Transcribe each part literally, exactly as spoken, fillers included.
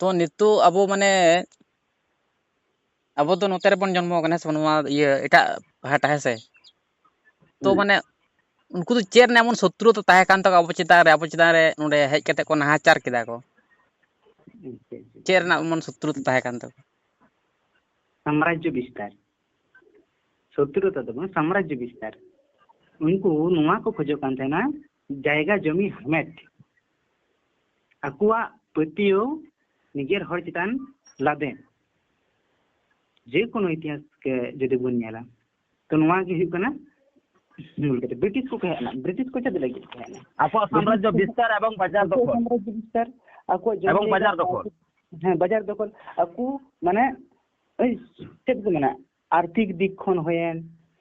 ᱛᱚ ᱱᱤᱛᱚᱜ ᱟᱵᱚ ᱢᱟᱱᱮ, ᱟᱵᱚ ᱫᱚ ᱱᱚᱛᱮ ᱨᱮᱵᱚᱱ ᱡᱚᱱᱢᱚ ᱠᱟᱱᱟ, ᱦᱮᱸ ᱥᱮ ᱵᱟᱝ? ᱱᱚᱣᱟ ᱤᱭᱟᱹ ᱮᱴᱟᱜ ᱯᱟᱦᱴᱟ, ᱦᱮᱸ ᱥᱮ? ᱛᱚ ᱦᱩᱸ᱾ ᱢᱟᱱᱮ ᱩᱱᱠᱩ ᱫᱚ ᱪᱮᱫ ᱨᱮᱱᱟᱜ ᱮᱢᱚᱱ ᱥᱚᱛᱨᱩᱛᱟ ᱛᱟᱦᱮᱸ ᱠᱟᱱ ᱛᱟᱠᱚᱣᱟ ᱟᱵᱚ ᱪᱮᱛᱟᱱ ᱨᱮ, ᱟᱵᱚ ᱪᱮᱛᱟᱱ ᱨᱮ ᱱᱚᱰᱮ ᱦᱮᱡ ᱠᱟᱛᱮ ᱠᱚ ᱱᱟᱦᱟᱪᱟᱨ ᱠᱮᱫᱟ ᱠᱚ? ᱟᱪᱪᱷᱟ, ᱟᱪᱪᱷᱟ᱾ ᱪᱮᱫ ᱨᱮᱱᱟᱜ ᱮᱢᱚᱱ ᱥᱚᱛᱨᱩᱛᱟ ᱛᱟᱦᱮᱸ ᱠᱟᱱ ᱛᱟᱠᱚᱣᱟ? ᱥᱟᱢᱨᱟᱡᱽᱡᱚ ᱵᱤᱥᱛᱟᱨ, ᱥᱚᱛᱨᱩᱛᱟ ᱫᱚ ᱵᱟᱝ, ᱥᱟᱢᱨᱟᱡᱽᱡᱚ ᱵᱤᱥᱛᱟᱨ᱾ ᱩᱱᱠᱩ ᱱᱚᱣᱟ ᱠᱚ ᱠᱷᱚᱡᱚᱜ ᱠᱟᱱ ᱛᱟᱦᱮᱱᱟ, ᱡᱟᱭᱜᱟ ᱡᱚᱢᱤ ᱦᱟᱢᱮᱴ, ᱟᱠᱚᱣᱟᱜ ᱯᱟᱹᱛᱭᱟᱹᱣ ᱱᱤᱡᱮᱨ ᱦᱚᱲ ᱪᱮᱛᱟᱱ ᱞᱟᱫᱮ᱾ ᱡᱮᱠᱳᱱᱳ ᱤᱛᱤᱦᱟᱥ ᱜᱮ ᱡᱩᱫᱤ ᱵᱚᱱ ᱧᱮᱞᱟ, ᱛᱚ ᱱᱚᱣᱟ ᱜᱮ ᱦᱩᱭᱩᱜ ᱠᱟᱱᱟ ᱢᱩᱞ ᱠᱟᱛᱷᱟ᱾ ᱵᱨᱤᱴᱤᱥ ᱠᱚ ᱠᱚ ᱦᱮᱡ ᱞᱮᱱᱟ, ᱵᱨᱤᱴᱤᱥ ᱠᱚ ᱪᱮᱫ ᱞᱟᱹᱜᱤᱫ ᱠᱚ ᱦᱮᱡ ᱞᱮᱱᱟ? ᱟᱠᱚᱣᱟᱜ ᱥᱟᱢᱨᱟᱡᱽᱡᱚ ᱵᱨᱤᱴᱤᱥ ᱠᱚ ᱵᱤᱥᱛᱟᱨ ᱮᱵᱚᱝ ᱵᱟᱡᱟᱨ ᱟᱠᱚᱣᱟᱜ ᱫᱚᱠᱷᱚᱞ᱾ ᱥᱟᱢᱨᱟᱡᱽᱡᱚ ᱵᱤᱥᱛᱟᱨ, ᱟᱠᱚᱣᱟᱜ ᱡᱚᱢᱤ ᱮᱵᱚᱝ ᱡᱟᱭᱜᱟ, ᱵᱟᱡᱟᱨ ᱫᱚᱠᱷᱚᱞ᱾ ᱦᱮᱸ, ᱵᱟᱡᱟᱨ ᱫᱚᱠᱷᱚᱞ᱾ ᱟᱠᱚ ᱢᱟᱱᱮ ᱳᱭ ᱪᱮᱫ ᱠᱚ ᱢᱮᱱᱟ, ᱟᱨᱛᱷᱤᱠ ᱫᱤᱠ ᱠᱷᱚᱱ ᱦᱩᱭᱮᱱ,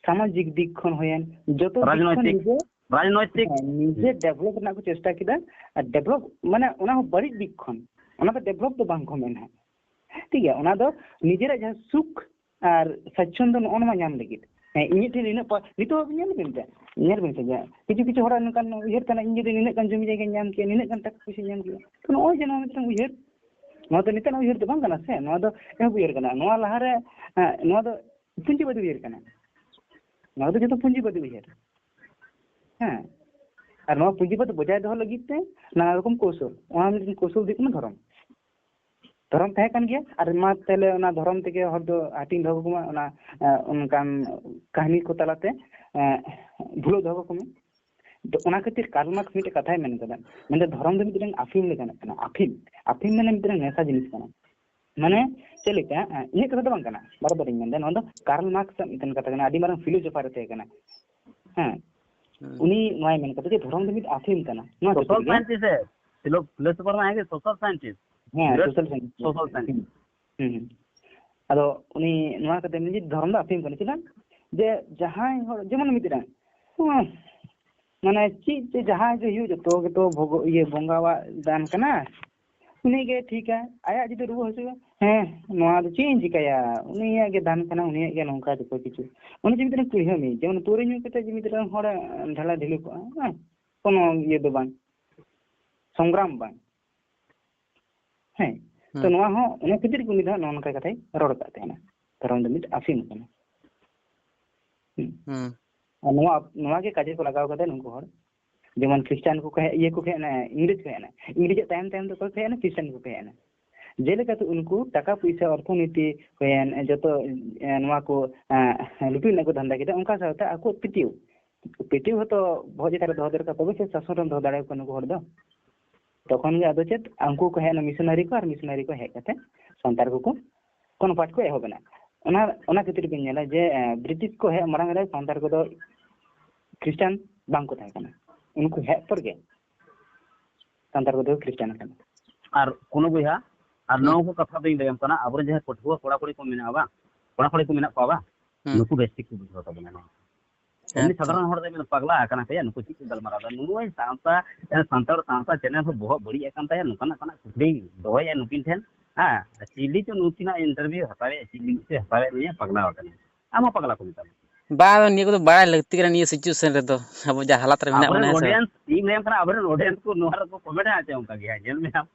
ᱥᱟᱢᱟᱡᱤᱠ ᱫᱤᱠ ᱠᱷᱚᱱ ᱦᱩᱭᱮᱱ, ᱡᱚᱛᱚ ᱫᱤᱠ ᱠᱷᱚᱱ ᱨᱟᱡᱽᱱᱳᱭᱛᱤᱠ, ᱱᱤᱡᱮ, ᱨᱟᱡᱽᱱᱳᱭᱛᱤᱠ᱾ ᱦᱮᱸ, ᱱᱤᱡᱮ ᱰᱮᱵᱷᱞᱚᱯ ᱨᱮᱱᱟᱜ ᱠᱚ ᱪᱮᱥᱴᱟ ᱠᱮᱫᱟ᱾ ᱟᱨ ᱰᱮᱵᱷᱞᱚᱯ ᱢᱟᱱᱮ ᱚᱱᱟ ᱦᱚᱸ ᱵᱟᱹᱲᱤᱡ ᱫᱤᱠ ᱠᱷᱚᱱ, ᱚᱱᱟ ᱫᱚ ᱰᱮᱵᱷᱞᱚᱯ ᱫᱚ ᱵᱟᱝ ᱠᱚ ᱢᱮᱱᱟ᱾ ᱴᱷᱤᱠ ᱜᱮᱭᱟ, ᱚᱱᱟ ᱫᱚ ᱱᱤᱡᱮᱨᱟᱜ ᱡᱟᱦᱟᱸ ᱥᱩᱠ ᱟᱨ ᱥᱟᱪᱪᱷᱚᱱᱫᱚ ᱱᱚᱜᱼᱚ ᱱᱚᱣᱟ ᱧᱟᱢ ᱞᱟᱹᱜᱤᱫ᱾ ᱦᱮᱸ, ᱤᱧᱟᱹᱜ ᱴᱷᱮᱱ ᱱᱤᱱᱟᱹᱜ ᱯᱚ-, ᱱᱤᱛᱚᱜ ᱦᱚᱸ ᱧᱮᱞ ᱵᱤᱱ ᱥᱮ, ᱧᱮᱞ ᱵᱤᱱ ᱥᱮ ᱡᱮ ᱠᱤᱪᱷᱩ ᱠᱤᱪᱷᱩ ᱦᱚᱲᱟᱜ ᱱᱚᱝᱠᱟᱱ ᱩᱭᱦᱟᱹᱨ ᱠᱟᱱᱟ, ᱤᱧ ᱡᱩᱫᱤ ᱱᱤᱱᱟᱹᱜ ᱜᱟᱱ ᱡᱚᱢᱤ ᱡᱟᱭᱜᱟᱧ ᱧᱟᱢ ᱠᱮᱭᱟ, ᱱᱤᱱᱟᱹᱜ ᱜᱟᱱ ᱴᱟᱠᱟ ᱯᱚᱭᱥᱟᱧ ᱧᱟᱢ ᱠᱮᱭᱟ᱾ ᱛᱚ ᱱᱚᱜᱼᱚᱭ ᱡᱮ ᱱᱚᱣᱟ ᱢᱤᱫᱴᱟᱝ ᱩᱭᱦᱟᱹᱨ, ᱱᱚᱣᱟ ᱫᱚ ᱱᱤᱛᱚᱜ ᱩᱭᱦᱟᱹᱨ ᱫᱚ ᱵᱟᱝ ᱠᱟᱱᱟ ᱥᱮ, ᱱᱚᱣᱟ ᱫᱚ ᱮᱦᱚᱵ ᱩᱭᱦᱟᱹᱨ ᱠᱟᱱᱟ᱾ ᱱᱚᱣᱟ ᱞᱟᱦᱟᱨᱮ, ᱮᱸ, ᱱᱚᱣᱟ ᱫᱚ ᱯᱩᱸᱡᱤᱵᱟᱫᱤ ᱩᱭᱦᱟᱹᱨ ᱠᱟᱱᱟ᱾ ᱱᱚᱣᱟ ᱫᱚ ᱡᱚᱛᱚ ᱯᱩᱸᱡᱤᱵᱟᱫᱤ ᱩᱭᱦᱟᱹᱨ᱾ ᱦᱮᱸ, ᱟᱨ ᱱᱚᱣᱟ ᱯᱩᱸᱡᱤᱵᱟᱫᱤ ᱵᱚᱡᱟᱭ ᱫᱚᱦᱚ ᱞᱟᱹᱜᱤᱫ ᱛᱮ ᱱᱟᱱᱟ ᱨᱚᱠᱚᱢ ᱠᱳᱣᱥᱚᱞ, ᱚᱱᱟ ᱢᱤᱫᱴᱮᱱ ᱠᱳᱣᱥᱚᱞ ᱫᱚ ᱦᱩᱭᱩᱜ ᱠᱟᱱᱟ ᱫᱷᱚᱨᱚᱢ᱾ ᱫᱷᱚᱨᱚᱢ ᱛᱟᱦᱮᱸ ᱠᱟᱱ ᱜᱮᱭᱟ, ᱟᱨ ᱢᱟ ᱛᱟᱦᱞᱮ ᱚᱱᱟ ᱫᱷᱚᱨᱚᱢ ᱛᱮᱜᱮ ᱦᱚᱲ ᱫᱚ ᱦᱟᱹᱴᱤᱧ ᱫᱚᱦᱚ ᱠᱟᱠᱚ ᱢᱟ, ᱚᱱᱟ, ᱮ, ᱚᱱᱠᱟᱱ ᱠᱟᱹᱦᱱᱤ ᱠᱚ ᱛᱟᱞᱟᱛᱮ, ᱮ, ᱵᱷᱩᱞᱟᱹᱣ ᱫᱚᱦᱚ ᱠᱟᱠᱚ ᱢᱟ᱾ ᱫᱚ ᱚᱱᱟ ᱠᱷᱟᱹᱛᱤᱨ ᱠᱟᱨᱞ ᱢᱟᱨᱠᱥ ᱢᱤᱫᱴᱮᱱ ᱠᱟᱛᱷᱟᱭ ᱢᱮᱱ ᱠᱟᱫᱟ, ᱢᱮᱱᱫᱟ ᱫᱷᱚᱨᱚᱢ ᱫᱚ ᱢᱤᱫᱴᱮᱱ ᱟᱯᱷᱤᱢ ᱞᱮᱠᱟᱱᱟᱜ ᱠᱟᱱᱟ᱾ ᱟᱯᱷᱤᱢ, ᱟᱯᱷᱤᱢ ᱢᱟᱱᱮ ᱢᱤᱫᱴᱮᱱ ᱱᱮᱥᱟ ᱡᱤᱱᱤᱥ ᱠᱟᱱᱟ᱾ ᱢᱟᱱᱮ ᱪᱮᱫ ᱞᱮᱠᱟ, ᱮ, ᱤᱧᱟᱹᱜ ᱠᱟᱛᱷᱟ ᱫᱚ ᱵᱟᱝ ᱠᱟᱱᱟ, ᱵᱟᱨᱚᱵᱟᱨᱤᱧ ᱢᱮᱱᱫᱟ, ᱱᱚᱣᱟ ᱫᱚ ᱠᱟᱨᱞ ᱢᱟᱨᱠᱥ ᱟᱜ ᱢᱤᱫᱴᱮᱱ ᱠᱟᱛᱷᱟ ᱠᱟᱱᱟ, ᱟᱹᱰᱤ ᱢᱟᱨᱟᱝ ᱯᱷᱤᱞᱳᱡᱚᱯᱷᱟᱨ ᱮ ᱛᱟᱦᱮᱸ ᱠᱟᱱᱟ᱾ ᱦᱮᱸ, ᱦᱩᱸ᱾ ᱩᱱᱤ ᱱᱚᱣᱟᱭ ᱢᱮᱱ ᱠᱟᱫᱟ ᱡᱮ ᱫᱷᱚᱨᱚᱢ ᱫᱚ ᱢᱤᱫ ᱟᱯᱷᱤᱢ ᱠᱟᱱᱟ᱾ ᱱᱚᱣᱟ ᱥᱳᱥᱟᱞ ᱠᱷᱟᱹᱛᱤᱨ ᱜᱮ ᱥᱟᱭᱮᱱᱴᱤᱥᱴ ᱮ, ᱯᱷᱤᱞᱳ-, ᱯᱷᱤᱞᱳᱥᱚᱯᱷᱟᱨ ᱢᱟ ᱦᱮᱸ ᱜᱮ, ᱥᱳᱥᱟᱞ ᱥᱟᱭᱮᱱᱴᱤᱥᱴ᱾ ᱦᱮᱸ, great social scientist. Social scientist. ᱦᱩᱸ, ᱦᱩᱸ᱾ ᱟᱫᱚ ᱩᱱᱤ ᱱᱚᱣᱟ ᱠᱟᱛᱷᱟᱭ ᱢᱮᱱ ᱡᱮ ᱫᱷᱚᱨᱚᱢ ᱫᱚ ᱟᱯᱷᱤᱢ ᱠᱟᱱᱟ᱾ ᱪᱮᱫᱟᱜ? ᱡᱮ ᱡᱟᱦᱟᱸᱭ ᱦᱚᱲ, ᱡᱮᱢᱚᱱ ᱢᱤᱫᱴᱟᱝ, ᱦᱩᱸ, ᱢᱟᱱᱮ ᱪᱮᱫ ᱪᱮᱫ ᱡᱟᱦᱟᱸᱭ ᱜᱮ ᱦᱩᱭᱩᱜ, ᱡᱚᱛᱚ ᱜᱮᱛᱚ ᱵᱷᱚᱜᱚ-, ᱤᱭᱟᱹ, ᱵᱚᱸᱜᱟᱣᱟᱜ ᱫᱟᱱ ᱠᱟᱱᱟ᱾ ᱩᱱᱤ ᱜᱮ ᱴᱷᱤᱠᱟ᱾ ᱟᱭᱟᱜ ᱡᱩᱫᱤ ᱨᱩᱣᱟᱹ ᱦᱟᱹᱥᱩᱜᱼᱟ, ᱦᱮᱸ, ᱱᱚᱣᱟ ᱫᱚ ᱪᱮᱫ ᱤᱧ ᱪᱤᱠᱟᱹᱭᱟ? ᱩᱱᱤᱭᱟᱜ ᱜᱮ ᱫᱟᱱ ᱠᱟᱱᱟ, ᱩᱱᱤᱭᱟᱜ ᱜᱮ ᱱᱚᱝᱠᱟ ᱡᱚᱛᱚ ᱠᱤᱪᱷᱩ᱾ ᱩᱱᱤ ᱡᱮ ᱢᱤᱫᱴᱮᱱ ᱠᱩᱲᱦᱟᱹ ᱢᱤᱫ, ᱡᱮᱢᱚᱱ ᱯᱟᱹᱣᱨᱟᱹ ᱧᱩ ᱠᱟᱛᱮ ᱡᱮ ᱢᱤᱫᱴᱮᱱ ᱦᱚᱲ ᱰᱷᱟᱞᱟ ᱰᱷᱤᱞᱟᱹ ᱠᱚᱜᱼᱟ, ᱦᱮᱸ, ᱠᱳᱱᱳ ᱤᱭᱟᱹ ᱫᱚ ᱵᱟᱝ, ᱥᱚᱝᱜᱨᱟᱢ ᱵᱟᱝ᱾ ᱦᱮᱸ, ᱛᱚ ᱦᱩᱸ᱾ ᱱᱚᱣᱟ ᱦᱚᱸ ᱚᱱᱟ ᱠᱷᱟᱹᱛᱤᱨ ᱜᱮ ᱩᱱᱤ ᱫᱚ ᱦᱟᱸᱜ ᱱᱚᱜᱼᱚ ᱱᱚᱝᱠᱟ ᱠᱟᱛᱷᱟᱭ ᱨᱚᱲ ᱠᱟᱜ ᱛᱟᱦᱮᱱᱟ, ᱠᱟᱨᱚᱱ ᱫᱚ ᱢᱤᱫ ᱟᱹᱯᱤᱢ ᱠᱟᱱᱟ᱾ ᱦᱩᱸ᱾ ᱦᱩᱸ᱾ ᱟᱨ ᱱᱚᱣᱟ, ᱱᱚᱣᱟ ᱜᱮ ᱠᱟᱡᱮ ᱠᱚ ᱞᱟᱜᱟᱣ ᱠᱟᱫᱟ ᱱᱩᱠᱩ ᱦᱚᱲ, ᱡᱮᱢᱚᱱ ᱠᱷᱨᱤᱥᱴᱟᱱ ᱠᱚᱠᱚ ᱦᱮᱡ, ᱤᱭᱟᱹ ᱠᱚᱠᱚ ᱦᱮᱡ ᱮᱱᱟ, ᱤᱝᱨᱮᱡᱽ ᱠᱚ ᱦᱮᱡ ᱮᱱᱟ, ᱤᱝᱨᱮᱡᱽ ᱟᱜ ᱛᱟᱭᱚᱢ ᱛᱟᱭᱚᱢ ᱛᱮ ᱚᱠᱚᱭ ᱠᱚ ᱦᱮᱡ ᱮᱱᱟ? ᱠᱷᱨᱤᱥᱴᱟᱱ ᱠᱚᱠᱚ ᱦᱮᱡ ᱮᱱᱟ᱾ ᱡᱮᱞᱮᱠᱟᱛᱮ ᱩᱱᱠᱩ ᱴᱟᱠᱟ ᱯᱩᱭᱥᱟᱹ, ᱚᱨᱛᱷᱚᱱᱤᱛᱤ ᱦᱩᱭᱮᱱ, ᱡᱚᱛᱚ, ᱮ, ᱱᱚᱣᱟ ᱠᱚ, ᱮ, ᱞᱩᱴᱩᱡ ᱨᱮᱱᱟᱜ ᱠᱚ ᱫᱷᱟᱱᱫᱟ ᱠᱮᱫᱟ, ᱚᱱᱠᱟ ᱥᱟᱶᱛᱮ ᱟᱠᱚ ᱯᱟᱹᱛᱭᱟᱹᱣ, ᱯᱟᱹᱛᱭᱟᱹᱣ ᱦᱚᱸᱛᱚ ᱵᱚᱦᱚᱜ ᱪᱮᱛᱟᱱ ᱨᱮ ᱫᱚᱦᱚ ᱫᱚᱨᱠᱟᱨ, ᱛᱚᱵᱮ ᱥᱮ ᱥᱟᱥᱚᱱ ᱨᱮᱢ ᱫᱚᱦᱚ ᱫᱟᱲᱮᱭᱟᱠᱚᱣᱟ ᱱᱩᱠᱩ ᱦᱚᱲ ᱫᱚ᱾ ᱛᱚᱠᱷᱚᱱ ᱜᱮ ᱟᱫᱚ ᱪᱮᱫ, ᱩᱱᱠᱩ ᱠᱚ ᱦᱮᱡ ᱮᱱᱟ ᱢᱤᱥᱚᱱᱟᱨᱤ ᱠᱚ, ᱟᱨ ᱢᱤᱥᱚᱱᱟᱨᱤ ᱠᱚ ᱦᱮᱡ ᱠᱟᱛᱮ ᱥᱟᱱᱛᱟᱲ ᱠᱚᱠᱚ convert ᱠᱚ ᱮᱦᱚᱵ ᱮᱱᱟ᱾ ᱚᱱᱟ, ᱚᱱᱟ ᱠᱷᱟᱹᱛᱤᱨ ᱵᱤᱱ ᱧᱮᱞᱟ ᱡᱮ, ᱮ, ᱵᱨᱤᱴᱤᱥ ᱠᱚ ᱦᱮᱡ ᱢᱟᱲᱟᱝ ᱨᱮ ᱥᱟᱱᱛᱟᱲ ᱠᱚᱫᱚ ᱠᱷᱨᱤᱥᱴᱟᱱ ᱵᱟᱝ ᱠᱚ ᱛᱟᱦᱮᱸ ᱠᱟᱱᱟ᱾ ᱩᱱᱠᱩ ᱦᱮᱡ ᱯᱚᱨ ᱜᱮ ᱥᱟᱱᱛᱟᱲ ᱠᱚᱫᱚ ᱠᱷᱨᱤᱥᱴᱟᱱ ᱟᱠᱟᱱᱟ᱾ ᱟᱨ ᱠᱳᱱᱳ ᱵᱚᱭᱦᱟ, ᱟᱨ ᱦᱩᱸ᱾ ᱱᱚᱣᱟ ᱠᱚ ᱠᱟᱛᱷᱟ ᱫᱚᱧ ᱞᱟᱹᱭᱟᱢ ᱠᱟᱱᱟ, ᱟᱵᱚᱨᱮᱱ ᱡᱟᱦᱟᱸᱭ ᱯᱟᱹᱴᱷᱩᱣᱟᱹ ᱠᱚᱲᱟ ᱠᱩᱲᱤ ᱠᱚ ᱢᱮᱱᱟᱜᱼᱟ ᱵᱟᱝ, ᱠᱚᱲᱟ ᱠᱩᱲᱤ ᱠᱚ ᱢᱮᱱᱟᱜ ᱠᱚᱣᱟ ᱵᱟᱝ, ᱦᱩᱸ᱾ ᱱᱩᱠᱩ ᱵᱮᱥ ᱴᱷᱤᱠ ᱠᱚ ᱵᱩᱡᱷᱟᱹᱣ ᱛᱟᱵᱚᱱᱟ ᱱᱚᱣᱟ᱾ ᱮᱢᱱᱤ ᱦᱮᱸ ᱛᱚ᱾ ᱥᱟᱫᱷᱟᱨᱚᱱ ᱦᱚᱲ ᱫᱚ ᱢᱮᱱᱟ, "ᱯᱟᱜᱽᱞᱟ ᱟᱠᱟᱱᱟ ᱯᱮᱭᱟ, ᱱᱩᱠᱩ ᱪᱮᱫ ᱠᱚ ᱜᱟᱞᱢᱟᱨᱟᱣ ᱮᱫᱟ?" ᱱᱩᱜᱩᱭ ᱥᱟᱶᱛᱟ, ᱮ, ᱥᱟᱱᱛᱟᱲ ᱥᱟᱶᱛᱟ ᱪᱮᱱᱮᱞ ᱦᱚᱸ ᱵᱚᱦᱚᱜ ᱵᱟᱹᱲᱤᱡ ᱟᱠᱟᱱ ᱛᱟᱭᱟ, ᱱᱚᱝᱠᱟᱱᱟᱜ ᱠᱟᱱᱟ ᱠᱩᱠᱞᱤᱧ ᱫᱚᱦᱚᱭᱮᱫᱼᱟ ᱱᱩᱠᱤᱱ ᱴᱷᱮᱱ᱾ ᱦᱮᱸ, ᱪᱤᱞᱤ ᱪᱚ ᱱᱩᱠᱤᱱᱟᱜ interview ᱦᱟᱛᱟᱣᱮᱫ, ᱪᱮᱫ ᱞᱟᱹᱜᱤᱫ ᱪᱚ ᱦᱟᱛᱟᱣᱮᱫ ᱱᱩᱭᱟ, ᱯᱟᱜᱽᱞᱟ ᱟᱠᱟᱱᱟ᱾ ᱟᱢ ᱦᱚᱸ ᱯᱟᱜᱽᱞᱟ ᱠᱚ ᱢᱮᱛᱟᱢᱟ᱾ ᱵᱟᱝ, ᱱᱤᱭᱟᱹ ᱠᱚᱫᱚ ᱵᱟᱲᱟᱭ ᱞᱟᱹᱠᱛᱤ ᱠᱟᱱᱟ, ᱱᱤᱭᱟᱹ situation ᱨᱮᱫᱚ, ᱟᱵᱚ ᱡᱟᱦᱟᱸ ᱦᱟᱞᱟᱛ ᱨᱮ ᱢᱮᱱᱟᱜ ᱵᱚᱱᱟ, ᱟᱵᱚᱨᱮᱱ ᱦᱮᱸ ᱥᱮ ᱵᱟᱝ? Audience, ᱤᱧ ᱞᱟᱹᱭᱟᱢ ᱠᱟᱱᱟ, ᱟᱵᱚᱨᱮᱱ audience ᱠᱚ ᱱᱚᱣᱟ ᱨᱮᱠᱚ comment ᱟ ᱪᱮ ᱚᱱᱠᱟ ᱜᱮ, ᱦᱮᱸ, ᱧᱮᱞ ᱢᱮ ᱟᱢ᱾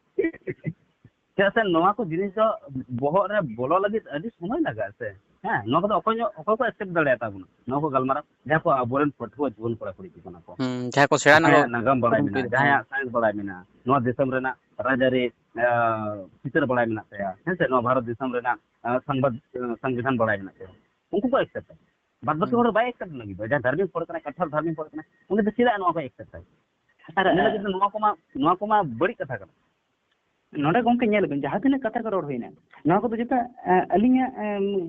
ᱪᱮᱫᱟᱜ ᱥᱮ ᱱᱚᱣᱟ ᱠᱚ ᱡᱤᱱᱤᱥ ᱫᱚ ᱵᱚᱦᱚᱜ ᱨᱮ ᱵᱚᱞᱚ ᱞᱟᱹᱜᱤᱫ ᱟᱹᱰᱤ ᱥᱚᱢᱚᱭ ᱞᱟᱜᱟᱜᱼᱟ ᱥᱮ᱾ ᱦᱮᱸ, ᱱᱚᱣᱟ ᱠᱚᱫᱚ ᱚᱠᱚᱭ ᱧᱚᱜ, ᱚᱠᱚᱭ ᱠᱚ accept ᱫᱟᱲᱮᱭᱟᱜ ᱛᱟᱵᱚᱱᱟ ᱱᱚᱣᱟ ᱠᱚ ᱜᱟᱞᱢᱟᱨᱟᱣ? ᱡᱟᱦᱟᱸ ᱠᱚ ᱟᱵᱚᱨᱮᱱ ᱯᱟᱹᱴᱷᱩᱣᱟᱹ ᱡᱩᱣᱟᱹᱱ ᱠᱚᱲᱟ ᱠᱩᱲᱤ ᱠᱚ ᱠᱟᱱᱟ ᱠᱚ᱾ ᱦᱩᱸ, ᱡᱟᱦᱟᱸᱭ ᱠᱚ ᱥᱮᱬᱟ ᱨᱮᱱᱟᱜ ᱡᱟᱦᱟᱸᱭᱟᱜ ᱱᱟᱜᱟᱢ ᱵᱟᱲᱟᱭ ᱠᱩᱨᱩᱢᱩᱴᱩᱭ ᱢᱮᱱᱟᱜᱼᱟ, ᱫᱟ, ᱦᱮᱸ᱾ ᱡᱟᱦᱟᱸᱭᱟᱜ science ᱵᱟᱲᱟᱭ ᱢᱮᱱᱟᱜᱼᱟ, ᱱᱚᱣᱟ ᱫᱤᱥᱚᱢ ᱨᱮᱱᱟᱜ ᱨᱟᱡᱽᱟᱹᱨᱤ, ᱟᱸ, ᱪᱤᱛᱟᱹᱨ ᱵᱟᱲᱟᱭ ᱢᱮᱱᱟᱜ ᱛᱟᱭᱟ, ᱦᱮᱸ ᱥᱮ, ᱱᱚᱣᱟ ᱵᱷᱟᱨᱚᱛ ᱫᱤᱥᱚᱢ ᱨᱮᱱᱟᱜ, ᱟᱸ, ᱥᱚᱝᱵᱟᱫ-, ᱟᱸ, ᱥᱚᱝᱵᱤᱫᱷᱟᱱ ᱵᱟᱲᱟᱭ ᱢᱮᱱᱟᱜ ᱛᱟᱭᱟ, ᱩᱱᱠᱩ ᱠᱚ accept ᱟ᱾ ᱵᱟᱫ ᱵᱟᱹᱠᱤ ᱦᱩᱸ᱾ ᱦᱚᱲ ᱵᱟᱭ accept ᱞᱟᱹᱜᱤᱫᱚᱜᱼᱟ᱾ ᱡᱟᱦᱟᱸᱭ ᱫᱷᱟᱨᱢᱤᱠ ᱦᱚᱲ ᱠᱟᱱᱟᱭ, ᱠᱟᱴᱷᱟᱨ ᱫᱷᱟᱨᱢᱤᱠ ᱦᱚᱲ ᱠᱟᱱᱟᱭ, ᱩᱱᱤ ᱫᱚ ᱪᱮᱫᱟᱜ ᱱᱚᱣᱟ ᱠᱚᱭ accept ᱟ? ᱟᱨ, ᱩᱱᱤ ᱞᱟᱹᱜᱤᱫ ᱫᱚ ᱱᱚᱣᱟ ᱠᱚᱢᱟ, ᱱᱚᱣᱟ ᱠᱚᱢᱟ ᱵᱟᱹᱲᱤᱡ ᱠᱟᱛᱷᱟ ᱠᱟᱱᱟ᱾ ᱱᱚᱰᱮ ᱜᱚᱝᱠᱮ ᱧᱮᱞ ᱵᱤᱱ, ᱡᱟᱦᱟᱸ ᱛᱤᱱᱟᱹᱜ ᱠᱟᱛᱷᱟ ᱠᱚ ᱨᱚᱲ ᱦᱩᱭᱱᱟ, ᱱᱚᱣᱟ ᱠᱚᱫᱚ ᱡᱚᱛᱚ, ᱮ, ᱟᱹᱞᱤᱧᱟᱜ, ᱮ,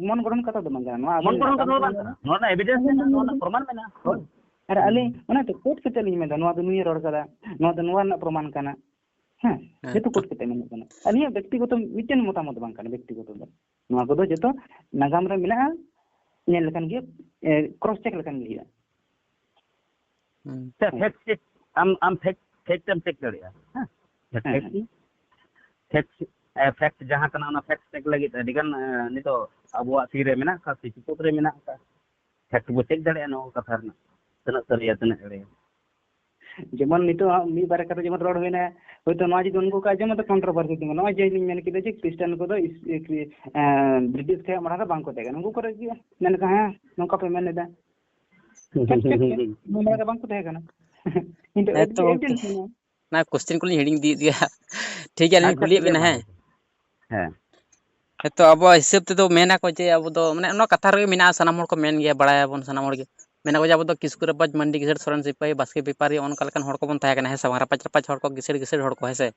ᱢᱚᱱ ᱜᱚᱲᱦᱚᱱ ᱠᱟᱛᱷᱟ ᱫᱚ ᱵᱟᱝ ᱠᱟᱱᱟ᱾ ᱱᱚᱣᱟ ᱢᱚᱱ ᱟᱵᱚ ᱜᱚᱲᱦᱚᱱ ᱠᱟᱛᱷᱟ ᱫᱚ ᱵᱟᱝ ᱠᱟᱱᱟ᱾ ᱱᱚᱣᱟ ᱨᱮᱱᱟᱜ evidence ᱢᱮᱱᱟᱜᱼᱟ, ᱱᱚᱣᱟ ᱨᱮᱱᱟᱜ ᱯᱨᱚᱢᱟᱱ ᱢᱮᱱᱟᱜᱼᱟ᱾ ᱦᱳᱭ᱾ ᱟᱨ ᱟᱹᱞᱤᱧ ᱚᱱᱟᱛᱮ quote ᱠᱟᱛᱮ ᱞᱤᱧ ᱢᱮᱱᱫᱟ, ᱱᱚᱣᱟ ᱫᱚ ᱱᱩᱭᱮ ᱨᱚᱲ ᱠᱟᱫᱟ, ᱱᱚᱣᱟ ᱫᱚ ᱱᱚᱣᱟ ᱨᱮᱱᱟᱜ ᱯᱨᱚᱢᱟᱱ ᱠᱟᱱᱟ᱾ ᱦᱮᱸ, ᱦᱮᱸ᱾ ᱡᱚᱛᱚ quote ᱠᱟᱛᱮ ᱢᱮᱱᱟᱜ ᱠᱟᱱᱟ᱾ ᱟᱹᱞᱤᱧᱟᱜ ᱵᱮᱠᱛᱤᱜᱚᱛᱚ ᱢᱤᱫᱴᱮᱱ ᱢᱚᱛᱟᱢᱚᱛ ᱵᱟᱝ ᱠᱟᱱᱟ, ᱵᱮᱠᱛᱤᱜᱚᱛᱚ ᱫᱚ᱾ ᱱᱚᱣᱟ ᱠᱚᱫᱚ ᱡᱚᱛᱚ ᱱᱟᱜᱟᱢ ᱨᱮ ᱢᱮᱱᱟᱜᱼᱟ, ᱧᱮᱞ ᱞᱮᱠᱷᱟᱱ ᱜᱮ, ᱮ, cross check ᱞᱮᱠᱷᱟᱱ ᱜᱮ ᱦᱩᱭᱩᱜᱼᱟ᱾ ᱦᱩᱸ᱾ ᱟᱪᱪᱷᱟ, fact check, ᱟᱢ, ᱟᱢ fact, fact ᱮᱢ check ᱫᱟᱲᱮᱭᱟᱜᱼᱟ᱾ ᱦᱮᱸ? ᱦᱮᱸ, fact, ᱦᱮᱸ᱾ Fact, ᱮ, fact ᱡᱟᱦᱟᱸ ᱠᱟᱱᱟ, ᱚᱱᱟ fact check ᱞᱟᱹᱜᱤᱫ ᱟᱹᱰᱤ ᱜᱟᱱ, ᱮ, ᱱᱤᱛᱚᱜ ᱟᱵᱚᱣᱟᱜ ᱛᱤ ᱨᱮ ᱢᱮᱱᱟᱜ ᱟᱠᱟᱫ, ᱥᱮ ᱪᱩᱠᱟᱹᱫ ᱨᱮ ᱢᱮᱱᱟᱜ ᱟᱠᱟᱫ᱾ Fact ᱵᱚ check ᱫᱟᱲᱮᱭᱟᱜᱼᱟ ᱱᱚᱣᱟ ᱠᱟᱛᱷᱟ ᱨᱮᱱᱟᱜ, ᱛᱤᱱᱟᱹᱜ ᱥᱟᱹᱨᱤᱭᱟ, ᱛᱤᱱᱟᱹᱜ ᱮᱲᱮᱭᱟ᱾ ᱡᱮᱢᱚᱱ ᱱᱤᱛᱚᱜ ᱦᱟᱸᱜ ᱢᱤᱫ ᱵᱟᱨ ᱠᱟᱛᱷᱟ ᱡᱮᱢᱚᱱ ᱨᱚᱲ ᱦᱩᱭᱱᱟ, ᱦᱳᱭᱛᱳ ᱱᱚᱣᱟ ᱡᱩᱫᱤ ᱩᱱᱠᱩ ᱠᱚ ᱟᱸᱡᱚᱢᱟ, ᱛᱚ controversy ᱛᱤᱸᱜᱩᱱᱟ᱾ ᱱᱚᱜᱼᱚᱭ ᱡᱮ ᱞᱤᱧ ᱢᱮᱱ ᱠᱮᱫᱟ ᱡᱮ ᱠᱷᱨᱤᱥᱴᱟᱱ ᱠᱚᱫᱚ ᱤᱥ-, ᱤ-, ᱠᱨᱤ-, ᱮᱸ, ᱵᱨᱤᱴᱤᱥ ᱠᱷᱚᱱ ᱢᱟᱲᱟᱝ ᱨᱮ ᱵᱟᱝ ᱠᱚ ᱛᱟᱦᱮᱸ ᱠᱟᱱᱟ, ᱩᱱᱠᱩ ᱠᱚᱨᱮ ᱜᱮ ᱢᱮᱱ ᱞᱮᱠᱷᱟᱱ, ᱦᱮᱸ, ᱱᱚᱝᱠᱟ ᱯᱮ ᱢᱮᱱ ᱮᱫᱟ᱾ ᱴᱷᱤᱠ, ᱴᱷᱤᱠ, ᱴᱷᱤᱠ᱾ ᱢᱟᱲᱟᱝ ᱨᱮ ᱵᱟᱝ ᱠᱚ ᱛᱟᱦᱮᱸ ᱠᱟᱱᱟ᱾ ᱠᱤᱱᱛᱩ ᱦᱮᱸ ᱛᱚ ᱮᱵᱤᱰᱮᱱᱥ ᱜᱚᱝᱠᱮ᱾ ᱢᱮᱱᱟᱜᱼᱟ᱾ ᱚᱱᱟ question ᱠᱚᱞᱤᱧ ᱦᱤᱲᱤᱧ ᱤᱫᱤᱭᱮᱫ ᱜᱮᱭᱟ᱾ ᱴᱷᱤᱠ ᱜᱮᱭᱟ, ᱟᱹᱞᱤᱧ ᱟᱪᱪᱷᱟ, ᱠᱩᱞᱤᱭᱮᱫ ᱴᱷᱤᱠ ᱜᱮᱭᱟ, ᱵᱮᱱᱟ, ᱢᱟ ᱦᱮᱸ? ᱞᱟᱹᱭ ᱵᱮᱱ᱾ ᱦᱮᱸ᱾ ᱦᱮᱸᱛᱚ, ᱟᱵᱚᱣᱟᱜ ᱦᱤᱥᱟᱹᱵ ᱛᱮᱫᱚ ᱢᱮᱱᱟ ᱠᱚ ᱡᱮ ᱟᱵᱚ ᱫᱚ, ᱢᱟᱱᱮ, ᱚᱱᱟ ᱠᱟᱛᱷᱟ ᱨᱮᱜᱮ ᱢᱮᱱᱟᱜᱼᱟ, ᱥᱟᱱᱟᱢ ᱦᱚᱲ ᱠᱚ ᱢᱮᱱ ᱜᱮᱭᱟ, ᱵᱟᱲᱟᱭᱟᱵᱚᱱ ᱥᱟᱱᱟᱢ ᱦᱚᱲ ᱜᱮ᱾ ᱢᱮᱱᱟ ᱠᱚ ᱡᱮ ᱟᱵᱚ ᱫᱚ ᱠᱤᱥᱠᱩ ᱨᱟᱯᱟᱡᱽ, ᱢᱟᱱᱰᱤ ᱠᱤᱥᱟᱹᱬ, ᱥᱚᱨᱮᱱ ᱥᱤᱯᱟᱹᱦᱤ, ᱵᱟᱥᱠᱮ ᱵᱮᱯᱟᱨᱤ, ᱚᱱᱠᱟ ᱞᱮᱠᱟᱱ ᱦᱚᱲ ᱠᱚᱵᱚᱱ ᱛᱟᱦᱮᱸ ᱠᱟᱱᱟ, ᱦᱮᱸ ᱥᱮ ᱵᱟᱝ? ᱨᱟᱯᱟᱡᱽ, ᱨᱟᱯᱟᱡᱽ ᱦᱚᱲ ᱠᱚ, ᱠᱤᱥᱟᱹᱬ, ᱠᱤᱥᱟᱹᱬ ᱦᱚᱲ ᱠᱚ, ᱦᱮᱸ ᱥᱮ?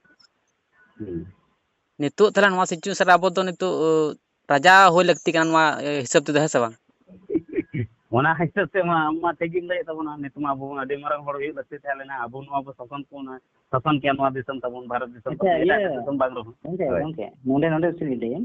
ᱦᱩᱸ᱾ ᱱᱤᱛᱚᱜ ᱛᱟᱦᱞᱮ ᱱᱚᱣᱟ situation ᱨᱮ ᱟᱵᱚ ᱫᱚ ᱱᱤᱛᱚᱜ, ᱚ, ᱨᱟᱡᱟ ᱦᱩᱭ ᱞᱟᱹᱠᱛᱤ ᱠᱟᱱᱟ ᱱᱚᱣᱟ, ᱮ, ᱦᱤᱥᱟᱹᱵ ᱛᱮᱫᱚ, ᱦᱮᱸ ᱥᱮ ᱵᱟᱝ? ᱚᱱᱟ ᱦᱤᱥᱟᱹᱵ ᱛᱮ ᱢᱟ, ᱟᱢ ᱢᱟ ᱴᱷᱤᱠ ᱜᱮᱢ ᱞᱟᱹᱭᱮᱫ ᱛᱟᱵᱚᱱᱟ, ᱱᱤᱛᱚᱜ ᱢᱟ ᱟᱵᱚ ᱵᱚᱱ ᱟᱹᱰᱤ ᱢᱟᱨᱟᱝ ᱦᱚᱲ ᱦᱩᱭᱩᱜ ᱞᱟᱹᱠᱛᱤ ᱛᱟᱦᱮᱸ ᱞᱮᱱᱟ, ᱟᱵᱚ ᱱᱚᱣᱟ ᱵᱚ ᱥᱟᱥᱚᱱ ᱠᱚ, ᱚᱱᱟ ᱥᱟᱥᱚᱱ ᱠᱮᱭᱟ ᱱᱚᱣᱟ ᱫᱤᱥᱚᱢ ᱛᱟᱵᱚᱱ, ᱵᱷᱟᱨᱚᱛ ᱫᱤᱥᱚᱢ ᱟᱪᱪᱷᱟ, ᱛᱟᱵᱚᱱ, ᱮᱴᱟᱜ, ᱤᱭᱟᱹ, ᱮᱴᱟᱜ ᱫᱤᱥᱚᱢ ᱵᱟᱝ ᱨᱮᱦᱚᱸ᱾ ᱜᱚᱝᱠᱮ, ᱦᱳᱭ᱾ ᱜᱚᱝᱠᱮ, ᱱᱚᱰᱮ, ᱱᱚᱰᱮ ᱪᱮᱫ ᱤᱧ ᱞᱟᱹᱭᱟ,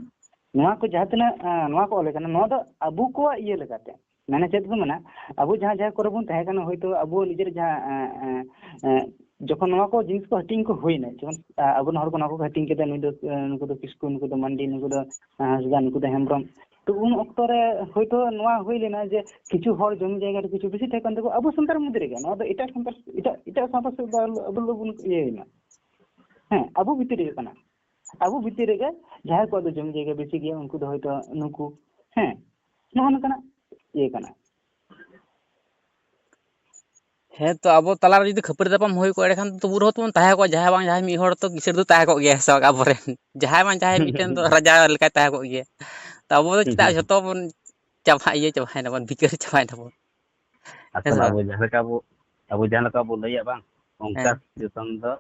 ᱱᱚᱣᱟ ᱠᱚ ᱡᱟᱦᱟᱸ ᱛᱤᱱᱟᱹᱜ, ᱟᱸ, ᱱᱚᱣᱟ ᱠᱚ ᱚᱞ ᱟᱠᱟᱱᱟ, ᱱᱚᱣᱟ ᱫᱚ ᱟᱵᱚ ᱠᱚᱣᱟᱜ ᱤᱭᱟᱹ ᱞᱮᱠᱟᱛᱮ, ᱢᱟᱱᱮ ᱪᱮᱫ ᱠᱚ ᱢᱮᱱᱟ, ᱟᱵᱚ ᱡᱟᱦᱟᱸ ᱡᱟᱦᱟᱸ ᱠᱚᱨᱮ ᱵᱚᱱ ᱛᱟᱦᱮᱸ ᱠᱟᱱᱟ, ᱦᱳᱭᱛᱳ ᱟᱵᱚ ᱱᱤᱡᱮᱨ ᱡᱟᱦᱟᱸ, ᱮᱸ, ᱮᱸ, ᱮᱸ, ᱡᱚᱠᱷᱚᱱ ᱱᱚᱣᱟ ᱠᱚ ᱡᱤᱱᱤᱥ ᱠᱚ ᱦᱟᱹᱴᱤᱧ ᱠᱚ ᱦᱩᱭᱱᱟ, ᱡᱮᱢᱚᱱ, ᱟᱸ, ᱟᱵᱚᱨᱮᱱ ᱦᱚᱲ ᱠᱚ ᱱᱚᱣᱟ ᱠᱚ ᱦᱟᱹᱴᱤᱧ ᱠᱮᱫᱟ, ᱱᱩᱭ ᱫᱚ, ᱮᱸ, ᱱᱩᱠᱩ ᱫᱚ ᱠᱤᱥᱠᱩ, ᱱᱩᱠᱩ ᱫᱚ ᱢᱟᱱᱰᱤ, ᱱᱩᱠᱩ ᱫᱚ, ᱮᱸ, ᱦᱟᱸᱥᱫᱟ, ᱱᱩᱠᱩ ᱫᱚ ᱦᱮᱢᱵᱨᱚᱢ, ᱛᱚ ᱩᱱ ᱚᱠᱛᱚ ᱨᱮ ᱦᱳᱭᱛᱳ ᱱᱚᱣᱟ ᱦᱩᱭ ᱞᱮᱱᱟ ᱡᱮ ᱠᱤᱪᱷᱩ ᱦᱚᱲ ᱡᱚᱢᱤ ᱡᱟᱭᱜᱟ ᱨᱮ ᱠᱤᱪᱷᱩ ᱵᱮᱥᱤ ᱛᱟᱦᱮᱸ ᱠᱟᱱ ᱛᱟᱠᱚᱣᱟ ᱟᱵᱚ ᱥᱟᱱᱛᱟᱲ ᱢᱚᱫᱽᱫᱷᱮ ᱨᱮᱜᱮ, ᱱᱚᱣᱟ ᱫᱚ ᱮᱴᱟᱜ ᱥᱟᱱᱛᱟᱲ, ᱮᱴᱟᱜ, ᱮᱴᱟᱜ ᱥᱟᱶᱛᱟ ᱥᱮᱫ ᱫᱚ ᱟᱞᱚ, ᱟᱵᱚ ᱫᱚᱵᱚᱱ ᱤᱭᱟᱹᱭ ᱢᱟ᱾ ᱦᱮᱸ, ᱟᱵᱚ ᱵᱷᱤᱛᱤᱨ ᱨᱮᱜᱮ ᱠᱟᱱᱟ, ᱟᱵᱚ ᱵᱷᱤᱛᱤᱨ ᱨᱮᱜᱮ ᱡᱟᱦᱟᱸᱭ ᱠᱚᱣᱟᱜ ᱫᱚ ᱡᱚᱢᱤ ᱡᱟᱭᱜᱟ ᱵᱮᱥᱤ ᱜᱮᱭᱟ, ᱩᱱᱠᱩ ᱫᱚ ᱦᱳᱭᱛᱳ ᱱᱩᱠᱩ, ᱦᱮᱸ, ᱱᱚᱜᱼᱚ ᱱᱚᱝᱠᱟᱱᱟᱜ ᱤᱭᱟᱹ ᱠᱟᱱᱟ᱾ ᱦᱮᱸ, ᱛᱚ ᱟᱵᱚ ᱛᱟᱞᱟᱨᱮ ᱡᱩᱫᱤ ᱠᱷᱟᱹᱯᱟᱹᱨᱤ ᱛᱟᱯᱟᱢ ᱦᱩᱭ ᱠᱚᱜᱼᱟ, ᱮᱸᱰᱮᱠᱷᱟᱱ ᱛᱚᱵᱩ ᱨᱮᱦᱚᱸ ᱛᱚᱵᱚᱱ ᱛᱟᱦᱮᱸ ᱠᱚᱜᱼᱟ, ᱡᱟᱦᱟᱸᱭ ᱵᱟᱝ ᱡᱟᱦᱟᱸᱭ ᱢᱤᱫ ᱦᱚᱲ ᱛᱚ ᱠᱤᱥᱟᱹᱬ ᱫᱚ ᱛᱟᱦᱮᱸ ᱠᱚᱜ ᱜᱮᱭᱟ, ᱦᱮᱸ ᱥᱮ ᱵᱟᱝ? ᱟᱵᱚᱨᱮᱱ ᱡᱟᱦᱟᱸᱭ ᱵᱟᱝ ᱡᱟᱦᱟᱸᱭ ᱢᱤᱫᱴᱮᱱ ᱫᱚ ᱨᱟᱡᱟ ᱞᱮᱠᱟᱭ ᱛᱟᱦᱮᱸ ᱠᱚᱜ ᱜᱮᱭᱟ᱾ ᱛᱚ ᱟᱵᱚ ᱫᱚ ᱦᱩᱸ, ᱪᱮᱫᱟᱜ ᱦᱩᱸ, ᱦᱩᱸ᱾ ᱡᱷᱚᱛᱚ ᱵᱚᱱ ᱪᱟᱵᱟ, ᱤᱭᱟᱹ ᱪᱟᱵᱟᱭᱮᱱᱟ ᱵᱚᱱ, ᱵᱷᱤᱠᱟᱨ ᱪᱟᱵᱟᱭᱮᱱᱟ ᱵᱚᱱ? ᱦᱮᱸ ᱥᱮ ᱟᱥᱚᱞ ᱵᱟᱝ? ᱟᱵᱚ ᱡᱟᱦᱟᱸ ᱞᱮᱠᱟ ᱵᱚ, ᱟᱵᱚ ᱡᱟᱦᱟᱸ ᱞᱮᱠᱟ ᱵᱚ ᱞᱟᱹᱭᱟ ᱵᱟᱝ, ᱚᱱᱠᱟ ᱦᱮᱸ᱾ situation ᱫᱚ,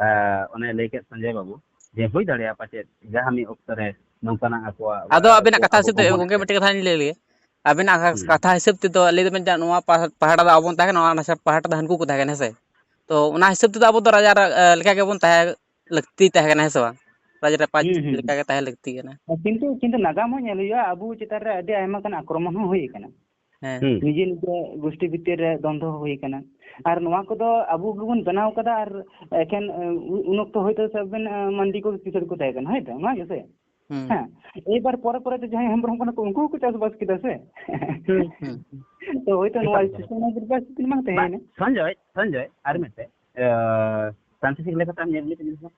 ᱟᱸ, ᱚᱱᱮ ᱞᱟᱹᱭ ᱠᱮᱫ ᱥᱚᱧᱡᱚᱭ ᱵᱟᱵᱩ, ᱡᱮ ᱦᱩᱭ ᱫᱟᱲᱮᱭᱟᱜᱼᱟ ᱯᱟᱪᱮᱫ ᱡᱟᱦᱟᱸ ᱢᱤᱫ ᱚᱠᱛᱚ ᱨᱮ ᱱᱚᱝᱠᱟᱱᱟᱜ ᱟᱠᱚᱣᱟᱜ, ᱟᱫᱚ ᱟᱵᱮᱱᱟᱜ ᱟᱠᱚ, ᱠᱟᱛᱷᱟ ᱟᱠᱚ ᱦᱤᱥᱟᱹᱵ ᱠᱚ ᱛᱮ, ᱢᱚᱱᱮ ᱜᱚᱝᱠᱮ, ᱠᱟᱜ᱾ ᱢᱤᱫᱴᱮᱱ ᱠᱟᱛᱷᱟ ᱞᱤᱧ ᱞᱟᱹᱭ ᱞᱮᱜᱮ᱾ ᱟᱵᱮᱱᱟᱜ ᱦᱩᱸ᱾ ᱠᱟᱛᱷᱟ ᱦᱤᱥᱟᱹᱵ ᱛᱮᱫᱚ ᱞᱟᱹᱭ ᱫᱟᱵᱮᱱ ᱡᱮ ᱱᱚᱣᱟ ᱯᱟᱦ-, ᱯᱟᱦᱴᱟ ᱫᱚ ᱟᱵᱚ ᱵᱚᱱ ᱛᱟᱦᱮᱸ ᱠᱟᱱᱟ, ᱚᱱᱟ ᱱᱟᱥᱮ ᱯᱟᱦᱴᱟ ᱫᱚ ᱦᱟᱹᱱᱠᱩ ᱠᱚ ᱛᱟᱦᱮᱸ ᱠᱟᱱᱟ, ᱦᱮᱸ ᱥᱮ? ᱛᱚ ᱚᱱᱟ ᱦᱤᱥᱟᱹᱵ ᱛᱮᱫᱚ ᱟᱵᱚ ᱫᱚ ᱨᱟᱡᱟ ᱨᱟ-, ᱞᱮᱠᱟ ᱜᱮᱵᱚᱱ ᱛᱟᱦᱮᱸ ᱞᱟᱹᱠᱛᱤ ᱛᱟᱦᱮᱸ ᱠᱟᱱᱟ, ᱦᱮᱸ ᱥᱮ ᱵᱟᱝ? ᱨᱟᱡᱽ ᱨᱟᱯᱟᱡᱽ ᱦᱩᱸ, ᱦᱩᱸ, ᱞᱮᱠᱟ ᱦᱩᱸ᱾ ᱜᱮ ᱛᱟᱦᱮᱸ ᱞᱟᱹᱠᱛᱤ ᱠᱟᱱᱟ᱾ ᱠᱤᱱᱛᱩ, ᱠᱤᱱᱛᱩ ᱱᱟᱜᱟᱢ ᱦᱚᱸ ᱧᱮᱞ ᱦᱩᱭᱩᱜᱼᱟ, ᱟᱵᱚ ᱪᱮᱛᱟᱱ ᱨᱮ ᱟᱹᱰᱤ ᱟᱭᱢᱟ ᱜᱟᱱ ᱟᱠᱨᱚᱢᱚᱱ ᱦᱚᱸ ᱦᱩᱭ ᱟᱠᱟᱱᱟ᱾ ᱦᱮᱸ᱾ ᱦᱩᱸ᱾ ᱱᱤᱡᱮ ᱱᱤᱡᱮ ᱜᱳᱥᱴᱤ ᱵᱷᱤᱛᱤᱨ ᱨᱮ ᱫᱚᱱᱫᱷᱚ ᱦᱚᱸ ᱦᱩᱭ ᱟᱠᱟᱱᱟ᱾ ᱟᱨ ᱱᱚᱣᱟ ᱠᱚᱫᱚ ᱟᱵᱚ ᱜᱮᱵᱚᱱ ᱵᱮᱱᱟᱣ ᱠᱟᱫᱟ, ᱟᱨ ᱮᱠᱷᱮᱱ, ᱮ, ᱩ-, ᱩᱱ ᱚᱠᱛᱚ ᱦᱚᱭᱛᱳ ᱥᱟᱵ ᱵᱮᱱ, ᱮ, ᱢᱟᱱᱰᱤ ᱠᱚ ᱠᱤᱥᱟᱹᱬ ᱠᱚ ᱛᱟᱦᱮᱸ ᱠᱟᱱᱟ, ᱦᱳᱭ ᱛᱚ? ᱚᱱᱟ ᱜᱮᱥᱮ? ᱦᱮᱸ, ᱮᱭᱵᱟᱨ ᱯᱚᱨᱮ ᱯᱚᱨᱮ ᱛᱮ ᱡᱟᱦᱟᱸᱭ ᱦᱮᱢᱵᱨᱚᱢ ᱠᱟᱱᱟ ᱠᱚ, ᱩᱱᱠᱩ ᱦᱚᱸᱠᱚ ᱪᱟᱥᱵᱟᱥ ᱠᱮᱫᱟ ᱥᱮ᱾ ᱛᱚ ᱦᱳᱭᱛᱳ ᱱᱚᱣᱟ ᱥᱤᱥᱴᱮᱢ ᱵᱟᱝ ᱛᱟᱦᱮᱸᱭᱮᱱᱟ᱾ ᱥᱚᱧᱡᱚᱭ, ᱥᱚᱧᱡᱚᱭ, ᱟᱨ ᱢᱤᱫᱴᱮᱡ, ᱥᱟᱭᱮᱱᱴᱤᱯᱷᱤᱠ ᱞᱮᱠᱟᱛᱮ ᱧᱮᱞ ᱞᱮᱠᱷᱟᱱ ᱡᱤᱱᱤᱥ ᱫᱚ,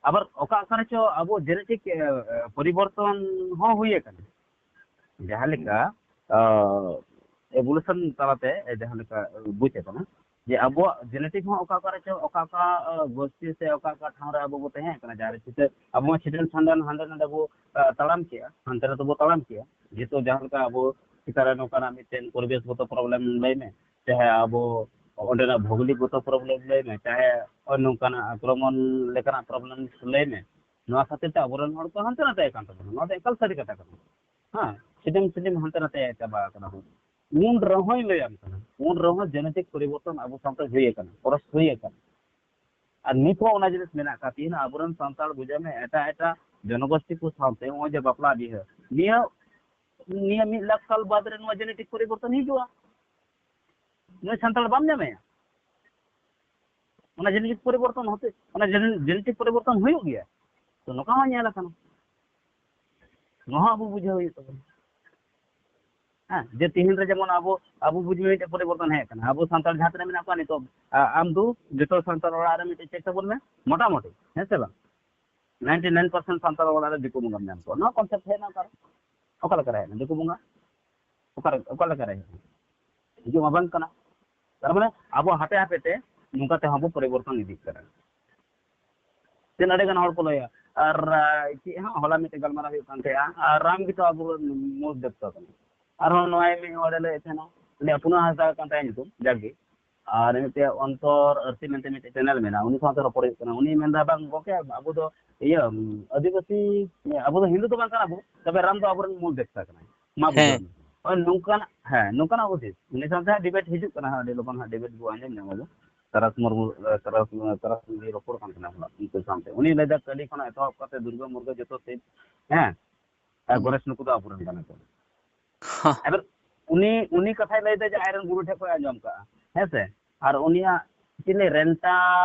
ᱟᱵᱟᱨ ᱚᱠᱟ ᱚᱠᱟ ᱨᱮᱪᱚ ᱟᱵᱚ ᱡᱮᱱᱮᱴᱤᱠ ᱯᱚᱨᱤᱵᱚᱨᱛᱚᱱ ᱦᱚᱸ ᱦᱩᱭ ᱟᱠᱟᱱᱟ᱾ ᱡᱟᱦᱟᱸ ᱞᱮᱠᱟ ᱮᱵᱳᱞᱩᱥᱚᱱ ᱛᱟᱞᱟᱛᱮ ᱡᱟᱦᱟᱸ ᱞᱮᱠᱟ ᱵᱩᱡᱽ ᱟᱠᱟᱱᱟ, ᱡᱮ ᱟᱵᱚᱣᱟᱜ ᱡᱮᱱᱮᱴᱤᱠ ᱦᱚᱸ ᱚᱠᱟ ᱚᱠᱟ ᱨᱮᱪᱚ, ᱚᱠᱟ ᱚᱠᱟ ᱜᱳᱥᱴᱤ ᱥᱮ ᱚᱠᱟ ᱚᱠᱟ ᱴᱷᱟᱶ ᱨᱮ ᱟᱵᱚ ᱵᱚ ᱛᱟᱦᱮᱸ ᱠᱟᱱᱟ, ᱡᱟᱦᱟᱸ ᱨᱮ ᱪᱤᱠᱟᱹ ᱟᱵᱚ ᱢᱟ ᱪᱷᱤᱴᱟᱹᱱ ᱪᱷᱟᱸᱰᱟᱱ ᱦᱟᱸᱰᱮ ᱱᱟᱰᱮ ᱵᱚ ᱛᱟᱲᱟᱢ ᱠᱮᱜᱼᱟ, ᱦᱟᱱᱛᱮ ᱱᱟᱛᱮ ᱵᱚ ᱛᱟᱲᱟᱢ ᱠᱮᱜᱼᱟ᱾ ᱡᱮᱦᱮᱛᱩ ᱡᱟᱦᱟᱸ ᱞᱮᱠᱟ ᱟᱵᱚ ᱪᱮᱛᱟᱱ ᱨᱮ ᱱᱚᱝᱠᱟᱱᱟᱜ ᱢᱤᱫᱴᱮᱱ ᱯᱚᱨᱤᱵᱮᱥ ᱜᱚᱛᱚ ᱯᱨᱚᱵᱞᱮᱢ ᱞᱟᱹᱭ ᱢᱮ, ᱪᱟᱦᱮ ᱟᱵᱚ ᱚᱸᱰᱮᱱᱟᱜ ᱵᱷᱳᱜᱳᱞᱤᱠ ᱜᱚᱛᱚ ᱯᱨᱚᱵᱞᱮᱢ ᱞᱟᱹᱭ ᱢᱮ, ᱪᱟᱦᱮ ᱱᱚᱝᱠᱟᱱᱟᱜ ᱟᱠᱨᱚᱢᱚᱱ ᱞᱮᱠᱟᱱᱟᱜ ᱯᱨᱚᱵᱞᱮᱢ ᱞᱟᱹᱭ ᱢᱮ, ᱱᱚᱣᱟ ᱠᱷᱟᱹᱛᱤᱨ ᱛᱮ ᱟᱵᱚᱨᱮᱱ ᱦᱚᱲ ᱠᱚ ᱦᱟᱱᱛᱮ ᱱᱟᱛᱮ ᱟᱠᱟᱱ ᱛᱟᱵᱚᱱᱟ᱾ ᱱᱚᱣᱟ ᱫᱚ ᱮᱠᱟᱞ ᱥᱟᱹᱨᱤ ᱠᱟᱛᱷᱟ ᱠᱟᱱᱟ᱾ ᱦᱮᱸ, ᱥᱤᱰᱤᱢ ᱥᱤᱰᱤᱢ ᱦᱟᱱᱛᱮ ᱱᱟᱛᱮ ᱪᱟᱵᱟ ᱟᱠᱟᱱᱟ ᱵᱚᱱ᱾ ᱩᱱ ᱨᱮᱦᱚᱸᱧ ᱞᱟᱹᱭᱟᱢ ᱠᱟᱱᱟ, ᱩᱱ ᱨᱮᱦᱚᱸ ᱡᱮᱱᱮᱴᱤᱠ ᱯᱚᱨᱤᱵᱚᱨᱛᱚᱱ ᱟᱵᱚ ᱥᱟᱶᱛᱟ ᱦᱩᱭ ᱟᱠᱟᱱᱟ, ᱯᱚᱨᱚᱥ ᱦᱩᱭ ᱟᱠᱟᱱᱟ᱾ ᱟᱨ ᱱᱤᱛ ᱦᱚᱸ ᱚᱱᱟ ᱡᱤᱱᱤᱥ ᱢᱮᱱᱟᱜ ᱟᱠᱟᱫ᱾ ᱛᱮᱦᱮᱧ ᱟᱵᱚᱨᱮᱱ ᱥᱟᱱᱛᱟᱲ, ᱵᱩᱡᱷᱟᱹᱣ ᱢᱮ, ᱮᱴᱟᱜ ᱮᱴᱟᱜ ᱡᱚᱱᱚᱜᱳᱥᱴᱤ ᱠᱚ ᱥᱟᱶᱛᱮ ᱱᱚᱜᱼᱚᱭ ᱡᱮ ᱵᱟᱯᱞᱟ ᱵᱤᱦᱟᱹ, ᱱᱤᱭᱟᱹ ᱱᱤᱭᱟᱹ ᱢᱤᱫ ᱞᱟᱠᱷ ᱥᱟᱞ ᱵᱟᱫ ᱨᱮ ᱱᱚᱣᱟ ᱡᱮᱱᱮᱴᱤᱠ ᱯᱚᱨᱤᱵᱚᱨᱛᱚᱱ ᱦᱤᱡᱩᱜᱼᱟ᱾ ᱱᱩᱭ ᱥᱟᱱᱛᱟᱲ ᱵᱟᱢ ᱧᱟᱢᱮᱭᱟ᱾ ᱚᱱᱟ ᱡᱮᱱᱮᱴᱤᱠ ᱯᱚᱨᱤᱵᱚᱨᱛᱚᱱ ᱦᱚᱛᱮ, ᱚᱱᱟ ᱡᱮᱱᱮᱴᱤᱠ ᱯᱚᱨᱤᱵᱚᱨᱛᱚᱱ ᱦᱩᱭᱩᱜ ᱜᱮᱭᱟ᱾ ᱛᱚ, ᱱᱚᱝᱠᱟ ᱦᱚᱸ ᱧᱮᱞ ᱟᱠᱟᱱᱟ᱾ ᱱᱚᱣᱟ ᱦᱚᱸ ᱟᱵᱚ ᱵᱩᱡᱷᱟᱹᱣ ᱦᱩᱭᱩᱜ ᱛᱟᱵᱚᱱᱟ᱾ ᱦᱮᱸ, ᱡᱮ ᱛᱤᱦᱤᱧ ᱨᱮ ᱡᱮᱢᱚᱱ ᱟᱵᱚ, ᱟᱵᱚ ᱵᱩᱡᱽ ᱢᱮ ᱢᱤᱫᱴᱮᱡ ᱯᱚᱨᱤᱵᱚᱨᱛᱚᱱ ᱦᱮᱡ ᱟᱠᱟᱱᱟ᱾ ᱟᱵᱚ ᱥᱟᱱᱛᱟᱲ ᱡᱟᱦᱟᱸ ᱛᱤᱱᱟᱹᱜ ᱢᱮᱱᱟᱜ ᱠᱚᱣᱟ ᱱᱤᱛᱚᱜ, ᱟ-, ᱟᱢ ᱫᱚ ᱡᱚᱛᱚ ᱥᱟᱱᱛᱟᱲ ᱚᱲᱟᱜ ᱨᱮ ᱢᱤᱫᱴᱮᱡ ᱪᱮᱠ ᱛᱟᱵᱚᱱ ᱢᱮ, ᱢᱚᱴᱟᱢᱩᱴᱤ, ᱦᱮᱸ ᱥᱮ ᱵᱟᱝ? ᱱᱟᱭᱤᱱᱴᱤ ᱱᱟᱭᱤᱱ ᱯᱟᱨᱥᱮᱱᱴ ᱥᱟᱱᱛᱟᱲ ᱚᱲᱟᱜ ᱨᱮ ᱫᱤᱠᱩ ᱵᱚᱸᱜᱟᱢ ᱧᱟᱢ ᱠᱚᱣᱟ᱾ ᱱᱚᱣᱟ ᱠᱚᱱᱥᱮᱯᱴ ᱦᱮᱡ ᱮᱱᱟ ᱚᱠᱟᱨᱮ? ᱚᱠᱟ ᱞᱮᱠᱟ ᱨᱮ ᱦᱮᱡ ᱮᱱᱟ ᱫᱤᱠᱩ ᱵᱚᱸᱜᱟ? ᱚᱠᱟ ᱨᱮ, ᱚᱠᱟ ᱞᱮᱠᱟ ᱨᱮ ᱦᱮᱡ ᱮᱱᱟ? ᱦᱤᱡᱩᱜ ᱢᱟ ᱵᱟᱝ ᱠᱟᱱᱟ᱾ ᱛᱟᱨ ᱢᱟᱱᱮ ᱟᱵᱚ ᱦᱟᱯᱮ ᱦᱟᱯᱮ ᱛᱮ ᱱᱚᱝᱠᱟ ᱛᱮᱦᱚᱸ ᱵᱚ ᱯᱚᱨᱤᱵᱚᱨᱛᱚᱱ ᱤᱫᱤᱜ ᱠᱟᱱᱟ᱾ ᱛᱤᱱ ᱟᱹᱰᱤ ᱜᱟᱱ ᱦᱚᱲ ᱠᱚ ᱞᱟᱹᱭᱟ᱾ ᱟᱨ, ᱟ, ᱪᱮᱫ ᱦᱚᱸ, ᱦᱚᱞᱟ ᱢᱤᱫᱴᱮᱡ ᱜᱟᱞᱢᱟᱨᱟᱣ ᱦᱩᱭᱩᱜ ᱠᱟᱱ ᱛᱟᱦᱮᱸᱜᱼᱟ, ᱟᱨ ᱨᱟᱢ ᱜᱮᱛᱚ ᱟᱵᱚ ᱢᱩᱞ ᱫᱮᱵᱛᱟ ᱠᱟᱱᱟ᱾ ᱟᱨᱦᱚᱸ ᱱᱚᱜᱼᱚᱭ ᱢᱤᱫ ᱦᱚᱲᱮ ᱞᱟᱹᱭᱮᱫ ᱛᱟᱦᱮᱱᱟ, ᱩᱱᱤᱭᱟᱜ ᱯᱩᱱᱟ ᱦᱟᱸᱥᱫᱟ ᱠᱟᱱ ᱛᱟᱭᱟ ᱧᱩᱛᱩᱢ, ᱡᱟᱠ ᱜᱮ᱾ ᱟᱨ ᱢᱤᱫᱴᱮᱡ ᱚᱱᱛᱚᱨ ᱟᱹᱨᱥᱤ ᱢᱮᱱᱛᱮ ᱢᱤᱫᱴᱮᱡ ᱪᱮᱱᱮᱞ ᱢᱮᱱᱟᱜᱼᱟ, ᱩᱱᱤ ᱥᱟᱶᱛᱮ ᱨᱚᱯᱚᱲ ᱦᱩᱭᱩᱜ ᱠᱟᱱᱟ᱾ ᱩᱱᱤ ᱢᱮᱱᱫᱟ, "ᱵᱟᱝ ᱜᱚᱢᱠᱮ, ᱟᱵᱚ ᱫᱚ ᱤᱭᱟᱹ, ᱟᱹᱫᱤᱵᱟᱹᱥᱤ, ᱟᱵᱚ ᱫᱚ ᱦᱤᱱᱫᱩ ᱫᱚ ᱵᱟᱝ ᱠᱟᱱᱟ ᱵᱚ, ᱛᱚᱵᱮ ᱨᱟᱢ ᱫᱚ ᱟᱵᱚᱨᱮᱱ ᱢᱩᱞ ᱫᱮᱵᱛᱟ ᱠᱟᱱᱟᱭ, ᱢᱟ ᱵᱩᱡᱷᱟᱹᱣ ᱦᱮᱸ᱾ ᱢᱮ᱾" ᱦᱳᱭ, ᱱᱚᱝᱠᱟᱱᱟᱜ, ᱦᱮᱸ, ᱱᱚᱝᱠᱟᱱᱟᱜ ᱦᱩᱫᱤᱥ᱾ ᱩᱱᱤ ᱥᱟᱶᱛᱮ ᱦᱟᱸᱜ ᱰᱤᱵᱮᱴ ᱦᱤᱡᱩᱜ ᱠᱟᱱᱟ, ᱦᱟᱸᱜ ᱟᱹᱰᱤ ᱞᱚᱜᱚᱱ ᱦᱟᱸᱜ ᱰᱤᱵᱮᱴ ᱵᱚ ᱟᱸᱡᱚᱢ ᱧᱟᱢᱟ ᱵᱚ᱾ ᱛᱟᱨᱟᱥ ᱢᱩᱨᱢᱩ, ᱮ, ᱛᱟᱨᱟᱥ, ᱛᱟᱨᱟᱥ ᱢᱩᱨᱢᱩ ᱨᱚᱯᱚᱲ ᱠᱟᱱ ᱛᱟᱦᱮᱱᱟ ᱦᱚᱞᱟ ᱩᱱᱠᱩ ᱥᱟᱶᱛᱮ᱾ ᱩᱱᱤ ᱞᱟᱹᱭᱫᱟ, ᱠᱟᱹᱞᱤ ᱠᱷᱚᱱᱟᱜ ᱮᱛᱚᱦᱚᱵ ᱠᱟᱛᱮ ᱫᱩᱨᱜᱟᱹ ᱢᱩᱨᱜᱟᱹ ᱡᱚᱛᱚ ᱥᱮᱫ, ᱦᱮᱸ, ᱟᱨ ᱦᱩᱸ᱾ ᱜᱚᱱᱮᱥ ᱱᱩᱠᱩ ᱫᱚ ᱟᱵᱚᱨᱮᱱ ᱠᱟᱱᱟ ᱠᱚ᱾ ᱦᱟ᱾ ᱮᱵᱟᱨ ᱩᱱᱤ, ᱩᱱᱤ ᱠᱟᱛᱷᱟᱭ ᱞᱟᱹᱭᱫᱟ ᱡᱮ ᱟᱡᱨᱮᱱ ᱜᱩᱨᱩ ᱴᱷᱮᱡ ᱠᱷᱚᱡ ᱟᱸᱡᱚᱢ ᱠᱟᱜᱼᱟ, ᱦᱮᱸ ᱥᱮ? ᱟᱨ ᱩᱱᱤᱭᱟᱜ ᱪᱤᱞᱤ ᱨᱮᱱᱴᱟ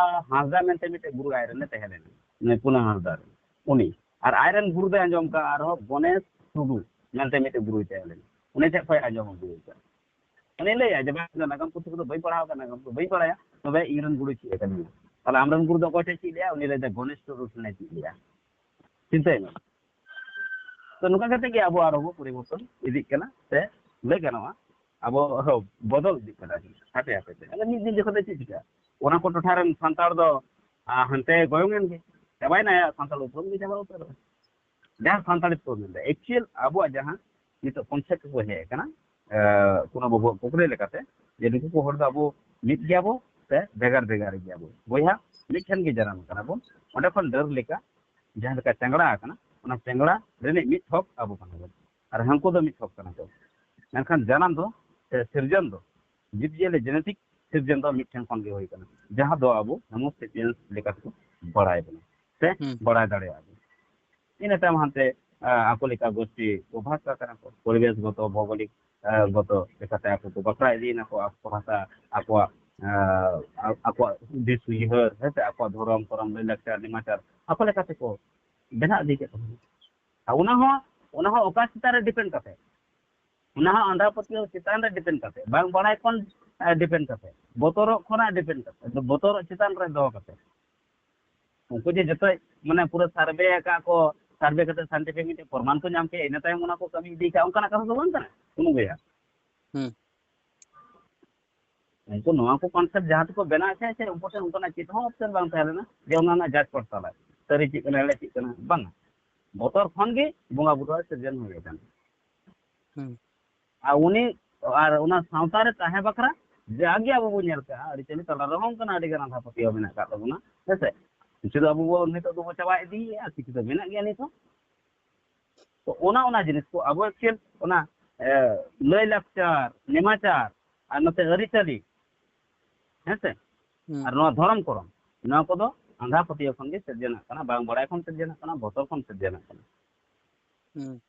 ᱦᱟᱸᱥᱫᱟ ᱢᱮᱱᱛᱮ ᱢᱤᱫᱴᱮᱡ ᱜᱩᱨᱩ ᱟᱡᱨᱮᱱᱮ ᱛᱟᱦᱮᱸ ᱞᱮᱱᱟ, ᱩᱱᱤ ᱯᱩᱱᱟ ᱦᱟᱸᱥᱫᱟ ᱨᱮᱱ᱾ ᱩᱱᱤ ᱟᱨ ᱟᱡᱨᱮᱱ ᱜᱩᱨᱩ ᱫᱚᱭ ᱟᱸᱡᱚᱢ ᱠᱟᱜᱼᱟ ᱟᱨᱦᱚᱸ ᱜᱚᱱᱮᱥ ᱴᱩᱰᱩ ᱢᱮᱱᱛᱮ ᱢᱤᱫᱴᱮᱱ ᱜᱩᱨᱩᱭ ᱛᱟᱦᱮᱸ ᱞᱮᱱᱟ, ᱩᱱᱤ ᱴᱷᱮᱱ ᱠᱷᱚᱱ ᱟᱸᱡᱚᱢ ᱟᱹᱜᱩ ᱠᱟᱜᱼᱟ᱾ ᱩᱱᱤ ᱞᱟᱹᱭᱟ ᱡᱮ, "ᱵᱟᱝ, ᱱᱟᱜᱟᱢ ᱯᱩᱛᱷᱤ ᱠᱚᱫᱚ ᱵᱟᱹᱧ ᱯᱟᱲᱦᱟᱣ ᱠᱟᱱᱟ, ᱱᱟᱜᱟᱢ ᱠᱚᱫᱚ ᱵᱟᱹᱧ ᱵᱟᱲᱟᱭᱟ, ᱛᱚᱵᱮ ᱤᱧ ᱨᱮᱱ ᱜᱩᱨᱩ ᱪᱮᱫ ᱟᱠᱟᱫᱤᱧᱟ?" ᱛᱟᱦᱞᱮ ᱟᱢᱨᱮᱱ ᱜᱩᱨᱩ ᱫᱚ ᱚᱠᱚᱭ ᱴᱷᱮᱱ ᱪᱮᱫ ᱞᱮᱭᱟ? ᱩᱱᱤ ᱞᱟᱹᱭ ᱫᱟ, "ᱜᱚᱱᱮᱥ ᱴᱩᱰᱩ ᱴᱷᱮᱱᱮ ᱪᱮᱫ ᱞᱮᱭᱟ᱾" ᱪᱤᱱᱛᱟᱹᱭ ᱢᱮ᱾ ᱛᱚ, ᱱᱚᱝᱠᱟ ᱠᱟᱛᱮ ᱜᱮ ᱟᱵᱚ ᱟᱨᱦᱚᱸ ᱵᱚ ᱯᱚᱨᱤᱵᱚᱨᱛᱚᱱ ᱤᱫᱤᱜ ᱠᱟᱱᱟ ᱥᱮ ᱞᱟᱹᱭ ᱜᱟᱱᱚᱜᱼᱟ, ᱟᱵᱚ ᱟᱨᱦᱚᱸ ᱵᱚᱫᱚᱞ ᱤᱫᱤᱜ ᱠᱟᱱᱟ ᱦᱟᱯᱮ ᱦᱟᱯᱮ ᱛᱮ᱾ ᱟᱫᱚ ᱢᱤᱫ ᱫᱤᱱ ᱡᱚᱠᱷᱚᱱ ᱫᱚ ᱪᱮᱫ ᱪᱤᱠᱟᱹᱜᱼᱟ? ᱚᱱᱟ ᱠᱚ ᱴᱚᱴᱷᱟ ᱨᱮᱱ ᱥᱟᱱᱛᱟᱲ ᱫᱚ, ᱟ, ᱦᱟᱱᱛᱮ ᱜᱚᱭᱚᱝ ᱮᱱ ᱜᱮ, ᱪᱟᱵᱟᱭᱮᱱᱟ, ᱥᱟᱱᱛᱟᱲ ᱩᱯᱨᱩᱢ ᱜᱮ ᱪᱟᱵᱟ ᱩᱛᱟᱹᱨᱚᱜᱼᱟ᱾ ᱡᱟᱦᱟᱸ ᱥᱟᱱᱛᱟᱲᱤ ᱛᱮᱠᱚ ᱢᱮᱱᱫᱟ, actual ᱟᱵᱚᱣᱟᱜ ᱡᱟᱦᱟᱸ ᱱᱤᱛᱚᱜ concept ᱠᱚ ᱦᱮᱡ ᱟᱠᱟᱱᱟ, ᱮ, ᱠᱳᱱᱳ ᱵᱟᱹᱵᱩᱣᱟᱜ ᱠᱩᱠᱞᱤ ᱞᱮᱠᱟᱛᱮ, ᱡᱮ ᱱᱩᱠᱩ ᱠᱚ ᱦᱚᱲ ᱫᱚ ᱟᱵᱚ ᱢᱤᱫ ᱜᱮᱭᱟᱵᱚ ᱥᱮ ᱵᱷᱮᱜᱟᱨ ᱵᱷᱮᱜᱟᱨ ᱜᱮᱭᱟᱵᱚ? ᱵᱚᱭᱦᱟ, ᱢᱤᱫ ᱴᱷᱮᱱ ᱜᱮ ᱡᱟᱱᱟᱢ ᱠᱟᱱᱟ ᱵᱚᱱ, ᱚᱸᱰᱮ ᱠᱷᱚᱱ ᱰᱟᱹᱨ ᱞᱮᱠᱟ ᱡᱟᱦᱟᱸ ᱞᱮᱠᱟ ᱪᱟᱝᱲᱟ ᱟᱠᱟᱱᱟ, ᱚᱱᱟ ᱪᱟᱝᱲᱟ ᱨᱤᱱᱤᱡ ᱢᱤᱫ ᱛᱷᱚᱠ ᱟᱵᱚ ᱠᱟᱱᱟ ᱵᱚᱱ, ᱟᱨ ᱦᱟᱹᱱᱠᱩ ᱫᱚ ᱢᱤᱫ ᱛᱷᱚᱠ ᱠᱟᱱᱟ ᱠᱚ᱾ ᱢᱮᱱᱠᱷᱟᱱ ᱡᱟᱱᱟᱢ ᱫᱚ, ᱥᱮ ᱥᱤᱨᱡᱚᱱ ᱫᱚ, ᱡᱤᱵᱽᱼᱡᱤᱭᱟᱹᱞᱤ genetic ᱥᱤᱨᱡᱚᱱ ᱫᱚ ᱢᱤᱫ ᱴᱷᱮᱱ ᱠᱷᱚᱱ ᱜᱮ ᱦᱩᱭ ᱠᱟᱱᱟ, ᱡᱟᱦᱟᱸ ᱫᱚ ᱟᱵᱚ Homo sapiens ᱞᱮᱠᱟ ᱛᱮᱠᱚ ᱵᱟᱲᱟᱭ ᱵᱚᱱᱟ ᱥᱮ ᱦᱩᱸ᱾ ᱵᱟᱲᱟᱭ ᱫᱟᱲᱮᱭᱟᱜᱼᱟ ᱵᱚᱱ᱾ ᱤᱱᱟᱹ ᱛᱟᱭᱚᱢ ᱦᱟᱱᱛᱮ, ᱟ, ᱟᱠᱚ ᱞᱮᱠᱟ ᱜᱳᱥᱴᱤ ᱠᱚ ᱵᱷᱟᱜᱽ ᱠᱟᱜ ᱠᱟᱱᱟ ᱠᱚ, ᱯᱚᱨᱤᱵᱮᱥ ᱜᱚᱛᱚ, ᱵᱷᱳᱜᱳᱞᱤᱠ, ᱟ, ᱜᱚᱛᱚ ᱞᱮᱠᱟᱛᱮ ᱟᱠᱚ ᱠᱚ ᱵᱟᱠᱷᱨᱟ ᱤᱫᱤᱭᱮᱱᱟ ᱠᱚ, ᱟᱠᱚ ᱵᱷᱟᱥᱟ, ᱟᱠᱚᱣᱟᱜ, ᱟ, ᱟ-, ᱟᱠᱚᱣᱟᱜ ᱫᱤᱥ ᱩᱭᱦᱟᱹᱨ, ᱦᱮᱸ ᱥᱮ, ᱟᱠᱚᱣᱟᱜ ᱫᱷᱚᱨᱚᱢ, ᱠᱚᱨᱚᱢ, ᱞᱟᱹᱭ ᱞᱟᱠᱪᱟᱨ, ᱱᱮᱢᱟᱪᱟᱨ, ᱟᱠᱚ ᱞᱮᱠᱟ ᱛᱮᱠᱚ ᱵᱮᱱᱟᱣ ᱤᱫᱤ ᱠᱮᱫ ᱛᱟᱵᱚᱱᱟ᱾ ᱟᱨ ᱚᱱᱟ ᱦᱚᱸ, ᱚᱱᱟ ᱦᱚᱸ ᱚᱠᱟ ᱪᱮᱛᱟᱱ ᱨᱮ depend ᱠᱟᱛᱮ? ᱚᱱᱟ ᱦᱚᱸ ᱟᱸᱫᱷᱟ ᱯᱟᱹᱛᱭᱟᱹᱣ ᱪᱮᱛᱟᱱ ᱨᱮ depend ᱠᱟᱛᱮ, ᱵᱟᱝ ᱵᱟᱲᱟᱭ ᱠᱷᱚᱱ, ᱟ, depend ᱠᱟᱛᱮ, ᱵᱚᱛᱚᱨᱚᱜ ᱠᱷᱚᱱᱟᱜ depend ᱠᱟᱛᱮ, ᱟᱫᱚ ᱵᱚᱛᱚᱨᱚᱜ ᱪᱮᱛᱟᱱ ᱨᱮ ᱫᱚᱦᱚ ᱠᱟᱛᱮ᱾ ᱩᱱᱠᱩ ᱡᱮ ᱡᱚᱛᱚ, ᱢᱟᱱᱮ, ᱯᱩᱨᱟᱹ survey ᱟᱠᱟᱫ ᱠᱚ, survey ᱠᱟᱛᱮ scientific ᱢᱤᱫᱴᱮᱱ ᱯᱨᱚᱢᱟᱱ ᱠᱚ ᱧᱟᱢ ᱠᱮᱫᱟ, ᱤᱱᱟᱹ ᱛᱟᱭᱚᱢ ᱚᱱᱟ ᱠᱚ ᱠᱟᱹᱢᱤ ᱤᱫᱤ ᱠᱟᱜᱼᱟ, ᱚᱱᱠᱟᱱᱟᱜ ᱠᱟᱛᱷᱟ ᱫᱚ ᱵᱟᱝ ᱠᱟᱱᱟ ᱠᱳᱱᱳ ᱵᱚᱭᱦᱟ᱾ ᱦᱩᱸ᱾ ᱩᱱᱠᱩ ᱱᱚᱣᱟ ᱠᱚ concept ᱡᱟᱦᱟᱸ ᱛᱮᱠᱚ ᱵᱮᱱᱟᱣ ᱠᱮᱫ ᱥᱮ, ᱩᱱᱠᱩ ᱴᱷᱮᱱ ᱚᱱᱠᱟᱱᱟᱜ ᱪᱮᱫ ᱦᱚᱸ option ᱵᱟᱝ ᱛᱟᱦᱮᱸ ᱞᱮᱱᱟ ᱡᱮ ᱚᱱᱟ ᱨᱮᱱᱟᱜ ᱡᱟᱸᱪ ᱯᱚᱲᱛᱟᱞᱟᱭ, ᱥᱟᱹᱨᱤ ᱪᱮᱫ ᱠᱟᱱᱟ, ᱮᱲᱮ ᱪᱮᱫ ᱠᱟᱱᱟ, ᱵᱟᱝᱟ᱾ ᱵᱚᱛᱚᱨ ᱠᱷᱚᱱ ᱜᱮ ᱵᱚᱸᱜᱟ ᱵᱩᱨᱩ ᱟᱜ ᱥᱤᱨᱡᱚᱱ ᱦᱩᱭ ᱟᱠᱟᱱᱟ᱾ ᱦᱩᱸ᱾ ᱟᱨ ᱩᱱᱤ, ᱟᱨ ᱚᱱᱟ ᱥᱟᱶᱛᱟ ᱨᱮ ᱛᱟᱦᱮᱸ ᱵᱟᱠᱷᱨᱟ ᱡᱟᱜᱮ ᱟᱵᱚ ᱵᱚᱱ ᱧᱮᱞ ᱠᱟᱜᱼᱟ, ᱟᱹᱨᱤᱪᱟᱹᱞᱤ ᱛᱟᱞᱟ ᱨᱮᱦᱚᱸ ᱚᱱᱠᱟᱱᱟᱜ ᱟᱹᱰᱤ ᱜᱟᱱ ᱟᱸᱫᱷᱟ ᱯᱟᱹᱛᱭᱟᱹᱣ ᱢᱮᱱᱟᱜ ᱟᱠᱟᱫ ᱛᱟᱵᱚᱱᱟ, ᱦᱮᱸ ᱥᱮ? ᱠᱤᱪᱷᱩ ᱫᱚ ᱟᱵᱚ ᱵᱚ ᱱᱤᱛᱚᱜ ᱫᱚᱵᱚ ᱪᱟᱵᱟ ᱤᱫᱤᱭᱮᱫᱼᱟ, ᱠᱤᱪᱷᱩ ᱫᱚ ᱢᱮᱱᱟᱜ ᱜᱮᱭᱟ ᱱᱤᱛ ᱦᱚᱸ᱾ ᱛᱚ, ᱚᱱᱟ, ᱚᱱᱟ ᱡᱤᱱᱤᱥ ᱠᱚ ᱟᱵᱚ actual ᱚᱱᱟ, ᱮ, ᱞᱟᱹᱭ ᱞᱟᱠᱪᱟᱨ, ᱱᱮᱢᱟᱪᱟᱨ, ᱟᱨ ᱱᱚᱛᱮ ᱟᱹᱨᱤᱪᱟᱹᱞᱤ, ᱦᱮᱸ ᱥᱮ? ᱦᱩᱸ᱾ ᱟᱨ ᱱᱚᱣᱟ ᱫᱷᱚᱨᱚᱢ ᱠᱚᱨᱚᱢ, ᱱᱚᱣᱟ ᱠᱚᱫᱚ ᱟᱸᱫᱷᱟ ᱯᱟᱹᱛᱭᱟᱹᱣ ᱠᱷᱚᱱ ᱜᱮ ᱥᱤᱨᱡᱚᱱᱟᱜ ᱠᱟᱱᱟ, ᱵᱟᱝ ᱵᱟᱲᱟᱭ ᱠᱷᱚᱱ ᱥᱤᱨᱡᱚᱱᱟᱜ ᱠᱟᱱᱟ, ᱵᱚᱛᱚᱨ ᱠᱷᱚᱱ ᱥᱤᱨᱡᱚᱱᱟᱜ ᱠᱟᱱᱟ᱾ ᱦᱩᱸ᱾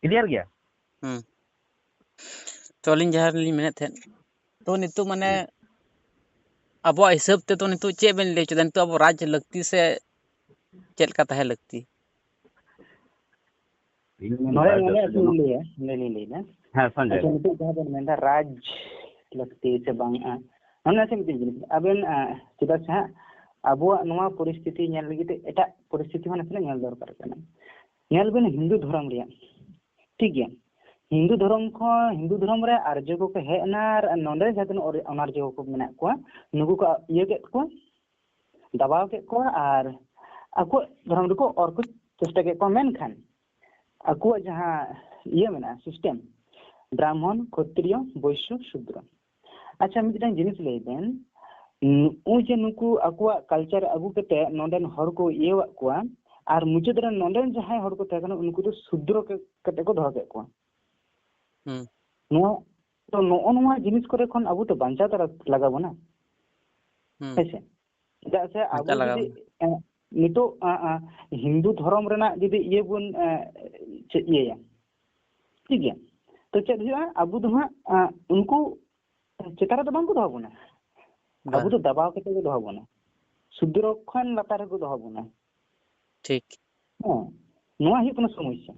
Clear ᱜᱮᱭᱟ? ᱦᱩᱸ᱾ ᱛᱚ, ᱟᱹᱞᱤᱧ ᱡᱟᱦᱟᱸ ᱞᱤᱧ ᱢᱮᱱᱮᱫ ᱛᱟᱦᱮᱸᱫ, ᱛᱚ, ᱱᱤᱛᱚᱜ, ᱢᱟᱱᱮ, ᱦᱩᱸ᱾ ᱟᱵᱚᱣᱟᱜ ᱦᱤᱥᱟᱹᱵ ᱛᱮᱫᱚ ᱱᱤᱛᱚᱜ ᱪᱮᱫ ᱵᱮᱱ ᱞᱟᱹᱭ ᱦᱚᱪᱚᱭᱮᱫᱟ? ᱱᱤᱛᱚᱜ ᱟᱵᱚ ᱨᱟᱡᱽ ᱞᱟᱹᱠᱛᱤ ᱥᱮ ᱪᱮᱫ ᱞᱮᱠᱟ ᱛᱟᱦᱮᱸ ᱞᱟᱹᱠᱛᱤ? ᱤᱧ ᱢᱮᱱ ᱱᱚᱰᱮ ᱫᱟ ᱱᱚᱰᱮ ᱡᱚᱛᱚ ᱟᱹᱞᱤᱧ ᱡᱚᱱᱚ-, ᱞᱟᱹᱭᱟ, ᱱᱚᱰᱮ ᱞᱤᱧ ᱞᱟᱹᱭᱫᱟ᱾ ᱦᱮᱸ, ᱥᱚᱧᱡᱚᱭ᱾ ᱟᱪᱪᱷᱟ, ᱱᱤᱛᱚᱜ ᱡᱟᱦᱟᱸ ᱵᱮᱱ ᱢᱮᱱᱫᱟ ᱨᱟᱡᱽ ᱞᱟᱹᱠᱛᱤ ᱥᱮ ᱵᱟᱝ, ᱟ, ᱱᱚᱰᱮ ᱥᱮ ᱢᱤᱫᱴᱮᱱ ᱡᱤᱱᱤᱥ, ᱟᱵᱮᱱ, ᱟ, ᱪᱮᱫᱟᱜ ᱥᱮ ᱦᱟᱸᱜ ᱟᱵᱚᱣᱟᱜ ᱱᱚᱣᱟ ᱯᱚᱨᱤᱥᱛᱷᱤᱛᱤ ᱧᱮᱞ ᱞᱟᱹᱜᱤᱫ ᱛᱮ ᱮᱴᱟᱜ ᱯᱚᱨᱤᱥᱛᱷᱤᱛᱤ ᱦᱚᱸ ᱱᱟᱥᱮᱱᱟᱜ ᱧᱮᱞ ᱫᱚᱨᱠᱟᱨ ᱠᱟᱱᱟ᱾ ᱧᱮᱞ ᱵᱮᱱ ᱦᱤᱱᱫᱩ ᱫᱷᱚᱨᱚᱢ ᱨᱮᱭᱟᱜ, ᱴᱷᱤᱠ ᱜᱮᱭᱟ, ᱦᱤᱱᱫᱩ ᱫᱷᱚᱨᱚᱢ ᱠᱷᱚᱱ, ᱦᱤᱱᱫᱩ ᱫᱷᱚᱨᱚᱢ ᱨᱮ ᱟᱨᱡᱚ ᱠᱚᱠᱚ ᱦᱮᱡ ᱮᱱᱟ ᱟᱨ ᱱᱚᱰᱮ ᱡᱟᱦᱟᱸ ᱛᱤᱱᱟᱹᱜ ᱚᱨ-, ᱚᱱᱟᱨᱡᱚ ᱠᱚ ᱢᱮᱱᱟᱜ ᱠᱚᱣᱟ, ᱱᱩᱠᱩ ᱠᱚ ᱤᱭᱟᱹ ᱠᱮᱫ ᱠᱚᱣᱟ, ᱫᱟᱵᱟᱣ ᱠᱮᱫ ᱠᱚᱣᱟ ᱟᱨ ᱟᱠᱚᱣᱟᱜ ᱫᱷᱚᱨᱚᱢ ᱨᱮᱠᱚ ᱚᱨ ᱠᱚ ᱪᱮᱥᱴᱟ ᱠᱮᱫ ᱠᱚᱣᱟ᱾ ᱢᱮᱱᱠᱷᱟᱱ ᱟᱠᱚᱣᱟᱜ ᱡᱟᱦᱟᱸ ᱤᱭᱟᱹ ᱢᱮᱱᱟᱜᱼᱟ, system, ᱵᱨᱟᱦᱢᱚᱱ, ᱠᱷᱚᱛᱨᱤᱭᱚ, ᱵᱳᱭᱥᱭᱚ, ᱥᱩᱫᱨᱚ᱾ ᱟᱪᱪᱷᱟ, ᱢᱤᱫᱴᱟᱝ ᱡᱤᱱᱤᱥ ᱞᱟᱹᱭ ᱵᱮᱱ, ᱱᱩᱜᱼᱩᱭ ᱡᱮ ᱱᱩᱠᱩ ᱟᱠᱚᱣᱟᱜ culture ᱟᱹᱜᱩ ᱠᱟᱛᱮ ᱱᱚᱰᱮᱱ ᱦᱚᱲ ᱠᱚ ᱤᱭᱟᱹᱣᱟᱜ ᱠᱚᱣᱟ, ᱟᱨ ᱢᱩᱪᱟᱹᱫ ᱨᱮ ᱱᱚᱰᱮᱱ ᱡᱟᱦᱟᱸᱭ ᱦᱚᱲ ᱠᱚ ᱛᱟᱦᱮᱸ ᱠᱟᱱᱟ, ᱩᱱᱠᱩ ᱫᱚ ᱥᱩᱫᱨᱚ ᱠᱟ-, ᱠᱟᱛᱮ ᱠᱚ ᱫᱚᱦᱚ ᱠᱮᱫ ᱠᱚᱣᱟ᱾ ᱦᱩᱸ᱾ ᱱᱚᱣᱟ, ᱛᱚ ᱱᱚᱜᱼᱚ ᱱᱚᱣᱟ ᱡᱤᱱᱤᱥ ᱠᱚᱨᱮ ᱠᱷᱚᱱ ᱟᱵᱚ ᱛᱚ ᱵᱟᱧᱪᱟᱣ ᱛᱟᱨᱟ ᱞᱟᱜᱟᱣ ᱵᱚᱱᱟ᱾ ᱦᱩᱸ᱾ ᱦᱮᱸ ᱥᱮ? ᱪᱮᱫᱟᱜ ᱥᱮ ᱟᱵᱚ ᱵᱟᱧᱪᱟᱣ ᱞᱟᱜᱟᱣ ᱡᱩᱫᱤ, ᱵᱚᱱᱟ᱾ ᱮ, ᱱᱤᱛᱚᱜ, ᱟ, ᱟ, ᱦᱤᱱᱫᱩ ᱫᱷᱚᱨᱚᱢ ᱨᱮᱱᱟᱜ ᱡᱩᱫᱤ ᱤᱭᱟᱹ ᱵᱚᱱ, ᱮ, ᱪᱮᱫ ᱤᱭᱟᱹᱭᱟ, ᱴᱷᱤᱠ ᱜᱮᱭᱟ? ᱛᱚ ᱪᱮᱫ ᱦᱩᱭᱩᱜᱼᱟ? ᱟᱵᱚ ᱫᱚ ᱦᱟᱸᱜ, ᱟ, ᱩᱱᱠᱩ ᱪᱮᱛᱟᱱ ᱨᱮᱫᱚ ᱵᱟᱝ ᱠᱚ ᱫᱚᱦᱚ ᱵᱚᱱᱟ᱾ ᱵᱟ᱾ ᱟᱵᱚ ᱫᱚ ᱫᱟᱵᱟᱣ ᱠᱟᱛᱮ ᱠᱚ ᱫᱚᱦᱚ ᱵᱚᱱᱟ᱾ ᱥᱩᱫᱨᱚ ᱠᱷᱚᱱ ᱞᱟᱛᱟᱨ ᱨᱮᱠᱚ ᱫᱚᱦᱚ ᱵᱚᱱᱟ᱾ ᱴᱷᱤᱠ᱾ ᱦᱮᱸ, ᱱᱚᱣᱟ ᱦᱩᱭᱩᱜ ᱠᱟᱱᱟ ᱥᱚᱢᱚᱥᱥᱟ᱾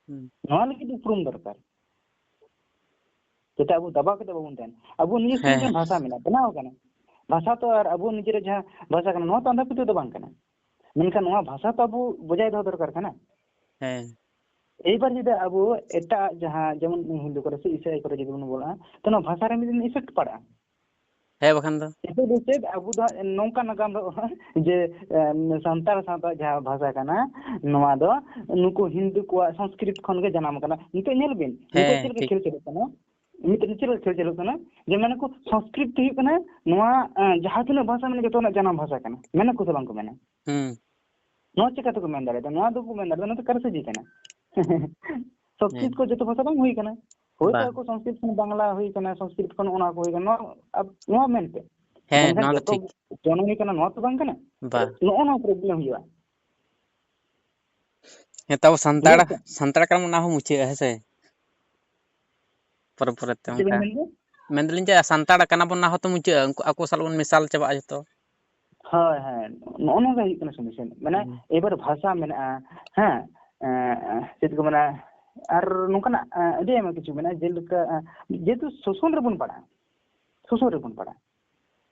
ᱦᱩᱸ᱾ ᱱᱚᱣᱟ ᱞᱟᱹᱜᱤᱫ ᱩᱯᱨᱩᱢ ᱫᱚᱨᱠᱟᱨ, ᱡᱟᱛᱮ ᱟᱵᱚ ᱫᱟᱵᱟᱣ ᱠᱟᱛᱮ ᱵᱟᱵᱚᱱ ᱛᱟᱦᱮᱱ᱾ ᱟᱵᱚ ᱱᱤᱡᱮ ᱦᱮᱸ᱾ ᱢᱤᱫᱴᱮᱱ ᱵᱷᱟᱥᱟ ᱢᱮᱱᱟᱜᱼᱟ, ᱵᱮᱱᱟᱣ ᱟᱠᱟᱱᱟ᱾ ᱵᱷᱟᱥᱟ ᱛᱚ ᱟᱨ ᱟᱵᱚ ᱱᱤᱡᱮᱨᱟᱜ ᱡᱟᱦᱟᱸ ᱵᱷᱟᱥᱟ ᱠᱟᱱᱟ, ᱱᱚᱣᱟ ᱛᱚ ᱟᱸᱫᱷᱟ ᱯᱟᱹᱛᱭᱟᱹᱣ ᱫᱚ ᱵᱟᱝ ᱠᱟᱱᱟ᱾ ᱢᱮᱱᱠᱷᱟᱱ ᱱᱚᱣᱟ ᱵᱷᱟᱥᱟ ᱛᱚ ᱟᱵᱚ ᱵᱚᱡᱟᱭ ᱫᱚᱦᱚ ᱫᱚᱨᱠᱟᱨ ᱠᱟᱱᱟ᱾ ᱦᱮᱸ᱾ ᱮᱭᱵᱟᱨ ᱡᱩᱫᱤ ᱟᱵᱚ ᱮᱴᱟᱜ ᱡᱟᱦᱟᱸ, ᱡᱮᱢᱚᱱ ᱦᱤᱱᱫᱩ ᱠᱚᱨᱮ ᱥᱮ ᱤᱥᱟᱹᱭ ᱠᱚᱨᱮ ᱡᱩᱫᱤ ᱵᱚᱱ ᱵᱚᱞᱚᱜᱼᱟ, ᱛᱚ ᱱᱚᱣᱟ ᱵᱷᱟᱥᱟ ᱨᱮ ᱢᱤᱫᱴᱮᱱ effect ᱯᱟᱲᱟᱜᱼᱟ᱾ ᱦᱮᱸ, ᱵᱟᱠᱷᱟᱱ ᱫᱚ᱾ ᱱᱤᱛᱚᱜ ᱫᱚ ᱪᱮᱫ, ᱟᱵᱚ ᱫᱚ ᱦᱟᱸᱜ ᱱᱚᱝᱠᱟ ᱱᱟᱜᱟᱢ ᱨᱮ ᱡᱮ, ᱮ, ᱥᱟᱱᱛᱟᱲ ᱥᱟᱶᱛᱟ ᱡᱟᱦᱟᱸ ᱵᱷᱟᱥᱟ ᱠᱟᱱᱟ, ᱱᱚᱣᱟ ᱫᱚ ᱱᱩᱠᱩ ᱦᱤᱱᱫᱩ ᱠᱚᱣᱟᱜ ᱥᱚᱝᱥᱠᱨᱤᱛ ᱠᱷᱚᱱ ᱜᱮ ᱡᱟᱱᱟᱢ ᱟᱠᱟᱱᱟ᱾ ᱱᱤᱛᱚᱜ ᱧᱮᱞ ᱵᱤᱱ, ᱱᱤᱛᱚᱜ ᱦᱮᱸ, ᱪᱮᱫ ᱞᱮᱠᱟ ᱴᱷᱤᱠ᱾ ᱠᱷᱮᱞ ᱪᱟᱹᱞᱩᱜ ᱠᱟᱱᱟ? ᱢᱤᱫᱴᱮᱱ ᱪᱮᱫ ᱞᱮᱠᱟ ᱠᱷᱮᱞ ᱪᱟᱹᱞᱩᱜ ᱠᱟᱱᱟ? ᱡᱮ ᱢᱮᱱᱟ ᱠᱚ ᱥᱚᱝᱥᱠᱨᱤᱛ ᱫᱚ ᱦᱩᱭᱩᱜ ᱠᱟᱱᱟ ᱱᱚᱣᱟ, ᱮ, ᱡᱟᱦᱟᱸ ᱛᱤᱱᱟᱹᱜ ᱵᱷᱟᱥᱟ ᱢᱮᱱᱟᱜᱼᱟ, ᱡᱚᱛᱚ ᱨᱮᱱᱟᱜ ᱡᱟᱱᱟᱢ ᱵᱷᱟᱥᱟ ᱠᱟᱱᱟ᱾ ᱢᱮᱱᱟ ᱠᱚ ᱥᱮ ᱵᱟᱝ ᱠᱚ ᱢᱮᱱᱟ? ᱦᱩᱸ᱾ ᱱᱚᱣᱟ ᱪᱮᱠᱟ ᱛᱮᱠᱚ ᱢᱮᱱ ᱫᱟᱲᱮᱭᱟᱜᱼᱟ? ᱱᱚᱣᱟ ᱫᱚᱠᱚ ᱢᱮᱱ ᱫᱟᱲᱮᱭᱟᱜᱼᱟ, ᱱᱚᱣᱟ ᱫᱚ ᱠᱟᱨᱥᱟᱡᱤ ᱠᱟᱱᱟ᱾ ᱥᱚᱝᱥᱠᱨᱤᱛ ᱦᱮᱸ᱾ ᱠᱚ ᱡᱚᱛᱚ ᱵᱷᱟᱥᱟ ᱵᱟᱝ ᱦᱩᱭ ᱠᱟᱱᱟ᱾ ᱦᱳᱭᱛᱳ ᱵᱟᱝ᱾ ᱟᱠᱚ ᱥᱚᱝᱥᱠᱨᱤᱛ ᱠᱷᱚᱱ ᱵᱟᱝᱞᱟ ᱦᱩᱭ ᱠᱟᱱᱟ, ᱥᱚᱝᱥᱠᱨᱤᱛ ᱠᱷᱚᱱ ᱚᱱᱟ ᱠᱚ ᱦᱩᱭ ᱠᱟᱱᱟ, ᱱᱚᱣᱟ, ᱟᱵ-, ᱱᱚᱣᱟ ᱢᱮᱱᱛᱮ᱾ ᱦᱮᱸ, ᱢᱮᱱᱠᱷᱟᱱ ᱱᱚᱣᱟ ᱫᱚ ᱡᱚᱛᱚ ᱴᱷᱤᱠ᱾ ᱡᱚᱱᱚᱢᱤ ᱠᱟᱱᱟ, ᱱᱚᱣᱟ ᱛᱚ ᱵᱟᱝ ᱠᱟᱱᱟ᱾ ᱵᱟᱝ᱾ ᱱᱚᱜᱼᱚ ᱱᱚᱣᱟ problem ᱦᱩᱭᱩᱜᱼᱟ᱾ ᱦᱮᱸ, ᱛᱟᱵᱚ ᱥᱟᱱᱛᱟᱲ, ᱵᱩᱡᱷᱟᱹᱣ ᱠᱮᱫ? ᱥᱟᱱᱛᱟᱲ ᱠᱟᱱᱟ ᱵᱚᱱ, ᱚᱱᱟ ᱦᱚᱸ ᱢᱩᱪᱟᱹᱫᱼᱟ, ᱦᱮᱸ ᱥᱮ? ᱯᱚᱨᱮ ᱯᱚᱨᱮ ᱛᱮ ᱪᱮᱫ ᱵᱮᱱ ᱚᱱᱠᱟ᱾ ᱢᱮᱱᱫᱟ? ᱢᱮᱱᱫᱟᱞᱤᱧ ᱡᱮ ᱥᱟᱱᱛᱟᱲ ᱠᱟᱱᱟ ᱵᱚᱱ, ᱚᱱᱟ ᱦᱚᱸᱛᱚ ᱢᱩᱪᱟᱹᱫᱼᱟ, ᱩᱱᱠᱩ ᱟᱠᱚ ᱥᱟᱞᱟᱜ ᱵᱚᱱ ᱢᱮᱥᱟᱞ ᱪᱟᱵᱟᱜᱼᱟ ᱡᱚᱛᱚ᱾ ᱦᱳᱭ, ᱦᱳᱭ᱾ ᱱᱚᱜᱼᱚ ᱱᱚᱣᱟ ᱜᱮ ᱦᱩᱭᱩᱜ ᱠᱟᱱᱟ ᱥᱚᱢᱚᱥᱥᱟ᱾ ᱢᱟᱱᱮ, ᱦᱩᱸ᱾ ᱮᱵᱟᱨ ᱵᱷᱟᱥᱟ ᱢᱮᱱᱟᱜᱼᱟ, ᱦᱮᱸ, ᱮᱸ, ᱪᱮᱫ ᱠᱚ ᱢᱮᱱᱟ, ᱟᱨ ᱱᱚᱝᱠᱟᱱᱟᱜ, ᱮᱸ, ᱟᱹᱰᱤ ᱟᱭᱢᱟ ᱠᱤᱪᱷᱩ ᱢᱮᱱᱟᱜᱼᱟ, ᱡᱮᱞᱮᱠᱟ, ᱮᱸ, ᱡᱮᱦᱮᱛᱩ ᱥᱳᱥᱳᱱ ᱨᱮᱵᱚᱱ ᱯᱟᱲᱟᱜᱼᱟ, ᱥᱳᱥᱳᱱ ᱨᱮᱵᱚᱱ ᱯᱟᱲᱟᱜᱼᱟ᱾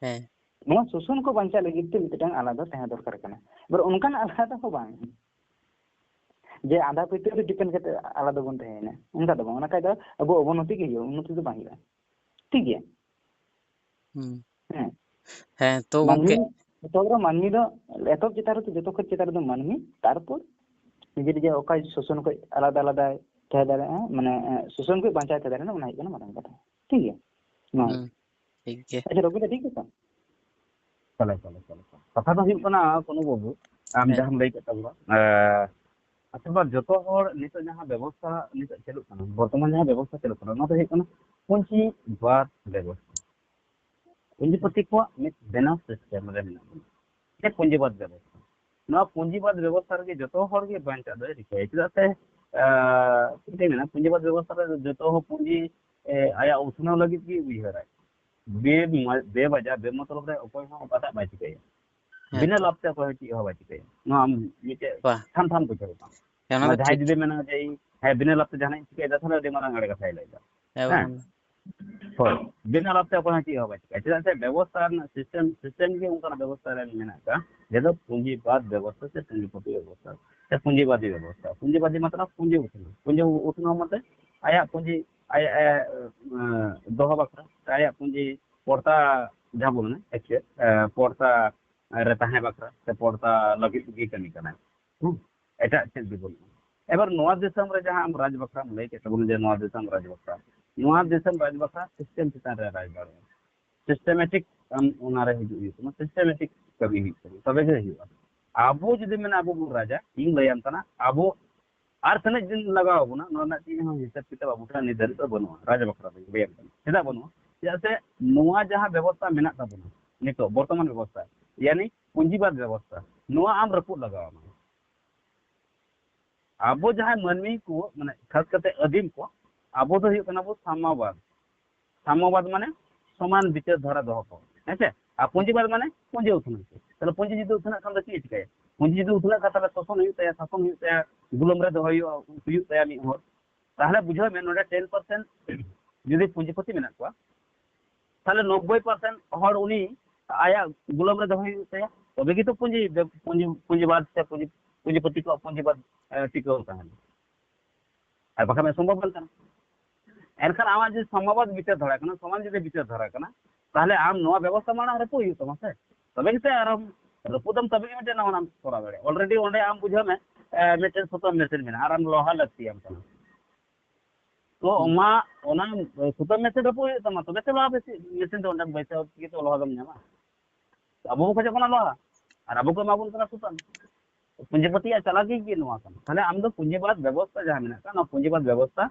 ᱦᱮᱸ᱾ ᱱᱚᱣᱟ ᱥᱳᱥᱳᱱ ᱠᱚ ᱵᱟᱧᱪᱟᱣ ᱞᱟᱹᱜᱤᱫ ᱛᱮ ᱢᱤᱫᱴᱟᱝ ᱟᱞᱟᱫᱟ ᱛᱟᱦᱮᱸ ᱫᱚᱨᱠᱟᱨ ᱠᱟᱱᱟ᱾ ᱮᱵᱟᱨ ᱚᱱᱠᱟᱱᱟᱜ ᱟᱞᱟᱫᱟ ᱦᱚᱸ ᱵᱟᱝ, ᱡᱮ ᱟᱸᱫᱷᱟ ᱯᱟᱹᱛᱭᱟᱹᱣ ᱨᱮ depend ᱠᱟᱛᱮ ᱟᱞᱟᱫᱟ ᱵᱚᱱ ᱛᱟᱦᱮᱸᱭᱮᱱᱟ, ᱚᱱᱠᱟ ᱫᱚ ᱵᱟᱝ᱾ ᱚᱱᱟ ᱠᱷᱟᱡ ᱫᱚ ᱟᱵᱚ ᱚᱵᱚᱱᱚᱛᱤ ᱜᱮ ᱦᱩᱭᱩᱜᱼᱟ, ᱩᱱᱱᱚᱛᱤ ᱫᱚ ᱵᱟᱝ ᱦᱩᱭᱩᱜᱼᱟ᱾ ᱴᱷᱤᱠ ᱜᱮᱭᱟ? ᱦᱩᱸ᱾ ᱦᱮᱸ᱾ ᱦᱮᱸ, ᱛᱚ ᱢᱟᱹᱱᱢᱤ, ᱜᱚᱝᱠᱮ᱾ ᱮᱛᱚᱦᱚᱵ ᱨᱮ ᱢᱟᱹᱱᱢᱤ ᱫᱚ, ᱮᱛᱚᱦᱚᱵ ᱪᱮᱛᱟᱱ ᱨᱮᱫᱚ, ᱡᱚᱛᱚ ᱠᱷᱚᱡ ᱪᱮᱛᱟᱱ ᱨᱮᱫᱚ ᱢᱟᱹᱱᱢᱤ, ᱛᱟᱨᱯᱚᱨ ᱱᱤᱡᱮ ᱱᱤᱡᱮ ᱚᱠᱟ ᱥᱳᱥᱳᱱ ᱠᱷᱚᱡ ᱟᱞᱟᱫᱟ ᱟᱞᱟᱫᱟ ᱛᱟᱦᱮᱸ ᱫᱟᱲᱮᱭᱟᱜᱼᱟ, ᱢᱟᱱᱮ, ᱮ, ᱥᱳᱥᱳᱱ ᱠᱷᱚᱡ ᱵᱟᱧᱪᱟᱣ ᱛᱟᱦᱮᱸ ᱫᱟᱲᱮᱭᱟᱜᱼᱟ, ᱚᱱᱟ ᱦᱩᱭᱩᱜ ᱠᱟᱱᱟ ᱢᱟᱨᱟᱝ ᱠᱟᱛᱷᱟ᱾ ᱴᱷᱤᱠ ᱜᱮᱭᱟ? ᱱᱚᱣᱟ᱾ ᱦᱩᱸ, ᱴᱷᱤᱠ ᱜᱮ᱾ ᱟᱪᱪᱷᱟ, ᱨᱚᱵᱤ ᱫᱟ, ᱴᱷᱤᱠ ᱜᱮᱛᱚ? ᱛᱟᱦᱞᱮ, ᱛᱟᱦᱞᱮ, ᱛᱟᱦᱞᱮ, ᱛᱟᱦᱞᱮ᱾ ᱠᱟᱛᱷᱟ ᱫᱚ ᱦᱩᱭᱩᱜ ᱠᱟᱱᱟ, ᱠᱚᱱᱩ ᱵᱟᱹᱵᱩ, ᱟᱢ ᱦᱮᱸ᱾ ᱡᱟᱦᱟᱸᱢ ᱞᱟᱹᱭ ᱠᱮᱫ ᱛᱟᱵᱚᱱᱟ, ᱮ, ᱟᱪᱪᱷᱟ, ᱵᱟ, ᱡᱚᱛᱚ ᱦᱚᱲ ᱱᱤᱛᱚᱜ ᱡᱟᱦᱟᱸ ᱵᱮᱵᱚᱥᱛᱷᱟ ᱱᱤᱛᱚᱜ ᱪᱟᱹᱞᱩᱜ ᱠᱟᱱᱟ, ᱵᱚᱨᱛᱚᱢᱟᱱ ᱡᱟᱦᱟᱸ ᱵᱮᱵᱚᱥᱛᱷᱟ ᱪᱟᱹᱞᱩᱜ ᱠᱟᱱᱟ, ᱚᱱᱟ ᱫᱚ ᱦᱩᱭᱩᱜ ᱠᱟᱱᱟ ᱯᱩᱸᱡᱤᱵᱟᱫ ᱵᱮᱵᱚᱥᱛᱷᱟ᱾ ᱯᱩᱸᱡᱤᱯᱚᱛᱤ ᱠᱚᱣᱟᱜ ᱢᱤᱫ ᱵᱮᱱᱟᱣ system ᱨᱮ ᱢᱮᱱᱟᱜ ᱵᱚᱱᱟ᱾ ᱥᱮ ᱯᱩᱸᱡᱤᱵᱟᱫ ᱵᱮᱵᱚᱥᱛᱷᱟ᱾ ᱱᱚᱣᱟ ᱯᱩᱸᱡᱤᱵᱟᱫ ᱵᱮᱵᱚᱥᱛᱷᱟ ᱨᱮᱜᱮ ᱡᱚᱛᱚ ᱦᱚᱲ ᱜᱮ ᱵᱟᱧᱪᱟᱜ ᱫᱚᱭ ᱨᱤᱠᱟᱹᱭᱟ᱾ ᱪᱮᱫᱟᱜ ᱥᱮ, ᱟᱸ, ᱪᱮᱫ ᱤᱧ ᱢᱮᱱᱟ, ᱯᱩᱸᱡᱤᱵᱟᱫ ᱵᱮᱵᱚᱥᱛᱷᱟ ᱨᱮ ᱡᱚᱛᱚ ᱦᱚᱲ ᱯᱩᱸᱡᱤ, ᱮ, ᱟᱭᱟᱜ ᱩᱛᱱᱟᱹᱣ ᱞᱟᱹᱜᱤᱫ ᱜᱮ ᱩᱭᱦᱟᱹᱨᱟᱭ᱾ ᱵᱮ-, ᱵᱮ ᱵᱟᱡᱟ, ᱵᱮ ᱢᱚᱛᱞᱚᱵ ᱨᱮ ᱚᱠᱚᱭ ᱦᱚᱸ ᱚᱠᱟᱴᱟᱜ ᱵᱟᱭ ᱪᱤᱠᱟᱹᱭᱟ᱾ ᱦᱮᱸ ᱵᱤᱱᱟᱹ ᱛᱚ᱾ ᱞᱟᱵᱷ ᱛᱮ ᱚᱠᱚᱭ ᱦᱚᱸ ᱪᱮᱫ ᱦᱚᱸ ᱵᱟᱭ ᱪᱤᱠᱟᱹᱭᱟ᱾ ᱱᱚᱣᱟ ᱟᱢ ᱢᱤᱫᱴᱮᱡ ᱵᱟ᱾ ᱴᱷᱟᱢ ᱴᱷᱟᱢ ᱵᱩᱡᱷᱟᱹᱣ ᱛᱟᱢ᱾ ᱦᱮᱸ, ᱚᱱᱟ ᱱᱚᱣᱟ ᱫᱚ ᱡᱟᱦᱟᱸᱭ ᱴᱷᱤᱠ᱾ ᱡᱩᱫᱤ ᱢᱮᱱᱟ ᱡᱮ ᱤᱧ, ᱦᱮᱸ, ᱵᱤᱱᱟᱹ ᱞᱟᱵᱷ ᱛᱮ ᱡᱟᱦᱟᱱᱟᱜ ᱤᱧ ᱪᱤᱠᱟᱹᱭᱮᱫᱟ, ᱛᱟᱦᱞᱮ ᱟᱹᱰᱤ ᱢᱟᱨᱟᱝ ᱮᱲᱮ ᱠᱟᱛᱷᱟᱭ ᱞᱟᱹᱭᱫᱟ᱾ ᱦᱮᱸ, ᱦᱮᱸ᱾ ᱵᱟᱝ᱾ ᱦᱳᱭ᱾ ᱵᱤᱱᱟᱹ ᱞᱟᱵᱷ ᱛᱮ ᱚᱠᱚᱭ ᱦᱚᱸ ᱪᱮᱫ ᱦᱚᱸ ᱵᱟᱭ ᱪᱤᱠᱟᱹᱭᱟ᱾ ᱪᱮᱫᱟᱜ ᱥᱮ ᱵᱮᱵᱚᱥᱛᱷᱟ ᱨᱮᱱᱟᱜ system, system ᱜᱮ ᱚᱱᱠᱟᱱᱟᱜ ᱵᱮᱵᱚᱥᱛᱷᱟ ᱨᱮ ᱢᱮᱱᱟᱜ ᱟᱠᱟᱫ, ᱡᱟᱦᱟᱸ ᱫᱚ ᱯᱩᱸᱡᱤᱵᱟᱫ ᱵᱮᱵᱚᱥᱛᱷᱟ ᱥᱮ ᱯᱩᱸᱡᱤᱯᱚᱛᱤ ᱵᱮᱵᱚᱥᱛᱷᱟ ᱥᱮ ᱯᱩᱸᱡᱤᱵᱟᱫᱤ ᱵᱮᱵᱚᱥᱛᱷᱟ᱾ ᱯᱩᱸᱡᱤᱵᱟᱫᱤ ᱢᱚᱛᱞᱚᱵ ᱯᱩᱸᱡᱤ ᱩᱛᱱᱟᱹᱣ᱾ ᱯᱩᱸᱡᱤ ᱩᱛᱱᱟᱹᱣ ᱢᱟᱱᱮ ᱟᱭᱟᱜ ᱯᱩᱸᱡᱤ, ᱟᱭᱟᱜ ᱮ, ᱮ, ᱫᱚᱦᱚ ᱵᱟᱠᱷᱨᱟ, ᱟᱭᱟᱜ ᱯᱩᱸᱡᱤ ᱯᱚᱲᱛᱟ, ᱡᱟᱦᱟᱸ ᱵᱚᱱ ᱢᱮᱱᱟ, actual, ᱮ, ᱯᱚᱲᱛᱟ ᱨᱮ ᱛᱟᱦᱮᱸ ᱵᱟᱠᱷᱨᱟ ᱥᱮ ᱯᱚᱲᱛᱟ ᱞᱟᱹᱜᱤᱫ ᱜᱮ ᱠᱟᱹᱢᱤ ᱠᱟᱱᱟᱭ᱾ ᱦᱩᱸ, ᱮᱴᱟᱜ ᱪᱮᱫ ᱜᱮ ᱵᱟᱹᱱᱩᱜᱼᱟ᱾ ᱮᱵᱟᱨ ᱱᱚᱣᱟ ᱫᱤᱥᱚᱢ ᱨᱮ ᱡᱟᱦᱟᱸ ᱟᱢ ᱨᱟᱡᱽ ᱵᱟᱠᱷᱨᱟᱢ ᱞᱟᱹᱭ ᱠᱮᱫ ᱛᱟᱵᱚᱱᱟ ᱡᱮ ᱱᱚᱣᱟ ᱫᱤᱥᱚᱢ ᱨᱟᱡᱽ ᱵᱟᱠᱷᱨᱟ, ᱱᱚᱣᱟ ᱫᱤᱥᱚᱢ ᱨᱟᱡᱽ ᱵᱟᱠᱷᱨᱟ system ᱪᱮᱛᱟᱱ ᱨᱮ ᱨᱟᱡᱽ ᱫᱟᱲᱮᱭᱟᱜᱼᱟ᱾ Systematic ᱟᱢ ᱚᱱᱟᱨᱮ ᱦᱤᱡᱩᱜ ᱦᱩᱭᱩᱜ ᱛᱟᱢᱟ, systematic ᱠᱟᱹᱢᱤ ᱦᱩᱭᱩᱜ ᱛᱟᱢᱟ, ᱛᱚᱵᱮ ᱜᱮ ᱦᱩᱭᱩᱜᱼᱟ᱾ ᱟᱵᱚ ᱡᱩᱫᱤ ᱢᱮᱱᱟ ᱟᱵᱚ ᱵᱚᱱ ᱨᱟᱡᱟ, ᱤᱧ ᱞᱟᱹᱭᱟᱢ ᱠᱟᱱᱟ, ᱟᱵᱚ ᱟᱨ ᱛᱤᱱᱟᱹᱜ ᱫᱤᱱ ᱞᱟᱜᱟᱣ ᱟᱵᱚᱱᱟ, ᱱᱚᱣᱟ ᱨᱮᱱᱟᱜ ᱪᱮᱫ ᱦᱚᱸ ᱦᱤᱥᱟᱹᱵ ᱠᱤᱛᱟᱹᱵ ᱟᱵᱚ ᱴᱷᱮᱱ ᱱᱤᱛ ᱫᱷᱟᱹᱨᱤᱡ ᱫᱚ ᱵᱟᱹᱱᱩᱜᱼᱟ᱾ ᱨᱟᱡᱽ ᱵᱟᱠᱷᱨᱟ ᱫᱚᱧ ᱞᱟᱹᱭᱟᱢ ᱠᱟᱱᱟ, ᱪᱮᱫᱟᱜ ᱵᱟᱹᱱᱩᱜᱼᱟ? ᱪᱮᱫᱟᱜ ᱥᱮ ᱱᱚᱣᱟ ᱡᱟᱦᱟᱸ ᱵᱮᱵᱚᱥᱛᱷᱟ ᱢᱮᱱᱟᱜ ᱛᱟᱵᱚᱱᱟ ᱱᱤᱛᱚᱜ ᱵᱚᱨᱛᱚᱢᱟᱱ ᱵᱮᱵᱚᱥᱛᱷᱟ, ᱭᱟᱱᱤ ᱯᱩᱸᱡᱤᱵᱟᱫ ᱵᱮᱵᱚᱥᱛᱷᱟ, ᱱᱚᱣᱟ ᱟᱢ ᱨᱟᱹᱯᱩᱫ ᱞᱟᱜᱟᱣ ᱟᱢᱟ᱾ ᱟᱵᱚ ᱡᱟᱦᱟᱸᱭ ᱢᱟᱹᱱᱢᱤ ᱠᱚ, ᱢᱟᱱᱮ, ᱠᱷᱟᱥ ᱠᱟᱛᱮ ᱟᱹᱫᱤᱢ ᱠᱚ, ᱟᱵᱚ ᱫᱚ ᱦᱩᱭᱩᱜ ᱠᱟᱱᱟ ᱵᱚ ᱥᱟᱢᱭᱚᱵᱟᱫ᱾ ᱥᱟᱢᱭᱚᱵᱟᱫ ᱢᱟᱱᱮ ᱥᱚᱢᱟᱱ ᱵᱤᱪᱟᱹᱨ ᱫᱷᱟᱨᱟ ᱫᱚᱦᱚ ᱠᱚ, ᱦᱮᱸ ᱥᱮ? ᱟᱨ ᱯᱩᱸᱡᱤᱵᱟᱫ ᱢᱟᱱᱮ ᱯᱩᱸᱡᱤ ᱩᱛᱱᱟᱹᱣ᱾ ᱛᱟᱦᱚᱞᱮ ᱯᱩᱸᱡᱤ ᱡᱩᱫᱤ ᱩᱛᱱᱟᱹᱜ ᱠᱷᱟᱱ ᱫᱚ ᱪᱮᱫ ᱮ ᱪᱤᱠᱟᱹᱭᱟ? ᱯᱩᱸᱡᱤ ᱡᱩᱫᱤ ᱩᱛᱱᱟᱹᱜ ᱠᱷᱟᱱ ᱛᱟᱦᱚᱞᱮ ᱥᱳᱥᱚᱱ ᱦᱩᱭᱩᱜ ᱛᱟᱭᱟ, ᱥᱟᱥᱚᱱ ᱦᱩᱭᱩᱜ ᱛᱟᱭᱟ, ᱜᱩᱞᱟᱹᱢ ᱨᱮ ᱫᱚᱦᱚᱭ ᱦᱩᱭᱩᱜᱼᱟ, ᱦᱩᱭᱩᱜ ᱛᱟᱭᱟ ᱢᱤᱫ ᱦᱚᱲ᱾ ᱛᱟᱦᱚᱞᱮ ᱵᱩᱡᱷᱟᱹᱣ ᱢᱮ, ᱱᱚᱰᱮ ᱴᱮᱱ ᱯᱟᱨᱥᱮᱱᱴ ᱡᱩᱫᱤ ᱯᱩᱸᱡᱤᱯᱚᱛᱤ ᱢᱮᱱᱟᱜ ᱠᱚᱣᱟ, ᱛᱟᱦᱚᱞᱮ ᱱᱚᱵᱵᱳᱭ ᱯᱟᱨᱥᱮᱱᱴ ᱦᱚᱲ ᱩᱱᱤ ᱟᱭᱟᱜ ᱜᱩᱞᱟᱹᱢ ᱨᱮ ᱫᱚᱦᱚᱭ ᱦᱩᱭᱩᱜ ᱛᱟᱭᱟ, ᱛᱚᱵᱮ ᱜᱮᱛᱚ ᱯᱩᱸᱡᱤ, ᱯᱩᱸᱡᱤ, ᱯᱩᱸᱡᱤᱵᱟᱫ ᱥᱮ ᱯᱩᱸᱡᱤ, ᱯᱩᱸᱡᱤᱯᱚᱛᱤ ᱠᱚᱣᱟᱜ ᱯᱩᱸᱡᱤᱵᱟᱫ, ᱮ, ᱴᱤᱠᱟᱹᱣ ᱛᱟᱦᱮᱱᱟ᱾ ᱟᱨ ᱵᱟᱠᱷᱟᱱ ᱥᱚᱢᱵᱷᱚᱵ ᱵᱟᱝ ᱠᱟᱱᱟ᱾ ᱮᱱᱠᱷᱟᱱ ᱟᱢᱟᱜ ᱡᱩᱫᱤ ᱥᱚᱢᱟᱡᱽ ᱵᱤᱪᱟᱹᱨ ᱫᱷᱟᱨᱟ ᱠᱟᱱᱟ, ᱥᱚᱢᱟᱡᱽ ᱡᱩᱫᱤ ᱵᱤᱪᱟᱹᱨ ᱫᱷᱟᱨᱟ ᱠᱟᱱᱟ, ᱛᱟᱦᱚᱞᱮ ᱟᱢ ᱱᱚᱣᱟ ᱵᱮᱵᱚᱥᱛᱷᱟ ᱢᱟᱲᱟᱝ ᱨᱟᱹᱯᱩᱫ ᱦᱩᱭᱩᱜ ᱛᱟᱢᱟ ᱥᱮ, ᱛᱚᱵᱮ ᱜᱮᱥᱮ ᱟᱨᱚᱢ ᱨᱟᱹᱯᱩᱫᱟᱢ, ᱛᱚᱵᱮ ᱜᱮ ᱢᱤᱫᱴᱮᱱ ᱱᱟᱣᱟᱱᱟᱜ ᱮᱢ ᱠᱚᱨᱟᱣ ᱫᱟᱲᱮᱭᱟᱜᱼᱟ᱾ ᱚᱞᱨᱮᱰᱤ ᱚᱸᱰᱮ ᱟᱢ ᱵᱩᱡᱷᱟᱹᱣ ᱢᱮ, ᱮ, ᱢᱤᱫᱴᱮᱱ ᱥᱩᱛᱟᱹᱢ ᱢᱮᱥᱤᱱ ᱢᱮᱱᱟᱜᱼᱟ ᱟᱨ ᱟᱢ ᱞᱳᱦᱟ ᱞᱟᱹᱠᱛᱤᱭᱟᱢ ᱠᱟᱱᱟ, ᱛᱚ ᱚᱱᱟ, ᱚᱱᱟ ᱥᱩᱛᱟᱹᱢ ᱢᱮᱥᱤᱱ ᱨᱟᱹᱯᱩᱫ ᱦᱩᱭᱩᱜ ᱛᱟᱢᱟ, ᱛᱚᱵᱮ ᱥᱮ ᱞᱳᱦᱟ ᱢᱮᱥᱤᱱ ᱫᱚ ᱚᱸᱰᱮ ᱵᱟᱹᱭᱥᱟᱹᱣ ᱛᱮᱜᱮ ᱛᱚ ᱞᱳᱦᱟ ᱫᱚᱢ ᱧᱟᱢᱟ᱾ ᱟᱵᱚ ᱵᱚᱱ ᱠᱷᱚᱡᱚᱜ ᱠᱟᱱᱟ ᱞᱳᱦᱟ, ᱟᱨ ᱟᱵᱚ ᱠᱚ ᱮᱢᱟ ᱵᱚᱱ ᱠᱟᱱᱟ ᱥᱩᱛᱟᱹᱢ᱾ ᱯᱩᱸᱡᱤᱯᱚᱛᱤᱭᱟᱜ ᱪᱟᱞᱟᱠᱤ ᱜᱮ ᱱᱚᱣᱟ ᱠᱟᱱᱟ᱾ ᱛᱟᱦᱞᱮ ᱟᱢ ᱫᱚ ᱯᱩᱸᱡᱤᱵᱟᱫ ᱵᱮᱵᱚᱥᱛᱟ ᱡᱟᱦᱟᱸ ᱢᱮᱱᱟᱜ ᱠᱟᱱ, ᱚᱱᱟ ᱯᱩᱸᱡᱤᱵᱟᱫ ᱵᱮᱵᱚᱥᱛᱟ,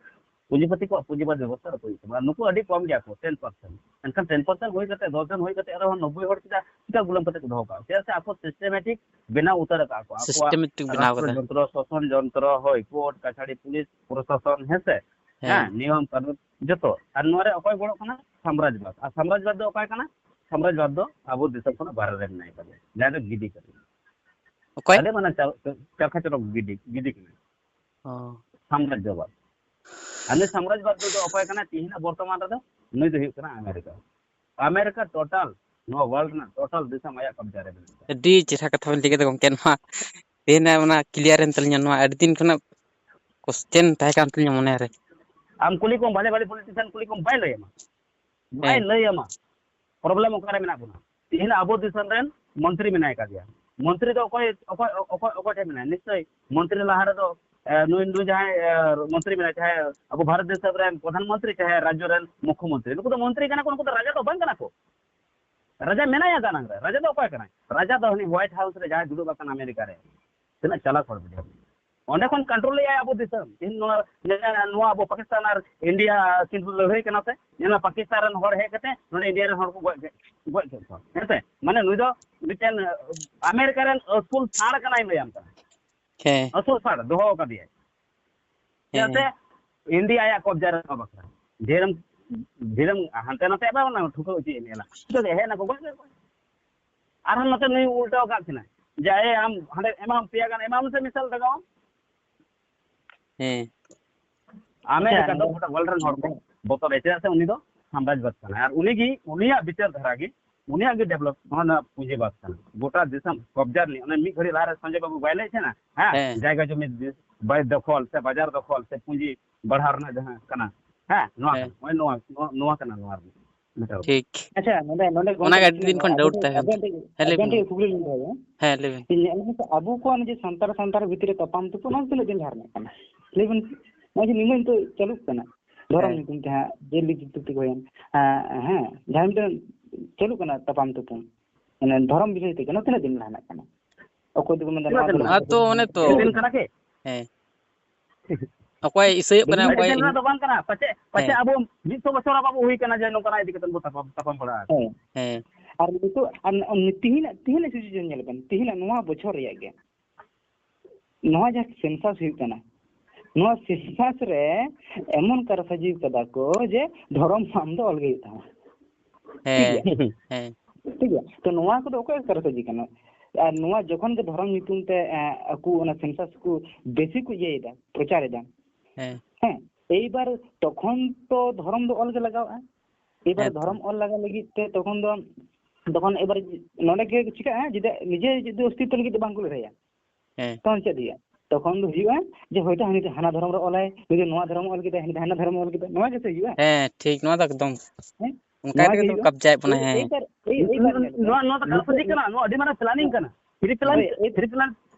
ᱯᱩᱸᱡᱤᱯᱚᱛᱤ ᱠᱚᱣᱟᱜ ᱯᱩᱸᱡᱤᱵᱟᱫ ᱵᱮᱵᱚᱥᱛᱟ ᱨᱟᱹᱯᱩᱫ ᱦᱩᱭᱩᱜ ᱛᱟᱢᱟ᱾ ᱟᱨ ᱱᱩᱠᱩ ᱟᱹᱰᱤ ᱠᱚᱢ ᱜᱮᱭᱟ ᱠᱚ, ᱴᱮᱱ ᱯᱟᱨᱥᱮᱱᱴ᱾ ᱮᱱᱠᱷᱟᱱ ᱴᱮᱱ ᱯᱟᱨᱥᱮᱱᱴ ᱦᱩᱭ ᱠᱟᱛᱮ, ᱫᱚᱥ ᱡᱚᱱ ᱦᱩᱭ ᱠᱟᱛᱮ ᱨᱮᱦᱚᱸ ᱱᱚᱵᱵᱳᱭ ᱦᱚᱲ ᱪᱮᱫᱟᱜ, ᱪᱮᱫᱟᱜ ᱜᱩᱞᱟᱹᱢ ᱠᱟᱛᱮ ᱠᱚ ᱫᱚᱦᱚ ᱠᱟᱜᱼᱟ? ᱪᱮᱫᱟᱜ ᱥᱮ ᱟᱠᱚ ᱥᱤᱥᱴᱮᱢᱮᱴᱤᱠ ᱵᱮᱱᱟᱣ ᱩᱛᱟᱹᱨ ᱟᱠᱟᱫ ᱠᱚ᱾ ᱟᱠᱚᱣᱟᱜ ᱥᱤᱥᱴᱮᱢᱮᱴᱤᱠ ᱵᱮᱱᱟᱣ ᱨᱟᱥᱴᱨᱚ ᱠᱟᱛᱮ᱾ ᱡᱚᱱᱛᱨᱚ, ᱥᱟᱥᱚᱱ ᱡᱚᱱᱛᱨᱚ, ᱦᱳᱭ, ᱠᱳᱨᱴ, ᱠᱟᱪᱷᱟᱲᱤ, ᱯᱩᱞᱤᱥ, ᱯᱨᱚᱥᱟᱥᱚᱱ, ᱦᱮᱸ ᱥᱮ? ᱦᱮᱸ᱾ ᱦᱮᱸ, ᱱᱤᱭᱚᱢ ᱠᱟᱹᱱᱩᱱ ᱡᱚᱛᱚ᱾ ᱟᱨ ᱱᱚᱣᱟ ᱨᱮ ᱚᱠᱚᱭ ᱜᱚᱲᱚᱜ ᱠᱟᱱᱟ? ᱥᱟᱢᱨᱟᱡᱽᱵᱟᱫ᱾ ᱟᱨ ᱥᱟᱢᱨᱟᱡᱽᱵᱟᱫ ᱫᱚ ᱚᱠᱚᱭ ᱠᱟᱱᱟ? ᱥᱟᱢᱨᱟᱡᱽᱵᱟᱫ ᱫᱚ ᱟᱵᱚ ᱫᱤᱥᱚᱢ ᱠᱷᱚᱱᱟᱜ ᱵᱟᱦᱨᱮ ᱨᱮ ᱢᱮᱱᱟᱭ ᱠᱟᱫᱮᱭᱟ, ᱡᱟᱦᱟᱸᱭ ᱫᱚ ᱜᱤᱰᱤ ᱠᱟᱱᱟ᱾ ᱚᱠᱚᱭ? ᱟᱞᱮ ᱢᱟᱱᱮ ᱪᱟᱨ-, ᱪᱟᱨᱠᱷᱟ ᱪᱚᱨᱚᱠ ᱜᱤᱰᱤ, ᱜᱤᱰᱤ ᱠᱟᱱᱟ᱾ ᱚ᱾ ᱥᱟᱢᱨᱟᱡᱽᱵᱟᱫ᱾ ᱟᱨ ᱱᱩᱭ ᱥᱟᱢᱨᱟᱡᱽᱵᱟᱫ ᱫᱚ ᱚᱠᱚᱭ ᱠᱟᱱᱟ? ᱛᱤᱦᱤᱧᱟᱜ ᱵᱚᱨᱛᱚᱢᱟᱱ ᱨᱮᱫᱚ ᱱᱩᱭ ᱫᱚ ᱦᱩᱭᱩᱜ ᱠᱟᱱᱟ ᱟᱢᱮᱨᱤᱠᱟ᱾ ᱟᱢᱮᱨᱤᱠᱟ ᱴᱳᱴᱟᱞ ᱱᱚᱣᱟ ᱣᱟᱨᱞᱰ ᱨᱮᱱᱟᱜ ᱴᱳᱴᱟᱞ ᱫᱤᱥᱚᱢ ᱟᱭᱟᱜ ᱠᱟᱵᱽᱡᱟ ᱨᱮ ᱢᱮᱱᱟᱜ ᱟᱠᱟᱫᱟ᱾ ᱟᱹᱰᱤ ᱪᱮᱦᱨᱟ ᱠᱟᱛᱷᱟ ᱵᱮᱱ ᱞᱟᱹᱭ ᱠᱮᱫᱟ ᱜᱚᱢᱠᱮ, ᱱᱚᱣᱟ ᱛᱮᱦᱮᱧ ᱚᱱᱟ ᱠᱞᱤᱭᱟᱨ ᱮᱱ ᱛᱟᱹᱞᱤᱧᱟ, ᱱᱚᱣᱟ ᱟᱹᱰᱤ ᱫᱤᱱ ᱠᱷᱚᱱᱟᱜ ᱠᱚᱥᱪᱮᱱ ᱛᱟᱦᱮᱸ ᱠᱟᱱ ᱛᱟᱹᱞᱤᱧᱟ ᱢᱚᱱᱮ ᱨᱮ᱾ ᱟᱢ ᱠᱩᱞᱤ ᱠᱚᱢ, ᱵᱷᱟᱞᱮ ᱵᱷᱟᱞᱮ ᱯᱚᱞᱤᱴᱤᱥᱤᱭᱟᱱ ᱠᱩᱞᱤ ᱠᱚᱢ, ᱵᱟᱭ ᱞᱟᱹᱭ ᱟᱢᱟ, ᱵᱟᱭ ᱦᱮᱸ᱾ ᱞᱟᱹᱭ ᱟᱢᱟ ᱯᱨᱚᱵᱞᱮᱢ ᱚᱠᱟᱨᱮ ᱢᱮᱱᱟᱜ ᱵᱚᱱᱟ᱾ ᱛᱮᱦᱮᱧ ᱟᱵᱚ ᱫᱤᱥᱚᱢ ᱨᱮᱱ ᱢᱚᱱᱛᱨᱤ ᱢᱮᱱᱟᱭ ᱠᱟᱫᱮᱭᱟ, ᱢᱚᱱᱛᱨᱤ ᱫᱚ ᱚᱠᱚᱭ, ᱚᱠᱚᱭ, ᱚᱠᱚᱭ, ᱚᱠᱚᱭ ᱴᱷᱮᱱ ᱢᱮᱱᱟᱭᱟ? ᱱᱤᱥᱪᱚᱭ ᱢᱚᱱᱛᱨᱤ ᱞᱟᱦᱟ ᱨᱮᱫᱚ, ᱮ, ᱱᱩᱭ, ᱱᱩᱭ ᱡᱟᱦᱟᱸᱭ, ᱮ, ᱢᱚᱱᱛᱨᱤ ᱢᱮᱱᱟᱭᱟ, ᱪᱟᱦᱮ ᱟᱵᱚ ᱵᱷᱟᱨᱚᱛ ᱫᱤᱥᱚᱢ ᱨᱮᱱ ᱯᱨᱚᱫᱷᱟᱱ ᱢᱚᱱᱛᱨᱤ, ᱪᱟᱦᱮ ᱨᱟᱡᱽᱡᱚ ᱨᱮᱱ ᱢᱩᱠᱷᱭᱚ ᱢᱚᱱᱛᱨᱤ, ᱱᱩᱠᱩ ᱫᱚ ᱢᱚᱱᱛᱨᱤ ᱠᱟᱱᱟ ᱠᱚ, ᱱᱩᱠᱩ ᱫᱚ ᱨᱟᱡᱟ ᱫᱚ ᱵᱟᱝ ᱠᱟᱱᱟ ᱠᱚ᱾ ᱨᱟᱡᱟ ᱢᱮᱱᱟᱭᱟ ᱫᱟᱱᱟᱝ ᱨᱮ᱾ ᱨᱟᱡᱟ ᱫᱚ ᱚᱠᱚᱭ ᱠᱟᱱᱟᱭ? ᱨᱟᱡᱟ ᱫᱚ ᱦᱟᱹᱱᱤ ᱦᱳᱣᱟᱭᱤᱴ ᱦᱟᱣᱩᱥ ᱨᱮ ᱡᱟᱦᱟᱸᱭ ᱫᱩᱲᱩᱵ ᱟᱠᱟᱱ ᱟᱢᱮᱨᱤᱠᱟ ᱨᱮ, ᱛᱤᱱᱟᱹᱜ ᱪᱟᱞᱟᱠ ᱦᱚᱲ ᱵᱩᱡᱷᱟᱹᱣ᱾ ᱚᱸᱰᱮ ᱠᱷᱚᱱ ᱠᱚᱱᱴᱨᱳᱞ ᱮᱫᱟᱭ ᱟᱵᱚ ᱫᱤᱥᱚᱢ᱾ ᱛᱮᱦᱮᱧ ᱱᱚᱣᱟ, ᱱᱚᱣᱟ ᱟᱵᱚ ᱯᱟᱠᱤᱥᱛᱟᱱ ᱟᱨ ᱤᱱᱰᱤᱭᱟ ᱠᱤᱱ ᱞᱟᱹᱲᱦᱟᱹᱭ ᱠᱟᱱᱟ ᱥᱮ, ᱧᱮᱞ ᱢᱮ ᱯᱟᱠᱤᱥᱛᱟᱱ ᱨᱮᱱ ᱦᱚᱲ ᱦᱮᱡ ᱠᱟᱛᱮ ᱱᱚᱰᱮ ᱤᱱᱰᱤᱭᱟ ᱨᱮᱱ ᱦᱚᱲ ᱠᱚ ᱜᱚᱡ ᱠᱮᱫ, ᱜᱚᱡ ᱠᱮᱫ ᱠᱚᱣᱟ᱾ ᱦᱮᱸ ᱥᱮ? ᱢᱟᱱᱮ ᱱᱩᱭ ᱫᱚ ᱢᱤᱫᱴᱮᱱ, ᱟᱢᱮᱨᱤᱠᱟ ᱨᱮᱱ ᱟᱹᱥᱩᱞ ᱥᱟᱬ ᱠᱟᱱᱟᱭ ᱞᱟᱹᱭᱟᱢ ᱠᱟᱱᱟ᱾ ᱦᱮᱸ᱾ ᱟᱹᱥᱩᱞ ᱥᱟᱬ ᱫᱚᱦᱚ ᱟᱠᱟᱫᱮᱭᱟᱭ᱾ ᱦᱮᱸ, ᱪᱮᱫᱟᱜ ᱥᱮ ᱦᱮᱸ᱾ ᱤᱱᱰᱤᱭᱟ ᱟᱭᱟᱜ ᱠᱚᱵᱡᱟ ᱨᱮ ᱫᱚᱦᱚ ᱵᱟᱠᱷᱨᱟ᱾ ᱰᱷᱮᱨᱮᱢ ᱵᱷᱤᱲᱮᱢ ᱦᱟᱱᱛᱮ ᱱᱟᱛᱮ ᱟᱵᱟᱨ ᱚᱱᱟ ᱴᱷᱩᱠᱟᱹ ᱪᱮᱫ ᱮᱢ ᱧᱮᱞᱟ? ᱱᱤᱛᱚᱜ ᱫᱚ ᱦᱮᱡ ᱮᱱᱟ ᱠᱚ, ᱜᱚᱡ ᱠᱮᱫ ᱠᱚᱣᱟ᱾ ᱟᱨᱦᱚᱸ ᱱᱚᱛᱮ ᱱᱩᱭ ᱩᱞᱴᱟᱹᱣ ᱟᱠᱟᱫ ᱠᱤᱱᱟ, ᱡᱮ ᱮ ᱟᱢ ᱦᱟᱸᱰᱮ ᱮᱢᱟᱢ ᱯᱮᱭᱟ ᱜᱟᱱ ᱮᱢᱟᱢ ᱥᱮ ᱢᱤᱥᱟᱞ ᱫᱟᱜᱟᱣᱟᱢ᱾ ᱦᱮᱸ᱾ ᱟᱢᱮ ᱟᱪᱪᱷᱟ, ᱞᱮᱠᱟ ᱫᱚ ᱱᱚᱰᱮ- ᱜᱚᱴᱟ ᱣᱟᱨᱞᱰ ᱨᱮᱱ ᱦᱚᱲ ᱠᱚ ᱵᱚᱛᱚᱨ ᱮ, ᱪᱮᱫᱟᱜ ᱥᱮ ᱩᱱᱤ ᱫᱚ ᱥᱟᱢᱨᱟᱡᱽᱵᱟᱫ ᱠᱟᱱᱟᱭ, ᱟᱨ ᱩᱱᱤᱜᱮ, ᱩᱱᱤᱭᱟᱜ ᱵᱤᱪᱟᱹᱨ ᱫᱷᱟᱨᱟ ᱜᱮ, ᱩᱱᱤᱭᱟᱜ ᱜᱮ ᱰᱮᱵᱷᱞᱚᱯ, ᱚᱱᱟ ᱯᱩᱸᱡᱤᱵᱟᱫ ᱠᱟᱱᱟ᱾ ᱜᱚᱴᱟ ᱫᱤᱥᱚᱢ ᱠᱚᱵᱡᱟ ᱨᱤᱱᱤᱡ, ᱚᱱᱮ ᱢᱤᱫ ᱜᱷᱟᱹᱲᱤ ᱞᱟᱦᱟᱨᱮ ᱥᱚᱧᱡᱚᱭ ᱵᱟᱵᱩ ᱵᱟᱭ ᱞᱟᱹᱭᱮᱫ ᱛᱟᱦᱮᱱᱟ, ᱦᱮᱸ, ᱦᱮᱸ᱾ ᱡᱟᱭᱜᱟ ᱡᱚᱢᱤ ᱫᱤ-, ᱵᱟᱭ ᱫᱚᱠᱷᱚᱞ ᱥᱮ ᱵᱟᱡᱟᱨ ᱫᱚᱠᱷᱚᱞ ᱥᱮ ᱯᱩᱸᱡᱤ ᱵᱟᱲᱦᱟᱣ ᱨᱮᱱᱟᱜ ᱡᱟᱦᱟᱸ ᱠᱟᱱᱟ, ᱦᱮᱸ, ᱱᱚᱣᱟ ᱦᱮᱸ᱾ ᱠᱟᱱᱟ, ᱱᱚᱜᱼᱚᱭ ᱱᱚᱣᱟ, ᱱᱚᱣᱟ, ᱱᱚᱣᱟ ᱠᱟᱱᱟ ᱱᱚᱣᱟ ᱨᱮᱱᱟᱜ ᱢᱮᱴᱟᱨ᱾ ᱴᱷᱤᱠ᱾ ᱟᱪᱪᱷᱟ, ᱱᱚᱰᱮ ᱱᱚᱰᱮ ᱚᱱᱟ ᱜᱮ ᱜᱚᱝᱠᱮ ᱟᱹᱰᱤ ᱫᱤᱱ ᱠᱷᱚᱱ ᱟᱵᱮᱱ ᱰᱟᱣᱩᱴ ᱴᱷᱮᱱ, ᱛᱟᱦᱮᱸ ᱠᱟᱱ ᱟᱵᱮᱱ ᱛᱤᱧᱟ᱾ ᱴᱷᱮᱱ, ᱦᱮᱸ, ᱞᱟᱹᱭ ᱟᱵᱮᱱ ᱵᱤᱱ ᱴᱷᱮᱱ ᱢᱟ᱾ ᱠᱩᱠᱞᱤ ᱞᱤᱧ ᱫᱚᱦᱚᱭᱟ᱾ ᱦᱮᱸ, ᱞᱟᱹᱭ ᱵᱤᱱ᱾ ᱤᱧ ᱧᱮᱞ ᱢᱮᱥᱮ, ᱟᱵᱚ ᱠᱚᱣᱟᱜ ᱱᱤᱡᱮ ᱥᱟᱱᱛᱟᱲ ᱥᱟᱱᱛᱟᱲ ᱵᱷᱤᱛᱤᱨ ᱨᱮ ᱛᱟᱯᱟᱢ ᱛᱩᱯᱩᱜ, ᱚᱱᱟ ᱛᱤᱱᱟᱹᱜ ᱫᱤᱱ ᱞᱟᱦᱟ ᱨᱮᱱᱟᱜ ᱠᱟᱱᱟ? ᱞᱟᱹᱭ ᱵᱤᱱ, ᱱᱚᱜᱼᱚᱭ ᱡᱮ ᱱᱤᱱᱟᱹᱜ ᱱᱤᱛᱚᱜ ᱪᱟᱹᱞᱩᱜ ᱠᱟᱱᱟ, ᱫᱷᱚᱨᱚᱢ ᱦᱮᱸ᱾ ᱧᱩᱛᱩᱢ ᱛᱮ ᱦᱟᱸᱜ ᱡᱮ ᱞᱤ ᱡᱩᱠᱛᱤ ᱠᱚ ᱦᱩᱭᱮᱱ, ᱦᱮᱸ, ᱦᱮᱸ, ᱡᱟᱦᱟᱸ ᱢᱤᱫᱴᱮᱱ ᱪᱟᱹᱞᱩᱜ ᱠᱟᱱᱟ ᱛᱟᱯᱟᱢ ᱛᱩᱯᱩ, ᱢᱟᱱᱮ ᱫᱷᱚᱨᱚᱢ ᱵᱤᱥᱚᱭ ᱛᱮ ᱠᱟᱱᱟ, ᱛᱤᱱᱟᱹᱜ ᱫᱤᱱ ᱞᱟᱦᱟ ᱨᱮᱱᱟᱜ ᱠᱟᱱᱟ? ᱚᱠᱚᱭ ᱫᱚᱠᱚ ᱢᱮᱱᱫᱟ ᱱᱚᱣᱟ ᱫᱚ ᱛᱤᱱᱟᱹᱜ ᱫᱤᱱ? ᱟᱨ ᱛᱚ ᱚᱱᱮ ᱛᱚ᱾ ᱢᱤᱫ ᱫᱤᱱ ᱠᱟᱱᱟ ᱠᱤ? ᱦᱮᱸ᱾ ᱚᱠᱚᱭ ᱤᱥᱟᱹᱭᱚᱜ ᱠᱟᱱᱟ, ᱢᱤᱫ ᱚᱠᱚᱭ ᱫᱤᱱ ᱨᱮᱱᱟᱜ ᱫᱚ ᱵᱟᱝ ᱠᱟᱱᱟ, ᱯᱟᱪᱮ, ᱯᱟᱪᱮ ᱦᱮᱸ᱾ ᱟᱵᱚ ᱢᱤᱫ ᱥᱚ ᱵᱚᱪᱷᱚᱨ ᱟᱵᱚ ᱦᱩᱭ ᱠᱟᱱᱟ ᱡᱮ ᱱᱚᱝᱠᱟᱱᱟᱜ ᱤᱫᱤ ᱠᱟᱛᱮ ᱵᱚ ᱛᱟᱯᱟᱢ, ᱛᱟᱯᱟᱢ ᱵᱟᱲᱟ ᱟᱠᱟᱱᱟ᱾ ᱦᱮᱸ᱾ ᱦᱮᱸ᱾ ᱟᱨ ᱱᱤᱛᱚᱜ, ᱟᱨ ᱱᱚᱜᱼᱚᱭ ᱛᱤᱦᱤᱧᱟᱜ, ᱛᱤᱦᱤᱧᱟᱜ situation ᱧᱮᱞ ᱵᱮᱱ, ᱛᱤᱦᱤᱧᱟᱜ ᱱᱚᱣᱟ ᱵᱚᱪᱷᱚᱨ ᱨᱮᱭᱟᱜ ᱜᱮ, ᱱᱚᱣᱟ ᱡᱟᱦᱟᱸ census ᱦᱩᱭᱩᱜ ᱠᱟᱱᱟ, ᱱᱚᱣᱟ census ᱨᱮ ᱮᱢᱚᱱ ᱠᱟᱨᱥᱟᱡᱤ ᱠᱟᱫᱟ ᱠᱚ ᱡᱮ ᱫᱷᱚᱨᱚᱢ ᱟᱢ ᱫᱚ ᱚᱞ ᱜᱮ ᱦᱩᱭᱩᱜ ᱛᱟᱢᱟ᱾ ᱦᱮᱸ᱾ ᱴᱷᱤᱠ ᱜᱮᱭᱟ? ᱦᱮᱸ᱾ ᱴᱷᱤᱠ ᱜᱮᱭᱟ? ᱛᱚ ᱱᱚᱣᱟ ᱠᱚᱫᱚ ᱚᱠᱚᱭ ᱠᱟᱨᱥᱟᱡᱤ ᱠᱟᱱᱟ? ᱟᱨ ᱱᱚᱣᱟ ᱡᱚᱠᱷᱚᱱ ᱜᱮ ᱫᱷᱚᱨᱚᱢ ᱧᱩᱛᱩᱢ ᱛᱮ, ᱮ, ᱟᱠᱚ ᱚᱱᱟ census ᱠᱚ ᱵᱮᱥᱤ ᱠᱚ ᱤᱭᱟᱹᱭᱮᱫᱟ, ᱯᱨᱚᱪᱟᱨ ᱮᱫᱟ᱾ ᱦᱮᱸ᱾ ᱦᱮᱸ, ᱮᱭᱵᱟᱨ ᱛᱚᱠᱷᱚᱱ ᱛᱚ ᱫᱷᱚᱨᱚᱢ ᱫᱚ ᱚᱞ ᱜᱮ ᱞᱟᱜᱟᱣᱼᱟ᱾ ᱮᱵᱟᱨ ᱦᱮᱸ ᱛᱚ᱾ ᱫᱷᱚᱨᱚᱢ ᱚᱞ ᱞᱟᱜᱟ ᱞᱟᱹᱜᱤᱫ ᱛᱮ ᱛᱚᱠᱷᱚᱱ ᱫᱚ, ᱛᱚᱠᱷᱚᱱ ᱮᱵᱟᱨ ᱱᱚᱰᱮ ᱜᱮ ᱪᱤᱠᱟᱹᱜᱼᱟ, ᱡᱩᱫᱤ ᱱᱤᱡᱮ ᱡᱩᱫᱤ ᱚᱥᱛᱤᱛᱛᱚ ᱞᱟᱹᱜᱤᱫ ᱫᱚ ᱵᱟᱝ ᱠᱚ ᱞᱟᱹᱲᱦᱟᱹᱭᱟ, ᱦᱮᱸ᱾ ᱛᱚᱠᱷᱚᱱ ᱪᱮᱫ ᱦᱩᱭᱩᱜᱼᱟ? ᱛᱚᱠᱷᱚᱱ ᱫᱚ ᱦᱩᱭᱩᱜᱼᱟ ᱡᱮ ᱦᱚᱭᱛᱳ ᱦᱟᱱᱤ ᱫᱚ ᱦᱟᱱᱟ ᱫᱷᱚᱨᱚᱢ ᱨᱮ ᱚᱞᱟᱭ, ᱱᱩᱭ ᱫᱚ ᱱᱚᱣᱟ ᱫᱷᱚᱨᱚᱢ ᱚᱞ ᱠᱮᱫᱟᱭ, ᱦᱟᱱᱤ ᱫᱚ ᱦᱟᱱᱟ ᱫᱷᱚᱨᱚᱢ ᱚᱞ ᱠᱮᱫᱟᱭ, ᱱᱚᱣᱟ ᱜᱮᱥᱮ ᱦᱩᱭᱩᱜᱼᱟ? ᱦᱮᱸ, ᱴᱷᱤᱠ, ᱱᱚᱣᱟ ᱫᱚ ᱮᱠᱫᱚᱢ᱾ ᱦᱮᱸ? ᱚᱱᱠᱟ ᱱᱚᱣᱟ ᱜᱮ ᱜᱮ ᱛᱚ ᱦᱩᱭᱩᱜᱼᱟ? ᱠᱟᱵᱡᱟᱭᱮᱫ ᱵᱚᱱᱟ, ᱮᱭ, ᱦᱮᱸ᱾ ᱮᱭᱵᱟᱨ, ᱮᱭ, ᱮᱭᱵᱟᱨ ᱧᱮᱞ ᱵᱮᱱ᱾ ᱱᱚᱣᱟ, ᱱᱚᱣᱟ ᱫᱚ ᱠᱟᱨᱥᱟᱡᱤ ᱠᱟᱱᱟ, ᱱᱚᱣᱟ ᱟᱹᱰᱤ ᱢᱟᱨᱟᱝ planning ᱠᱟᱱᱟ᱾ Pre plan, ᱦᱳᱭ, ᱮᱭ, pre plan,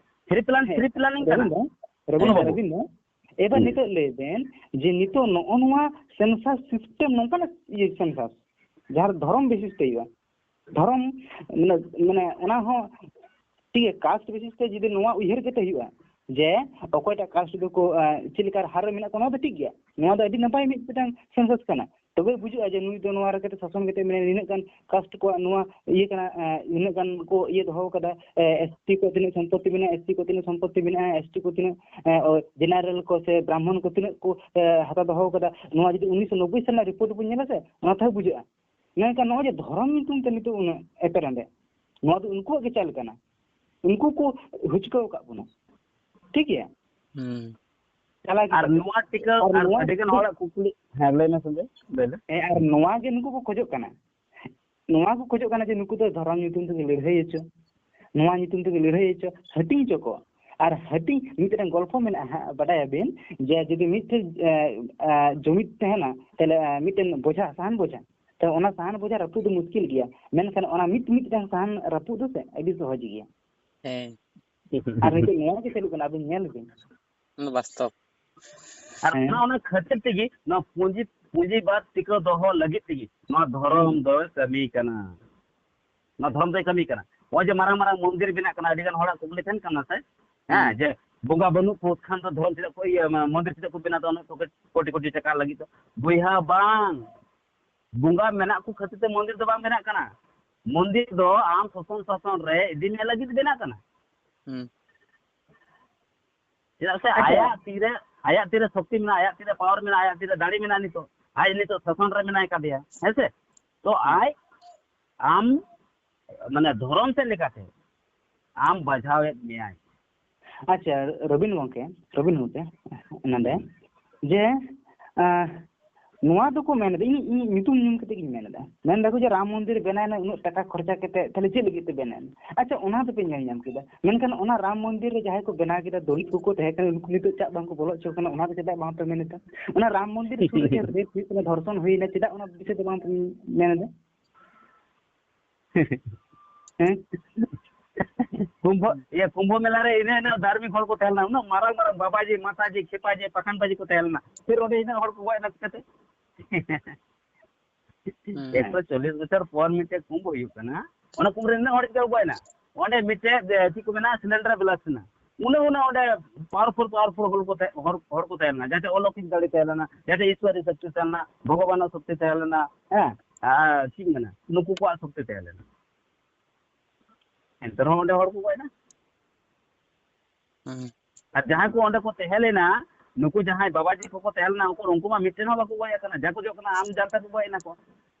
pre plan, ᱦᱮᱸ, pre planning ᱠᱟᱱᱟ᱾ ᱨᱚᱵᱤᱱᱫᱨᱚ, ᱨᱚᱵᱤᱱᱫᱨᱚ, ᱵᱟᱹᱵᱩ᱾ ᱨᱚᱵᱤᱱᱫᱨᱚ, ᱮᱵᱟᱨ ᱦᱩᱸ᱾ ᱱᱤᱛᱚᱜ ᱞᱟᱹᱭ ᱵᱮᱱ ᱡᱮ ᱱᱤᱛᱚᱜ ᱱᱚᱜᱼᱚ ᱱᱚᱣᱟ census system ᱱᱚᱝᱠᱟᱱᱟᱜ ᱤᱭᱟᱹ census ᱡᱟᱦᱟᱸ ᱫᱷᱚᱨᱚᱢ basis ᱛᱮ ᱦᱩᱭᱩᱜᱼᱟ, ᱫᱷᱚᱨᱚᱢ ᱢᱟᱱᱮ, ᱢᱟᱱᱮ ᱚᱱᱟ ᱦᱚᱸ ᱴᱷᱤᱠ ᱜᱮᱭᱟ, caste basis ᱛᱮ ᱡᱩᱫᱤ ᱱᱚᱣᱟ ᱩᱭᱦᱟᱹᱨ ᱠᱟᱛᱮ ᱦᱩᱭᱩᱜᱼᱟ ᱡᱮ ᱚᱠᱚᱭᱴᱟᱜ caste ᱫᱚᱠᱚ, ᱮᱸ, ᱪᱮᱫ ᱞᱮᱠᱟ ᱦᱟᱨ ᱨᱮ ᱢᱮᱱᱟᱜ ᱠᱚᱣᱟ, ᱱᱚᱣᱟ ᱫᱚ ᱴᱷᱤᱠ ᱜᱮᱭᱟ, ᱱᱚᱣᱟ ᱫᱚ ᱟᱹᱰᱤ ᱱᱟᱯᱟᱭ ᱢᱤᱫᱴᱟᱝ census ᱠᱟᱱᱟ᱾ ᱛᱚᱵᱮ ᱵᱩᱡᱷᱟᱹᱜᱼᱟ ᱡᱮ ᱱᱩᱭ ᱫᱚ ᱱᱚᱣᱟ ᱨᱮ ᱠᱟᱹᱴᱤᱡ ᱥᱟᱥᱚᱱ ᱠᱟᱛᱮ ᱢᱮᱱᱟᱭᱟ, ᱱᱤᱱᱟᱹᱜ ᱜᱟᱱ ᱠᱟᱥᱴ ᱠᱚᱣᱟᱜ ᱱᱚᱣᱟ ᱤᱭᱟᱹ ᱠᱟᱱᱟ, ᱮ, ᱱᱤᱱᱟᱹᱜ ᱜᱟᱱ ᱠᱚ ᱤᱭᱟᱹ ᱫᱚᱦᱚ ᱠᱟᱫᱟ, ᱮ, ᱮᱥ ᱴᱤ ᱠᱚ ᱛᱤᱱᱟᱹᱜ ᱥᱚᱢᱯᱚᱛᱤ ᱢᱮᱱᱟᱜᱼᱟ, ᱮᱥ ᱥᱤ ᱠᱚ ᱛᱤᱱᱟᱹᱜ ᱥᱚᱢᱯᱚᱛᱤ ᱢᱮᱱᱟᱜᱼᱟ, ᱮᱥ ᱴᱤ ᱠᱚ ᱛᱤᱱᱟᱹᱜ, ᱮ, ᱚ, ᱡᱮᱱᱟᱨᱮᱞ ᱠᱚ ᱥᱮ ᱵᱨᱟᱦᱢᱚᱱ ᱠᱚ ᱛᱤᱱᱟᱹᱜ ᱠᱚ, ᱮ, ᱦᱟᱛᱟᱣ ᱫᱚᱦᱚ ᱠᱟᱫᱟ᱾ ᱱᱚᱣᱟ ᱡᱩᱫᱤ ᱩᱱᱤᱥᱥᱚ ᱱᱚᱵᱵᱳᱭ ᱥᱟᱞ ᱨᱮᱱᱟᱜ ᱨᱤᱯᱳᱨᱴ ᱵᱚᱱ ᱧᱮᱞᱟ ᱥᱮ, ᱚᱱᱟ ᱛᱮᱦᱚᱸ ᱵᱩᱡᱷᱟᱹᱜᱼᱟ᱾ ᱢᱮᱱᱠᱷᱟᱱ ᱱᱚᱜᱼᱚᱭ ᱡᱮ ᱫᱷᱚᱨᱚᱢ ᱧᱩᱛᱩᱢ ᱛᱮ ᱱᱤᱛᱚᱜ ᱩᱱᱟᱹᱜ ᱮᱯᱮᱨᱦᱮᱸᱰᱮᱡ, ᱱᱚᱣᱟ ᱫᱚ ᱩᱱᱠᱩᱣᱟᱜ ᱜᱮ ᱪᱟᱞ ᱠᱟᱱᱟ, ᱩᱱᱠᱩ ᱠᱚ ᱦᱩᱪᱠᱟᱹᱣ ᱟᱠᱟᱫ ᱵᱚᱱᱟ᱾ ᱴᱷᱤᱠ ᱜᱮᱭᱟ? ᱦᱩᱸ᱾ ᱪᱟᱞᱟᱜ ᱟᱨ ᱜᱮ᱾ ᱱᱚᱣᱟ ᱴᱤᱠᱟᱹ ᱟᱨ ᱟᱨ ᱱᱚᱣᱟ ᱟᱹᱰᱤ ᱜᱟᱱ ᱦᱚᱲᱟᱜ ᱠᱩᱠᱞᱤ, ᱦᱮᱸ, ᱞᱟᱹᱭ ᱢᱮ ᱥᱚᱧᱡᱚᱭ, ᱞᱟᱹᱭ ᱞᱮ᱾ ᱦᱮᱸ, ᱟᱨ ᱱᱚᱣᱟ ᱜᱮ ᱱᱩᱠᱩ ᱠᱚ ᱠᱷᱚᱡᱚᱜ ᱠᱟᱱᱟ᱾ ᱱᱚᱣᱟ ᱠᱚ ᱠᱷᱚᱡᱚᱜ ᱠᱟᱱᱟ ᱡᱮ ᱱᱩᱠᱩ ᱫᱚ ᱫᱷᱚᱨᱚᱢ ᱧᱩᱛᱩᱢ ᱛᱮᱜᱮ ᱞᱟᱹᱲᱦᱟᱹᱭ ᱦᱚᱪᱚ, ᱱᱚᱣᱟ ᱧᱩᱛᱩᱢ ᱛᱮᱜᱮ ᱞᱟᱹᱲᱦᱟᱹᱭ ᱦᱚᱪᱚ, ᱦᱟᱹᱴᱤᱧ ᱦᱚᱪᱚ ᱠᱚ᱾ ᱟᱨ ᱦᱟᱹᱴᱤᱧ, ᱢᱤᱫᱴᱮᱱ ᱜᱚᱞᱯᱷᱚ ᱢᱮᱱᱟᱜᱼᱟ ᱦᱟᱸᱜ, ᱵᱟᱰᱟᱭᱟᱵᱤᱱ ᱡᱮ ᱡᱩᱫᱤ ᱢᱤᱫᱴᱮᱱ, ᱮ, ᱮ, ᱡᱩᱢᱤᱫ ᱛᱟᱦᱮᱱᱟ, ᱛᱟᱦᱞᱮ, ᱮ, ᱢᱤᱫᱴᱮᱱ ᱵᱚᱡᱷᱟ, ᱥᱟᱦᱟᱱ ᱵᱚᱡᱷᱟ, ᱛᱚ ᱚᱱᱟ ᱥᱟᱦᱟᱱ ᱵᱚᱡᱷᱟ ᱨᱟᱹᱯᱩᱫ ᱫᱚ ᱢᱩᱥᱠᱤᱞ ᱜᱮᱭᱟ, ᱢᱮᱱᱠᱷᱟᱱ ᱚᱱᱟ ᱢᱤᱫ ᱢᱤᱫᱴᱟᱝ ᱥᱟᱦᱟᱱ ᱨᱟᱹᱯᱩᱫ ᱫᱚ ᱥᱮ ᱟᱹᱰᱤ ᱥᱚᱦᱚᱡ ᱜᱮᱭᱟ᱾ ᱦᱮᱸ᱾ ᱟᱨ ᱱᱤᱛᱚᱜ ᱱᱚᱣᱟ ᱜᱮ ᱪᱟᱹᱞᱩᱜ ᱠᱟᱱᱟ, ᱟᱵᱤᱱ ᱧᱮᱞ ᱵᱤᱱ᱾ ᱚᱱᱟ ᱫᱚ ᱵᱟᱥᱛᱚᱵ᱾ ᱟᱨ ᱦᱮᱸ᱾ ᱚᱱᱟ, ᱚᱱᱟ ᱠᱷᱟᱹᱛᱤᱨ ᱛᱮᱜᱮ ᱱᱚᱣᱟ ᱯᱩᱸᱡᱤ, ᱯᱩᱸᱡᱤᱵᱟᱫ ᱴᱤᱠᱟᱹᱣ ᱫᱚᱦᱚ ᱞᱟᱹᱜᱤᱫ ᱛᱮᱜᱮ ᱱᱚᱣᱟ ᱫᱷᱚᱨᱚᱢ ᱦᱩᱸ᱾ ᱫᱚᱭ ᱠᱟᱹᱢᱤ ᱠᱟᱱᱟ᱾ ᱱᱚᱣᱟ ᱫᱷᱚᱨᱚᱢ ᱫᱚᱭ ᱠᱟᱹᱢᱤ ᱠᱟᱱᱟ᱾ ᱱᱚᱜᱼᱚᱭ ᱡᱮ ᱢᱟᱨᱟᱝ ᱢᱟᱨᱟᱝ ᱢᱚᱱᱫᱤᱨ ᱵᱮᱱᱟᱜ ᱠᱟᱱᱟ, ᱟᱹᱰᱤ ᱜᱟᱱ ᱦᱚᱲᱟᱜ ᱠᱩᱠᱞᱤ ᱛᱟᱦᱮᱱ ᱠᱟᱱᱟ ᱥᱮ, ᱦᱮᱸ, ᱦᱩᱸ᱾ ᱡᱮ ᱵᱚᱸᱜᱟ ᱵᱟᱹᱱᱩᱜ ᱠᱚ ᱠᱷᱟᱱ ᱫᱚ ᱫᱷᱚᱨᱚᱢ ᱪᱮᱫᱟᱜ ᱠᱚ ᱤᱭᱟᱹ, ᱢᱚᱱᱫᱤᱨ ᱪᱮᱫᱟᱜ ᱠᱚ ᱵᱮᱱᱟᱣ ᱫᱟ ᱩᱱᱟᱹᱜ ᱠᱳᱴᱤ ᱠᱳᱴᱤ ᱴᱟᱠᱟ ᱞᱟᱹᱜᱤᱫ ᱫᱚ? ᱵᱚᱭᱦᱟ ᱵᱟᱝ, ᱵᱚᱸᱜᱟ ᱢᱮᱱᱟᱜ ᱠᱚ ᱠᱷᱟᱹᱛᱤᱨ ᱛᱮ ᱢᱚᱱᱫᱤᱨ ᱫᱚ ᱵᱟᱝ ᱵᱮᱱᱟᱜ ᱠᱟᱱᱟ᱾ ᱢᱚᱱᱫᱤᱨ ᱫᱚ ᱟᱢ ᱥᱚᱥᱚᱱ ᱥᱟᱥᱚᱱ ᱨᱮ ᱤᱫᱤ ᱢᱮ ᱞᱟᱹᱜᱤᱫ ᱵᱮᱱᱟᱜ ᱠᱟᱱᱟ᱾ ᱦᱩᱸ᱾ ᱪᱮᱫᱟᱜ ᱥᱮ ᱟᱪᱪᱷᱟ᱾ ᱟᱭᱟᱜ ᱛᱤᱨᱮ, ᱟᱭᱟᱜ ᱛᱤᱨᱮ ᱥᱚᱠᱛᱤ ᱢᱮᱱᱟᱜᱼᱟ, ᱟᱭᱟᱜ ᱛᱤᱨᱮ ᱯᱟᱣᱟᱨ ᱢᱮᱱᱟᱜᱼᱟ, ᱟᱭᱟᱜ ᱛᱤᱨᱮ ᱫᱟᱲᱮ ᱢᱮᱱᱟᱜᱼᱟ᱾ ᱱᱤᱛᱚᱜ ᱟᱡ ᱱᱤᱛᱚᱜ ᱥᱟᱥᱚᱱ ᱨᱮ ᱢᱮᱱᱟᱭ ᱠᱟᱫᱮᱭᱟ, ᱦᱮᱸ ᱥᱮ? ᱛᱚ ᱦᱩᱸ᱾ ᱟᱡ ᱟᱢ, ᱢᱟᱱᱮ, ᱫᱷᱚᱨᱚᱢ ᱥᱮᱫ ᱞᱮᱠᱟᱛᱮ ᱟᱢ ᱵᱟᱡᱷᱟᱣᱮᱫ ᱢᱮᱭᱟᱭ᱾ ᱟᱪᱪᱷᱟ, ᱨᱚᱵᱤᱱ ᱜᱚᱝᱠᱮ, ᱨᱚᱵᱤᱱ ᱜᱚᱝᱠᱮ, ᱱᱚᱰᱮ ᱦᱩᱸ᱾ ᱡᱮ, ᱟᱸ, ᱱᱚᱣᱟ ᱫᱚᱠᱚ ᱢᱮᱱ ᱮᱫᱟ, ᱤᱧ, ᱤᱧ ᱧᱩᱛᱩᱢ ᱧᱩᱢ ᱠᱟᱛᱮ ᱜᱤᱧ ᱢᱮᱱ ᱮᱫᱟ, ᱢᱮᱱ ᱫᱟᱠᱚ ᱡᱮ ᱨᱟᱢ ᱢᱚᱱᱫᱤᱨ ᱵᱮᱱᱟᱣ ᱮᱱᱟ, ᱩᱱᱟᱹᱜ ᱴᱟᱠᱟ ᱠᱷᱚᱨᱪᱟ ᱠᱟᱛᱮ, ᱛᱟᱦᱞᱮ ᱪᱮᱫ ᱞᱟᱹᱜᱤᱫ ᱛᱮ ᱵᱮᱱᱟᱣ ᱮᱱᱟ? ᱟᱪᱪᱷᱟ, ᱚᱱᱟ ᱫᱚᱯᱮ ᱧᱮᱞ ᱧᱟᱢ ᱠᱮᱫᱟ, ᱢᱮᱱᱠᱷᱟᱱ ᱚᱱᱟ ᱨᱟᱢ ᱢᱚᱱᱫᱤᱨ ᱨᱮ ᱡᱟᱦᱟᱸᱭ ᱠᱚ ᱵᱮᱱᱟᱣ ᱠᱮᱫᱟ, ᱫᱚᱞᱤᱛ ᱠᱚᱠᱚ ᱛᱟᱦᱮᱸ ᱠᱟᱱᱟ, ᱩᱱᱠᱩ ᱱᱤᱛᱚᱜ ᱪᱟᱜ ᱵᱟᱝᱠᱚ ᱵᱚᱞᱚ ᱦᱚᱪᱚ ᱠᱟᱱᱟ, ᱚᱱᱟ ᱫᱚ ᱪᱮᱫᱟᱜ ᱵᱟᱝᱯᱮ ᱢᱮᱱ ᱮᱫᱟ? ᱚᱱᱟ ᱨᱟᱢ ᱢᱚᱱᱫᱤᱨ ᱥᱩᱨ ᱨᱮ ᱡᱟᱦᱟᱸ ᱨᱮᱯ ᱦᱩᱭᱩᱜ ᱠᱟᱱᱟ, ᱫᱷᱚᱨᱥᱚᱱ ᱦᱩᱭᱱᱟ, ᱪᱮᱫᱟᱜ ᱚᱱᱟ ᱵᱤᱥᱚᱭ ᱛᱮ ᱵᱟᱝᱯᱮ ᱢᱮᱱ ᱮᱫᱟ? ᱦᱮᱸ? ᱠᱩᱢᱵᱷᱚ, ᱤᱭᱟᱹ, ᱠᱩᱢᱵᱷᱚ ᱢᱮᱞᱟ ᱨᱮ ᱤᱱᱟᱹ, ᱤᱱᱟᱹ ᱫᱷᱟᱨᱢᱤᱠ ᱦᱚᱲ ᱠᱚ ᱛᱟᱦᱮᱸ ᱞᱮᱱᱟ, ᱩᱱᱟᱹᱜ ᱢᱟᱨᱟᱝ ᱢᱟᱨᱟᱝ ᱵᱟᱵᱟᱡᱤ, ᱢᱟᱛᱟᱡᱤ, ᱠᱷᱮᱯᱟᱡᱤ, ᱯᱟᱠᱷᱟᱱ ᱵᱟᱡᱤ ᱠᱚ ᱛᱟᱦᱮᱸ ᱞᱮᱱᱟ, ᱯᱷᱤᱨ ᱚᱸᱰᱮ ᱤᱱᱟᱹᱜ ᱦᱚᱲ ᱠᱚ ᱜᱚᱡ ᱮᱱᱟ ᱪᱤᱠᱟᱹᱛᱮ? ᱦᱩᱸ᱾ ᱮᱠᱥᱚ ᱪᱚᱞᱞᱤᱥ ᱵᱚᱪᱷᱚᱨ ᱯᱚᱨ ᱢᱤᱫᱴᱮᱡ ᱠᱩᱢᱵᱷᱚ ᱦᱩᱭᱩᱜ ᱠᱟᱱᱟ, ᱚᱱᱟ ᱠᱩᱢᱵᱷᱚ ᱨᱮ ᱤᱱᱟᱹᱜ ᱦᱚᱲ ᱪᱤᱠᱟᱹ ᱠᱚ ᱜᱚᱡ ᱮᱱᱟ? ᱚᱸᱰᱮ ᱢᱤᱫᱴᱮᱡ, ᱮ, ᱪᱮᱫ ᱠᱚ ᱢᱮᱱᱟ, ᱥᱤᱞᱤᱱᱰᱟᱨ ᱵᱞᱟᱥᱴ ᱮᱱᱟ, ᱩᱱᱟᱹᱜ ᱩᱱᱟᱹᱜ ᱚᱸᱰᱮ ᱯᱟᱣᱟᱨᱯᱷᱩᱞ ᱯᱟᱣᱟᱨᱯᱷᱩᱞ ᱦᱚᱲ ᱠᱚ ᱛᱟᱦᱮᱸ ᱦᱚᱲ ᱦᱚᱲ ᱠᱚ ᱛᱟᱦᱮᱸ ᱞᱮᱱᱟ, ᱡᱟᱦᱟᱸ ᱴᱷᱮᱱ ᱚᱞᱚᱠᱤᱠ ᱫᱟᱲᱮ ᱛᱟᱦᱮᱸ ᱞᱮᱱᱟ, ᱡᱟᱦᱟᱸ ᱴᱷᱮᱱ ᱤᱥᱣᱟᱨᱤ ᱥᱚᱠᱛᱤ ᱛᱟᱦᱮᱸ ᱞᱮᱱᱟ, ᱵᱷᱚᱜᱚᱵᱟᱱᱟᱜ ᱥᱚᱠᱛᱤ ᱛᱟᱦᱮᱸ ᱞᱮᱱᱟ, ᱦᱮᱸ, ᱟᱨ ᱪᱮᱫ ᱤᱧ ᱢᱮᱱᱟ, ᱱᱩᱠᱩ ᱠᱚᱣᱟᱜ ᱥᱚᱠᱛᱤ ᱛᱟᱦᱮᱸ ᱞᱮᱱᱟ᱾ ᱮᱱᱛᱮ ᱨᱮᱦᱚᱸ ᱚᱸᱰᱮ ᱦᱚᱲ ᱠᱚ ᱜᱚᱡ ᱮᱱᱟ᱾ ᱦᱩᱸ᱾ ᱟᱨ ᱡᱟᱦᱟᱸᱭ ᱠᱚ ᱚᱸᱰᱮ ᱠᱚ ᱛᱟᱦᱮᱸ ᱞᱮᱱᱟ, ᱱᱩᱠᱩ ᱡᱟᱦᱟᱸᱭ ᱵᱟᱵᱟᱡᱤ ᱠᱚᱠᱚ ᱛᱟᱦᱮᱸ ᱞᱮᱱᱟ, ᱩᱱᱠᱩ ᱩᱱᱠᱩ ᱢᱟ ᱢᱤᱫᱴᱮᱱ ᱦᱚᱸ ᱵᱟᱠᱚ ᱜᱚᱡ ᱟᱠᱟᱱᱟ, ᱡᱟ ᱠᱚ ᱡᱚᱜ ᱠᱟᱱᱟ ᱟᱢ ᱡᱟᱱᱛᱟ ᱠᱚ ᱜᱚᱡ ᱮᱱᱟ ᱠᱚ᱾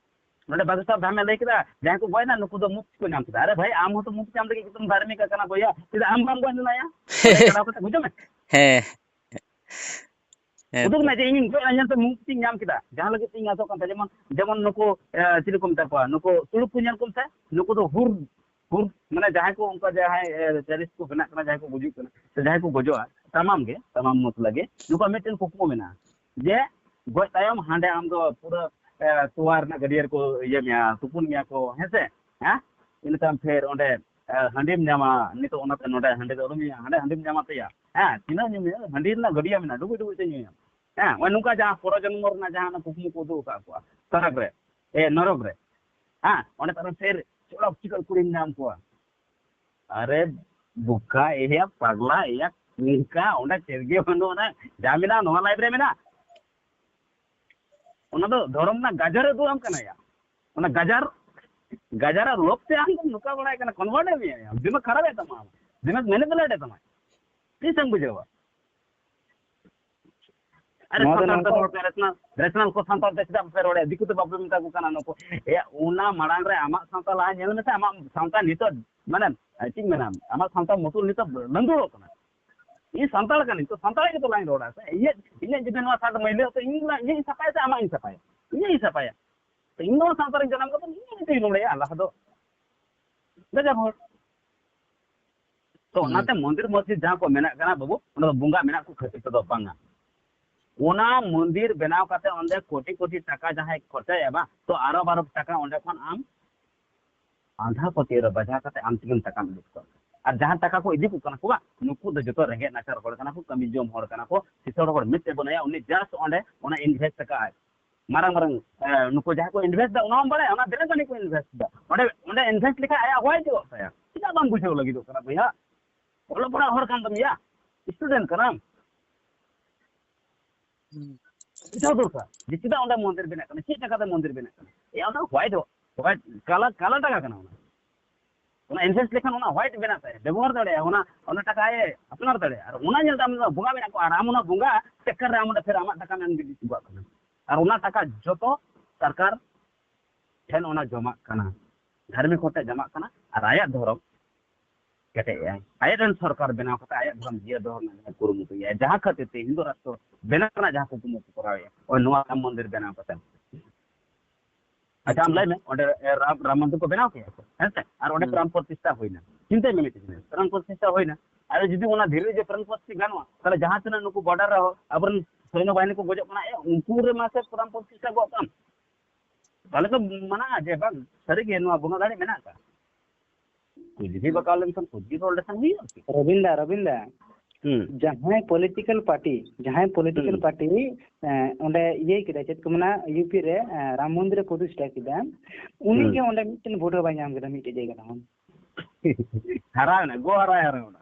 ᱱᱚᱰᱮ ᱵᱟᱜᱮᱥᱚᱨ ᱫᱷᱟᱢᱮ ᱞᱟᱹᱭ ᱠᱮᱫᱟ, ᱡᱟᱦᱟᱸᱭ ᱠᱚ ᱜᱚᱡ ᱮᱱᱟ ᱱᱩᱠᱩ ᱫᱚ ᱢᱩᱠᱛᱤ ᱠᱚ ᱧᱟᱢ ᱠᱮᱫᱟ᱾ ᱟᱨᱮ ᱵᱷᱟᱭ, ᱟᱢ ᱦᱚᱸᱛᱚ ᱢᱩᱠᱛᱤ ᱧᱟᱢ ᱞᱟᱹᱜᱤᱫ ᱮᱠᱫᱚᱢ ᱫᱷᱟᱨᱢᱤᱠ ᱟᱠᱟᱱᱟ ᱵᱚᱭᱦᱟ, ᱪᱮᱫᱟᱜ ᱟᱢ ᱵᱟᱢ ᱜᱚᱡ ᱞᱮᱱᱟᱭᱟ? ᱚᱸᱰᱮ ᱪᱟᱞᱟᱣ ᱠᱟᱛᱮ ᱵᱩᱡᱷᱟᱹᱣ ᱢᱮ᱾ ᱦᱮᱸ᱾ ᱦᱮᱸ ᱩᱫᱩᱜ ᱛᱚ᱾ ᱢᱮ ᱡᱮ ᱤᱧᱤᱧ ᱜᱚᱡ ᱮᱱᱟ, ᱧᱮᱞ ᱛᱮ ᱢᱩᱠᱛᱤᱧ ᱧᱟᱢ ᱠᱮᱫᱟ, ᱡᱟᱦᱟᱸ ᱞᱟᱹᱜᱤᱫ ᱛᱤᱧ ᱟᱥᱚᱜ ᱠᱟᱱ ᱛᱟᱦᱮᱸ, ᱡᱮᱢᱚᱱ ᱡᱮᱢᱚᱱ ᱱᱩᱠᱩ ᱮ, ᱪᱤᱞᱤ ᱠᱚ ᱢᱮᱛᱟ ᱠᱚᱣᱟ, ᱱᱩᱠᱩ ᱛᱩᱲᱩᱠ ᱠᱚ ᱧᱮᱞ ᱠᱚᱢ ᱥᱮ, ᱱᱩᱠᱩ ᱫᱚ ᱦᱩᱨ ᱦᱩᱨ ᱢᱟᱱᱮ ᱡᱟᱦᱟᱸᱭ ᱠᱚ ᱚᱱᱠᱟ ᱡᱟᱦᱟᱸᱭ ᱮ, ᱴᱮᱨᱚᱨᱤᱥᱴ ᱠᱚ ᱵᱮᱱᱟᱜ ᱠᱟᱱᱟ, ᱡᱟᱦᱟᱸᱭ ᱠᱚ ᱜᱩᱡᱩᱜ ᱠᱟᱱᱟ ᱥᱮ ᱡᱟᱦᱟᱸᱭ ᱠᱚ ᱜᱚᱡᱚᱜᱼᱟ, ᱛᱟᱢᱟᱢ ᱜᱮ ᱛᱟᱢᱟᱢ ᱢᱚᱛᱞᱟ ᱜᱮ ᱱᱩᱠᱩᱣᱟᱜ ᱢᱤᱫᱴᱮᱱ ᱠᱩᱠᱢᱩ ᱢᱮᱱᱟᱜᱼᱟ ᱡᱮ ᱜᱚᱡ ᱛᱟᱭᱚᱢ ᱦᱟᱸᱰᱮ ᱟᱢ ᱫᱚ ᱯᱩᱨᱟᱹ ᱮ, ᱛᱚᱣᱟ ᱨᱮᱱᱟᱜ ᱜᱟᱹᱰᱭᱟᱹ ᱨᱮᱠᱚ ᱤᱭᱟᱹ ᱢᱮᱭᱟ, ᱛᱩᱯᱩᱱ ᱢᱮᱭᱟ ᱠᱚ, ᱦᱮᱸ ᱥᱮ? ᱦᱮᱸ, ᱤᱱᱟᱹ ᱛᱟᱭᱚᱢ ᱯᱷᱮᱨ ᱚᱸᱰᱮ ᱮ, ᱦᱟᱺᱰᱤᱢ ᱧᱟᱢᱟ᱾ ᱱᱤᱛᱚᱜ ᱚᱱᱟᱛᱮ ᱱᱚᱰᱮ ᱦᱟᱺᱰᱤ ᱫᱚ ᱟᱞᱚᱢ ᱧᱩᱭᱟ, ᱦᱟᱸᱰᱮ ᱦᱟᱺᱰᱤᱢ ᱧᱟᱢᱟ ᱛᱮᱭᱟ᱾ ᱦᱮᱸ, ᱛᱤᱱᱟᱹᱜ ᱧᱩ ᱢᱮᱭᱟ, ᱦᱟᱺᱰᱤ ᱨᱮᱱᱟᱜ ᱜᱟᱹᱰᱭᱟᱹ ᱢᱮᱱᱟᱜᱼᱟ, ᱰᱩᱵᱩᱡ ᱰᱩᱵᱩᱡ ᱛᱮ ᱧᱩᱭᱟᱢ᱾ ᱦᱮᱸ, ᱱᱚᱜᱼᱚᱭ ᱱᱚᱝᱠᱟ ᱡᱟᱦᱟᱸ ᱯᱚᱨᱚᱡᱚᱱᱢᱚ ᱨᱮᱱᱟᱜ ᱡᱟᱦᱟᱸ ᱚᱱᱟ ᱠᱩᱠᱢᱩ ᱠᱚ ᱩᱫᱩᱜ ᱟᱠᱟᱫ ᱠᱚᱣᱟ ᱥᱚᱨᱚᱜᱽ ᱨᱮ, ᱮ, ᱱᱚᱨᱚᱠ ᱨᱮ, ᱦᱮᱸ, ᱚᱸᱰᱮ ᱛᱟᱦᱞᱮ ᱯᱷᱮᱨ ᱪᱚᱲᱚᱠ ᱪᱤᱠᱟᱹᱲ ᱠᱩᱲᱤᱢ ᱧᱟᱢ ᱠᱚᱣᱟ᱾ ᱟᱨᱮ ᱵᱚᱠᱟ ᱮᱭᱟ, ᱯᱟᱜᱽᱞᱟ ᱮᱭᱟ, ᱱᱚᱝᱠᱟ ᱚᱸᱰᱮ ᱪᱮᱫ ᱜᱮ ᱵᱟᱹᱱᱩᱜ, ᱚᱱᱟ ᱡᱟ ᱢᱮᱱᱟᱜᱼᱟ ᱱᱚᱣᱟ ᱞᱟᱭᱤᱯᱷ ᱨᱮ ᱢᱮᱱᱟᱜᱼᱟ᱾ ᱚᱱᱟ ᱫᱚ ᱫᱷᱚᱨᱚᱢ ᱨᱮᱱᱟᱜ ᱜᱟᱡᱟᱨ ᱮ ᱩᱫᱩᱜ ᱟᱢ ᱠᱟᱱᱟ ᱭᱟ᱾ ᱚᱱᱟ ᱜᱟᱡᱟᱨ, ᱜᱟᱡᱟᱨ ᱟᱨ ᱞᱳᱵᱷ ᱛᱮ ᱟᱢ ᱫᱚᱢ ᱱᱚᱝᱠᱟ ᱵᱟᱲᱟᱭ ᱠᱟᱱᱟ, ᱠᱚᱱᱵᱷᱟᱨᱴ ᱮ ᱢᱮᱭᱟ, ᱫᱤᱢᱟᱜᱽ ᱠᱷᱟᱨᱟᱯ ᱮ ᱛᱟᱢᱟ, ᱫᱤᱢᱟᱜᱽ ᱢᱮᱱᱤᱯᱩᱞᱮᱴ ᱮ ᱛᱟᱢᱟ᱾ ᱛᱤᱥᱮᱢ ᱵᱩᱡᱷᱟᱹᱣᱟ? ᱟᱨᱮ ᱱᱚᱣᱟ ᱫᱚ ᱥᱟᱱᱛᱟᱲ ᱛᱮ ᱱᱚᱝᱠᱟ ᱨᱚᱲ ᱯᱮ, ᱨᱮᱥᱱᱟᱞ, ᱨᱮᱥᱱᱟᱞ ᱠᱚ ᱥᱟᱱᱛᱟᱲ ᱛᱮ ᱪᱮᱫᱟᱜ ᱯᱮ ᱨᱚᱲᱮᱫ? ᱫᱤᱠᱩ ᱛᱮ ᱵᱟᱯᱮ ᱢᱮᱛᱟ ᱠᱚ ᱠᱟᱱᱟ ᱱᱩᱠᱩ? ᱮᱭᱟ, ᱚᱱᱟ ᱢᱟᱲᱟᱝ ᱨᱮ ᱟᱢᱟᱜ ᱥᱟᱶᱛᱟ ᱞᱟᱦᱟ ᱧᱮᱞ ᱢᱮᱥᱮ, ᱟᱢᱟᱜ ᱥᱟᱶᱛᱟ ᱱᱤᱛᱚᱜ, ᱢᱟᱱᱮ, ᱪᱮᱫ ᱤᱧ ᱢᱮᱱᱟ, ᱟᱢᱟᱜ ᱥᱟᱶᱛᱟ ᱢᱩᱛᱩᱞ ᱱᱤᱛᱚᱜ ᱞᱟᱹᱸᱫᱩᱲᱚᱜ ᱠᱟᱱᱟ᱾ ᱤᱧ ᱥᱟᱱᱛᱟᱲ ᱠᱟᱹᱱᱟᱹᱧ, ᱛᱚ ᱥᱟᱱᱛᱟᱲ ᱜᱮᱛᱚ ᱞᱟᱝ ᱨᱚᱲᱟ ᱥᱮ᱾ ᱤᱧᱟᱹᱜ, ᱤᱧᱟᱹᱜ ᱡᱩᱫᱤ ᱱᱚᱣᱟ ᱥᱟᱨᱴ ᱢᱟᱹᱭᱞᱟᱹᱜᱼᱟ, ᱛᱚ ᱤᱧ ᱞᱟ-, ᱤᱧᱟᱹᱜ ᱤᱧ ᱥᱟᱯᱷᱟᱭᱟ ᱥᱮ ᱟᱢᱟᱜ ᱤᱧ ᱥᱟᱯᱷᱟᱭᱟ? ᱤᱧᱟᱹᱜ ᱤᱧ ᱥᱟᱯᱷᱟᱭᱟ᱾ ᱛᱚ ᱤᱧ ᱱᱚᱣᱟ ᱥᱟᱶᱛᱟ ᱨᱤᱧ ᱡᱟᱱᱟᱢ ᱠᱟᱛᱮ ᱤᱧ ᱱᱤᱛᱚᱜ ᱤᱧ ᱨᱚᱲᱮᱭᱟ, ᱞᱟᱦᱟ ᱫᱚ ᱜᱟᱡᱟᱲ ᱦᱚᱲ᱾ ᱛᱚ ᱦᱩᱸ᱾ ᱚᱱᱟᱛᱮ ᱢᱚᱱᱫᱤᱨ ᱢᱚᱥᱡᱤᱫ ᱡᱟᱦᱟᱸ ᱠᱚ ᱢᱮᱱᱟᱜ ᱠᱟᱱᱟ ᱵᱟᱹᱵᱩ, ᱚᱱᱟ ᱫᱚ ᱵᱚᱸᱜᱟ ᱢᱮᱱᱟᱜ ᱠᱚ ᱠᱷᱟᱹᱛᱤᱨ ᱛᱮᱫᱚ ᱵᱟᱝᱟ᱾ ᱚᱱᱟ ᱢᱚᱱᱫᱤᱨ ᱵᱮᱱᱟᱣ ᱠᱟᱛᱮ ᱚᱸᱰᱮ ᱠᱳᱴᱤ ᱠᱳᱴᱤ ᱴᱟᱠᱟ ᱡᱟᱦᱟᱸᱭ ᱠᱷᱚᱨᱪᱟᱭᱟ ᱵᱟᱝ, ᱛᱚ ᱟᱨᱚ ᱵᱟᱨᱚ ᱴᱟᱠᱟ ᱚᱸᱰᱮ ᱠᱷᱚᱱ ᱟᱢ ᱟᱸᱫᱷᱟ ᱯᱟᱹᱛᱭᱟᱹᱣ ᱨᱮ ᱵᱟᱡᱷᱟᱣ ᱠᱟᱛᱮ ᱟᱢ ᱛᱮᱜᱮᱢ ᱴᱟᱠᱟᱢ ᱤᱫᱤ ᱠᱚᱣᱟ᱾ ᱟᱨ ᱡᱟᱦᱟᱸ ᱴᱟᱠᱟ ᱠᱚ ᱤᱫᱤ ᱠᱚ ᱠᱟᱱᱟ ᱠᱚ ᱵᱟᱝ, ᱱᱩᱠᱩ ᱫᱚ ᱡᱚᱛᱚ ᱨᱮᱸᱜᱮᱡ ᱱᱟᱪᱟᱨ ᱦᱚᱲ ᱠᱟᱱᱟ ᱠᱚ, ᱠᱟᱹᱢᱤ ᱡᱚᱢ ᱦᱚᱲ ᱠᱟᱱᱟ ᱠᱚ, ᱠᱤᱥᱟᱹᱬ ᱦᱚᱲ ᱢᱤᱫ ᱛᱮ ᱵᱟᱹᱱᱩᱭᱟ, ᱩᱱᱤ ᱡᱟᱥᱴ ᱚᱸᱰᱮ ᱚᱱᱟ ᱤᱱᱵᱷᱮᱥᱴ ᱟᱠᱟᱫ ᱟᱭ᱾ ᱢᱟᱨᱟᱝ ᱢᱟᱨᱟᱝ, ᱮ, ᱱᱩᱠᱩ ᱡᱟᱦᱟᱸ ᱠᱚ ᱤᱱᱵᱷᱮᱥᱴ ᱫᱟ, ᱚᱱᱟ ᱦᱚᱸ ᱵᱟᱲᱟᱭᱟ, ᱚᱱᱟ ᱛᱤᱱᱟᱹᱜ ᱜᱟᱱ ᱠᱚ ᱤᱱᱵᱷᱮᱥᱴ ᱫᱟ᱾ ᱚᱸᱰᱮ, ᱚᱸᱰᱮ ᱤᱱᱵᱷᱮᱥᱴ ᱞᱮᱠᱷᱟᱱ ᱟᱭᱟᱜ ᱦᱚᱭ ᱪᱮᱫᱚᱜ ᱛᱟᱭᱟ᱾ ᱪᱮᱫᱟᱜ ᱵᱟᱢ ᱵᱩᱡᱷᱟᱹᱣ ᱞᱟᱹᱜᱤᱫᱚᱜ ᱠᱟᱱᱟ ᱵᱚᱭᱦᱟ? ᱚᱞᱚᱜ ᱯᱟᱲᱦᱟᱜ ᱦᱚᱲ ᱠᱟᱱ ᱛᱟᱢ ᱜᱮᱭᱟ, ᱥᱴᱩᱰᱮᱱᱴ ᱠᱟᱱᱟᱢ᱾ ᱵᱩᱡᱷᱟᱹᱣ ᱫᱚᱨᱠᱟᱨ ᱡᱮ ᱪᱮᱫᱟᱜ ᱚᱸᱰᱮ ᱢᱚᱱᱫᱤᱨ ᱵᱮᱱᱟᱜ ᱠᱟᱱᱟ, ᱪᱮᱫ ᱴᱟᱠᱟ ᱛᱮ ᱢᱚᱱᱫᱤᱨ ᱵᱮᱱᱟᱜ ᱠᱟᱱᱟ᱾ ᱮ, ᱚᱱᱟ ᱦᱳᱣᱟᱭᱤᱴ, ᱦᱳᱣᱟᱭᱤᱴ ᱠᱟᱞᱟ, ᱠᱟᱞᱟ ᱴᱟᱠᱟ ᱠᱟᱱᱟ ᱚᱱᱟ᱾ ᱚᱱᱟ ᱤᱱᱵᱷᱮᱥᱴ ᱞᱮᱠᱷᱟᱱ ᱚᱱᱟ ᱦᱳᱣᱟᱭᱤᱴ ᱵᱮᱱᱟᱜ ᱛᱟᱭᱟ, ᱵᱮᱵᱚᱦᱟᱨ ᱫᱟᱲᱮᱭᱟᱜᱼᱟ, ᱚᱱᱟ, ᱚᱱᱟ ᱴᱟᱠᱟ ᱟᱡ ᱟᱯᱱᱟᱨ ᱫᱟᱲᱮᱭᱟᱜᱼᱟ᱾ ᱟᱨ ᱚᱱᱟ ᱧᱮᱞ ᱛᱮ ᱟᱢ ᱫᱚ ᱵᱚᱸᱜᱟ ᱵᱮᱱᱟᱜ ᱠᱚ, ᱟᱨ ᱟᱢ ᱚᱱᱟ ᱵᱚᱸᱜᱟ ᱪᱟᱠᱠᱟᱨ ᱨᱮ ᱟᱢ ᱚᱸᱰᱮ ᱯᱷᱮᱨ ᱟᱢᱟᱜ ᱴᱟᱠᱟᱢ ᱮᱢ ᱜᱤᱰᱤ ᱦᱚᱴᱚ ᱠᱟᱜ ᱠᱟᱱᱟ᱾ ᱟᱨ ᱚᱱᱟ ᱴᱟᱠᱟ ᱡᱚᱛᱚ ᱥᱚᱨᱠᱟᱨ ᱴᱷᱮᱱ ᱚᱱᱟ ᱡᱚᱢᱟᱜ ᱠᱟᱱᱟ, ᱫᱷᱟᱨᱢᱤᱠ ᱦᱚᱲ ᱴᱷᱮᱱ ᱡᱚᱢᱟᱜ ᱠᱟᱱᱟ, ᱟᱨ ᱟᱭᱟᱜ ᱫᱷᱚᱨᱚᱢ ᱠᱮᱴᱮᱡ ᱮᱜᱼᱟᱭ᱾ ᱟᱡ ᱨᱮᱱ ᱥᱚᱨᱠᱟᱨ ᱵᱮᱱᱟᱣ ᱠᱟᱛᱮ ᱟᱭᱟᱜ ᱫᱷᱚᱨᱚᱢ ᱡᱤᱭᱟᱹ ᱫᱚᱦᱚ ᱨᱮᱱᱟᱜ ᱡᱟᱦᱟᱸ ᱠᱩᱨᱩᱢᱩᱴᱩᱭᱮᱜᱼᱟᱭ, ᱡᱟᱦᱟᱸ ᱠᱷᱟᱹᱛᱤᱨ ᱛᱮ ᱦᱤᱱᱫᱩ ᱨᱟᱥᱴᱨᱚ ᱵᱮᱱᱟᱣ ᱨᱮᱱᱟᱜ ᱡᱟᱦᱟᱸ ᱠᱩᱠᱢᱩ ᱠᱚ ᱠᱚᱨᱟᱣᱮᱜᱼᱟ, ᱳᱭ ᱱᱚᱣᱟ ᱨᱟᱢ ᱢᱚᱱᱫᱤᱨ ᱵᱮᱱᱟᱣ ᱠᱟᱛᱮ᱾ ᱟᱪᱪᱷᱟ, ᱟᱢ ᱞᱟᱹᱭ ᱢᱮ, ᱚᱸᱰᱮ ᱨᱟᱢ, ᱨᱟᱢ ᱢᱚᱱᱫᱤᱨ ᱠᱚ ᱵᱮᱱᱟᱣ ᱠᱮᱜᱼᱟ ᱠᱚ, ᱦᱮᱸ ᱥᱮ? ᱟᱨ ᱚᱸᱰᱮ ᱦᱩᱸ᱾ ᱯᱨᱟᱱ ᱯᱨᱚᱛᱤᱥᱴᱷᱟ ᱦᱩᱭᱱᱟ᱾ ᱪᱤᱱᱛᱟᱹᱭ ᱢᱮ ᱢᱤᱫᱴᱮᱱ ᱡᱤᱱᱤᱥ, ᱯᱨᱟᱱ ᱯᱨᱚᱛᱤᱥᱴᱷᱟ ᱦᱩᱭᱱᱟ, ᱟᱨ ᱡᱩᱫᱤ ᱚᱱᱟ ᱫᱷᱤᱨᱤ ᱡᱮ ᱯᱨᱟᱱ ᱯᱨᱚᱛᱤᱥᱴᱷᱟ ᱜᱟᱱᱚᱜᱼᱟ, ᱛᱟᱦᱞᱮ ᱡᱟᱦᱟᱸ ᱛᱤᱱᱟᱹᱜ ᱱᱩᱠᱩ ᱵᱚᱨᱰᱟᱨ ᱨᱮᱦᱚᱸ ᱟᱵᱚᱨᱮᱱ ᱥᱚᱭᱱᱚ ᱵᱟᱦᱤᱱᱤ ᱠᱚ ᱜᱚᱡᱚᱜ ᱠᱟᱱᱟ, ᱮ, ᱩᱱᱠᱩ ᱨᱮ ᱢᱟᱥᱮ ᱯᱨᱟᱱ ᱯᱨᱚᱛᱤᱥᱴᱷᱟ ᱜᱚᱜ ᱠᱟᱜ ᱟᱢ᱾ ᱛᱟᱦᱞᱮ ᱛᱚ ᱢᱟᱱᱟᱜᱼᱟ ᱡᱮ ᱵᱟᱝ, ᱥᱟᱹᱨᱤᱜᱮ ᱱᱚᱣᱟ ᱵᱚᱸᱜᱟ ᱫᱟᱲᱮ ᱢᱮᱱᱟᱜ ᱟᱠᱟᱫ᱾ ᱠᱩᱞᱦᱤ ᱵᱟᱠᱟᱣ ᱞᱮᱱᱠᱷᱟᱱ ᱠᱩᱞᱦᱤ ᱨᱚᱲ ᱞᱮᱠᱷᱟᱱ ᱦᱩᱭᱩᱜᱼᱟ ᱠᱤ? ᱨᱚᱵᱤᱱ ᱫᱟ, ᱨᱚᱵᱤᱱ ᱫᱟ, ᱦᱩᱸ᱾ ᱡᱟᱦᱟᱸᱭ ᱯᱚᱞᱤᱴᱤᱠᱟᱞ ᱯᱟᱨᱴᱤ, ᱡᱟᱦᱟᱸᱭ ᱯᱚᱞᱤᱴᱤᱠᱟᱞ ᱦᱩᱸ᱾ ᱯᱟᱨᱴᱤ, ᱮᱸ, ᱚᱸᱰᱮ ᱤᱭᱟᱹᱭ ᱠᱮᱫᱟ, ᱪᱮᱫ ᱠᱚ ᱢᱮᱱᱟ, ᱤᱭᱩ ᱯᱤ ᱨᱮ, ᱮᱸ, ᱨᱟᱢ ᱢᱚᱱᱫᱤᱨ ᱮ ᱯᱨᱚᱛᱤᱥᱴᱷᱟ ᱠᱮᱫᱟ, ᱩᱱᱤ ᱦᱩᱸ᱾ ᱜᱮ ᱚᱸᱰᱮ ᱢᱤᱫᱴᱮᱱ ᱵᱷᱳᱴ ᱦᱚᱸ ᱵᱟᱭ ᱧᱟᱢ ᱠᱮᱫᱟ, ᱢᱤᱫᱴᱮᱡ ᱡᱟᱭᱜᱟ ᱨᱮᱦᱚᱸ᱾ ᱦᱟᱨᱟᱣ ᱮᱱᱟ, ᱜᱚ ᱦᱟᱨᱟᱭ ᱦᱟᱨᱟᱣ ᱮᱱᱟ᱾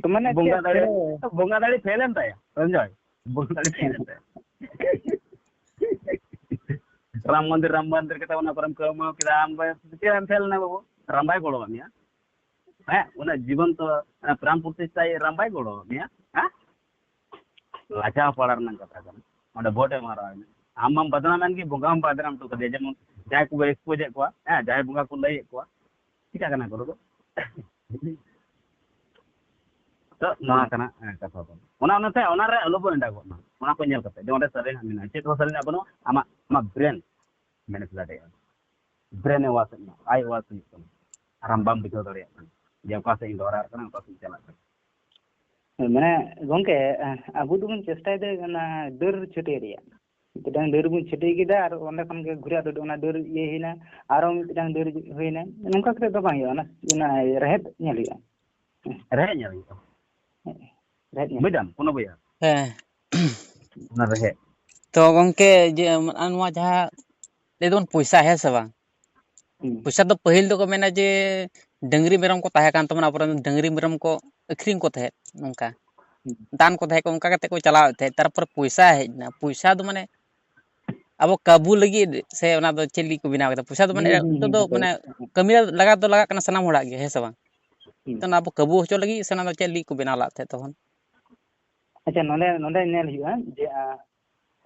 ᱛᱚ ᱢᱟᱱᱮ ᱵᱚᱸᱜᱟ ᱪᱮᱫ ᱫᱟᱲᱮ, ᱯᱷᱮᱞ? ᱵᱚᱸᱜᱟ ᱫᱟᱲᱮ ᱯᱷᱮᱞ ᱮᱱ ᱛᱟᱭᱟ, ᱥᱚᱧᱡᱚᱭ᱾ ᱵᱚᱸᱜᱟ ᱫᱟᱲᱮ ᱯᱷᱮᱞ ᱮᱱ ᱛᱟᱭᱟ᱾ ᱨᱟᱢ ᱢᱚᱱᱫᱤᱨ, ᱨᱟᱢ ᱢᱚᱱᱫᱤᱨ ᱠᱟᱛᱮ ᱚᱱᱟ ᱠᱚᱨᱮᱢ ᱠᱟᱹᱣᱢᱟᱹᱣ ᱠᱮᱫᱟ, ᱟᱢ ᱫᱚ ᱪᱮᱫ ᱮᱢ ᱯᱷᱮᱞ ᱮᱱᱟ ᱵᱟᱹᱵᱩ? ᱨᱟᱢ ᱵᱟᱭ ᱜᱚᱲᱚᱣᱟᱫ ᱢᱮᱭᱟ᱾ ᱦᱮᱸ, ᱩᱱᱟᱹᱜ ᱡᱤᱵᱚᱱ ᱛᱚ, ᱮ, ᱯᱨᱟᱱ ᱯᱨᱚᱛᱤᱥᱴᱷᱟ ᱨᱟᱢ ᱵᱟᱭ ᱜᱚᱲᱚᱣᱟᱫ ᱢᱮᱭᱟ, ᱦᱮᱸ? ᱞᱟᱡᱟᱣ ᱯᱟᱲᱟ ᱨᱮᱱᱟᱜ ᱠᱟᱛᱷᱟ ᱠᱟᱱᱟ᱾ ᱚᱸᱰᱮ ᱵᱷᱳᱴ ᱮᱢ ᱦᱟᱨᱟᱣ ᱮᱱᱟ᱾ ᱟᱢ ᱢᱟᱢ ᱵᱟᱫᱱᱟᱢ ᱮᱱ ᱜᱮ, ᱵᱚᱸᱜᱟ ᱦᱚᱸᱢ ᱵᱟᱫᱱᱟᱢ ᱦᱚᱴᱚ ᱠᱟᱫᱮᱭᱟ᱾ ᱡᱮᱢᱚᱱ ᱡᱟᱦᱟᱸᱭ ᱠᱚ expose ᱮᱫ ᱠᱚᱣᱟ, ᱦᱮᱸ, ᱡᱟᱦᱟᱸᱭ ᱵᱚᱸᱜᱟ ᱠᱚ ᱞᱟᱹᱭᱮᱫ ᱠᱚᱣᱟ, ᱪᱤᱠᱟᱹ ᱠᱟᱱᱟ ᱠᱚ ᱱᱩᱠᱩ? ᱛᱚ ᱱᱚᱣᱟ ᱦᱩᱸ᱾ ᱠᱟᱱᱟ, ᱦᱮᱸ, ᱠᱟᱛᱷᱟ ᱫᱚ᱾ ᱚᱱᱟ, ᱚᱱᱟᱛᱮ ᱚᱱᱟᱨᱮ ᱟᱞᱚ ᱵᱚᱱ ᱮᱸᱰᱟᱜᱚᱜ ᱢᱟ᱾ ᱚᱱᱟ ᱠᱚ ᱧᱮᱞ ᱠᱟᱛᱮ ᱡᱮ ᱚᱸᱰᱮ ᱥᱟᱹᱨᱤᱱᱟᱜ ᱢᱮᱱᱟᱜᱼᱟ, ᱪᱮᱫ ᱦᱚᱸ ᱥᱟᱹᱨᱤᱱᱟᱜ ᱵᱟᱹᱱᱩᱜᱼᱟ, ᱟᱢᱟᱜ, ᱟᱢᱟᱜ brain manipulate ᱮᱫᱼᱟ᱾ Brain ᱮ wash ᱮᱫ ᱢᱮᱭᱟ, eye wash ᱦᱩᱭᱩᱜ ᱛᱟᱢᱟ᱾ ᱟᱨ ᱟᱢ ᱵᱟᱢ ᱵᱩᱡᱷᱟᱹᱣ ᱫᱟᱲᱮᱭᱟᱜ ᱠᱟᱱᱟ ᱡᱮ ᱚᱠᱟ ᱥᱮᱫ ᱤᱧ ᱰᱚᱦᱨᱟᱜ ᱠᱟᱱᱟ, ᱚᱠᱟ ᱥᱮᱫ ᱤᱧ ᱪᱟᱞᱟᱜ ᱠᱟᱱᱟ᱾ ᱢᱟᱱᱮ ᱜᱚᱝᱠᱮ, ᱟᱵᱚ ᱫᱚᱵᱚᱱ ᱪᱮᱥᱴᱟᱭᱮᱫᱟ ᱚᱱᱟ ᱰᱟᱹᱨ ᱪᱷᱟᱹᱴᱭᱟᱹᱨ ᱨᱮᱭᱟᱜ᱾ ᱢᱤᱫᱴᱟᱝ ᱰᱟᱹᱨ ᱵᱚᱱ ᱪᱷᱟᱹᱴᱭᱟᱹᱨ ᱠᱮᱫᱟ ᱟᱨ ᱚᱸᱰᱮ ᱠᱷᱚᱱ ᱜᱮ ᱜᱷᱩᱨᱮ ᱟᱫᱚ ᱚᱱᱟ ᱰᱟᱹᱨ ᱤᱭᱟᱹ ᱦᱩᱭᱱᱟ, ᱟᱨᱚ ᱢᱤᱫᱴᱟᱝ ᱰᱟᱹᱨ ᱦᱩᱭᱱᱟ᱾ ᱱᱚᱝᱠᱟ ᱠᱟᱛᱮ ᱫᱚ ᱵᱟᱝ ᱦᱩᱭᱩᱜᱼᱟ, ᱚᱱᱟ, ᱚᱱᱟ ᱨᱮᱦᱮᱫ ᱧᱮᱞ ᱦᱩᱭᱩᱜᱼᱟ᱾ ᱨᱮᱦᱮᱫ ᱧᱮᱞ ᱦᱩᱭᱩᱜᱼᱟ᱾ ᱨᱮᱦᱮᱫ ᱧᱮᱞ ᱵᱩᱡ ᱦᱩᱭᱩᱜᱼᱟ᱾ ᱫᱟᱢ, ᱠᱳᱱᱳ ᱵᱚᱭᱦᱟ? ᱦᱮᱸ᱾ ᱚᱱᱟ ᱨᱮᱦᱮᱫ᱾ ᱛᱚ ᱜᱚᱝᱠᱮ, ᱡᱮ, ᱱᱚᱣᱟ ᱡᱟᱦᱟᱸ ᱞᱟᱹᱭ ᱫᱟᱵᱚᱱ ᱯᱚᱭᱥᱟ, ᱦᱮᱸ ᱥᱮ ᱵᱟᱝ? ᱦᱩᱸ᱾ ᱯᱚᱭᱥᱟ ᱫᱚ ᱯᱟᱹᱦᱤᱞ ᱫᱚᱠᱚ ᱢᱮᱱᱟ ᱡᱮ ᱰᱟᱹᱝᱨᱤ ᱢᱮᱨᱚᱢ ᱠᱚ ᱛᱟᱦᱮᱸ ᱠᱟᱱ ᱛᱟᱵᱚᱱᱟ, ᱟᱵᱚᱨᱮᱱ ᱰᱟᱹᱝᱨᱤ ᱢᱮᱨᱚᱢ ᱠᱚ ᱟᱹᱠᱷᱨᱤᱧ ᱠᱚ ᱛᱟᱦᱮᱸᱫ, ᱱᱚᱝᱠᱟ᱾ ᱦᱩᱸ᱾ ᱫᱟᱱ ᱠᱚ ᱛᱟᱦᱮᱸ ᱠᱚ, ᱚᱱᱠᱟ ᱠᱟᱛᱮ ᱠᱚ ᱪᱟᱞᱟᱣᱮᱫ ᱛᱟᱦᱮᱸᱫ᱾ ᱛᱟᱨᱯᱚᱨᱮ ᱯᱚᱭᱥᱟ ᱦᱮᱡ ᱮᱱᱟ᱾ ᱯᱚᱭᱥᱟ ᱫᱚ ᱢᱟᱱᱮ ᱟᱵᱚ ᱠᱟᱹᱵᱩ ᱞᱟᱹᱜᱤᱫ ᱥᱮ ᱚᱱᱟ ᱫᱚ ᱪᱮᱫ ᱞᱟᱹᱜᱤᱫ ᱠᱚ ᱵᱮᱱᱟᱣ ᱠᱮᱫᱟ? ᱯᱚᱭᱥᱟ ᱫᱚ ᱢᱟᱱᱮ ᱦᱩᱸ, ᱦᱩᱸ, ᱱᱤᱛᱚᱜ ᱦᱩᱸ, ᱫᱚ ᱦᱳᱭ᱾ ᱢᱟᱱᱮ ᱠᱟᱹᱢᱤ ᱨᱮ ᱞᱟᱜᱟᱣ ᱫᱚ ᱞᱟᱜᱟᱜ ᱠᱟᱱᱟ ᱥᱟᱱᱟᱢ ᱦᱚᱲᱟᱜ ᱜᱮ, ᱦᱮᱸ ᱥᱮ ᱵᱟᱝ? ᱦᱩᱸ᱾ ᱛᱚ ᱚᱱᱟ ᱟᱵᱚ ᱠᱟᱹᱵᱩ ᱦᱚᱪᱚ ᱞᱟᱹᱜᱤᱫ ᱥᱮ ᱚᱱᱟ ᱫᱚ ᱪᱮᱫ ᱞᱟᱹᱜᱤᱫ ᱠᱚ ᱵᱮᱱᱟᱣ ᱞᱮᱫ ᱛᱟᱦᱮᱸᱫ ᱛᱚᱠᱷᱚᱱ? ᱟᱪᱪᱷᱟ, ᱱᱚᱰᱮ, ᱱᱚᱰᱮ ᱧᱮᱞ ᱦᱩᱭᱩᱜᱼᱟ ᱡᱮ, ᱟ,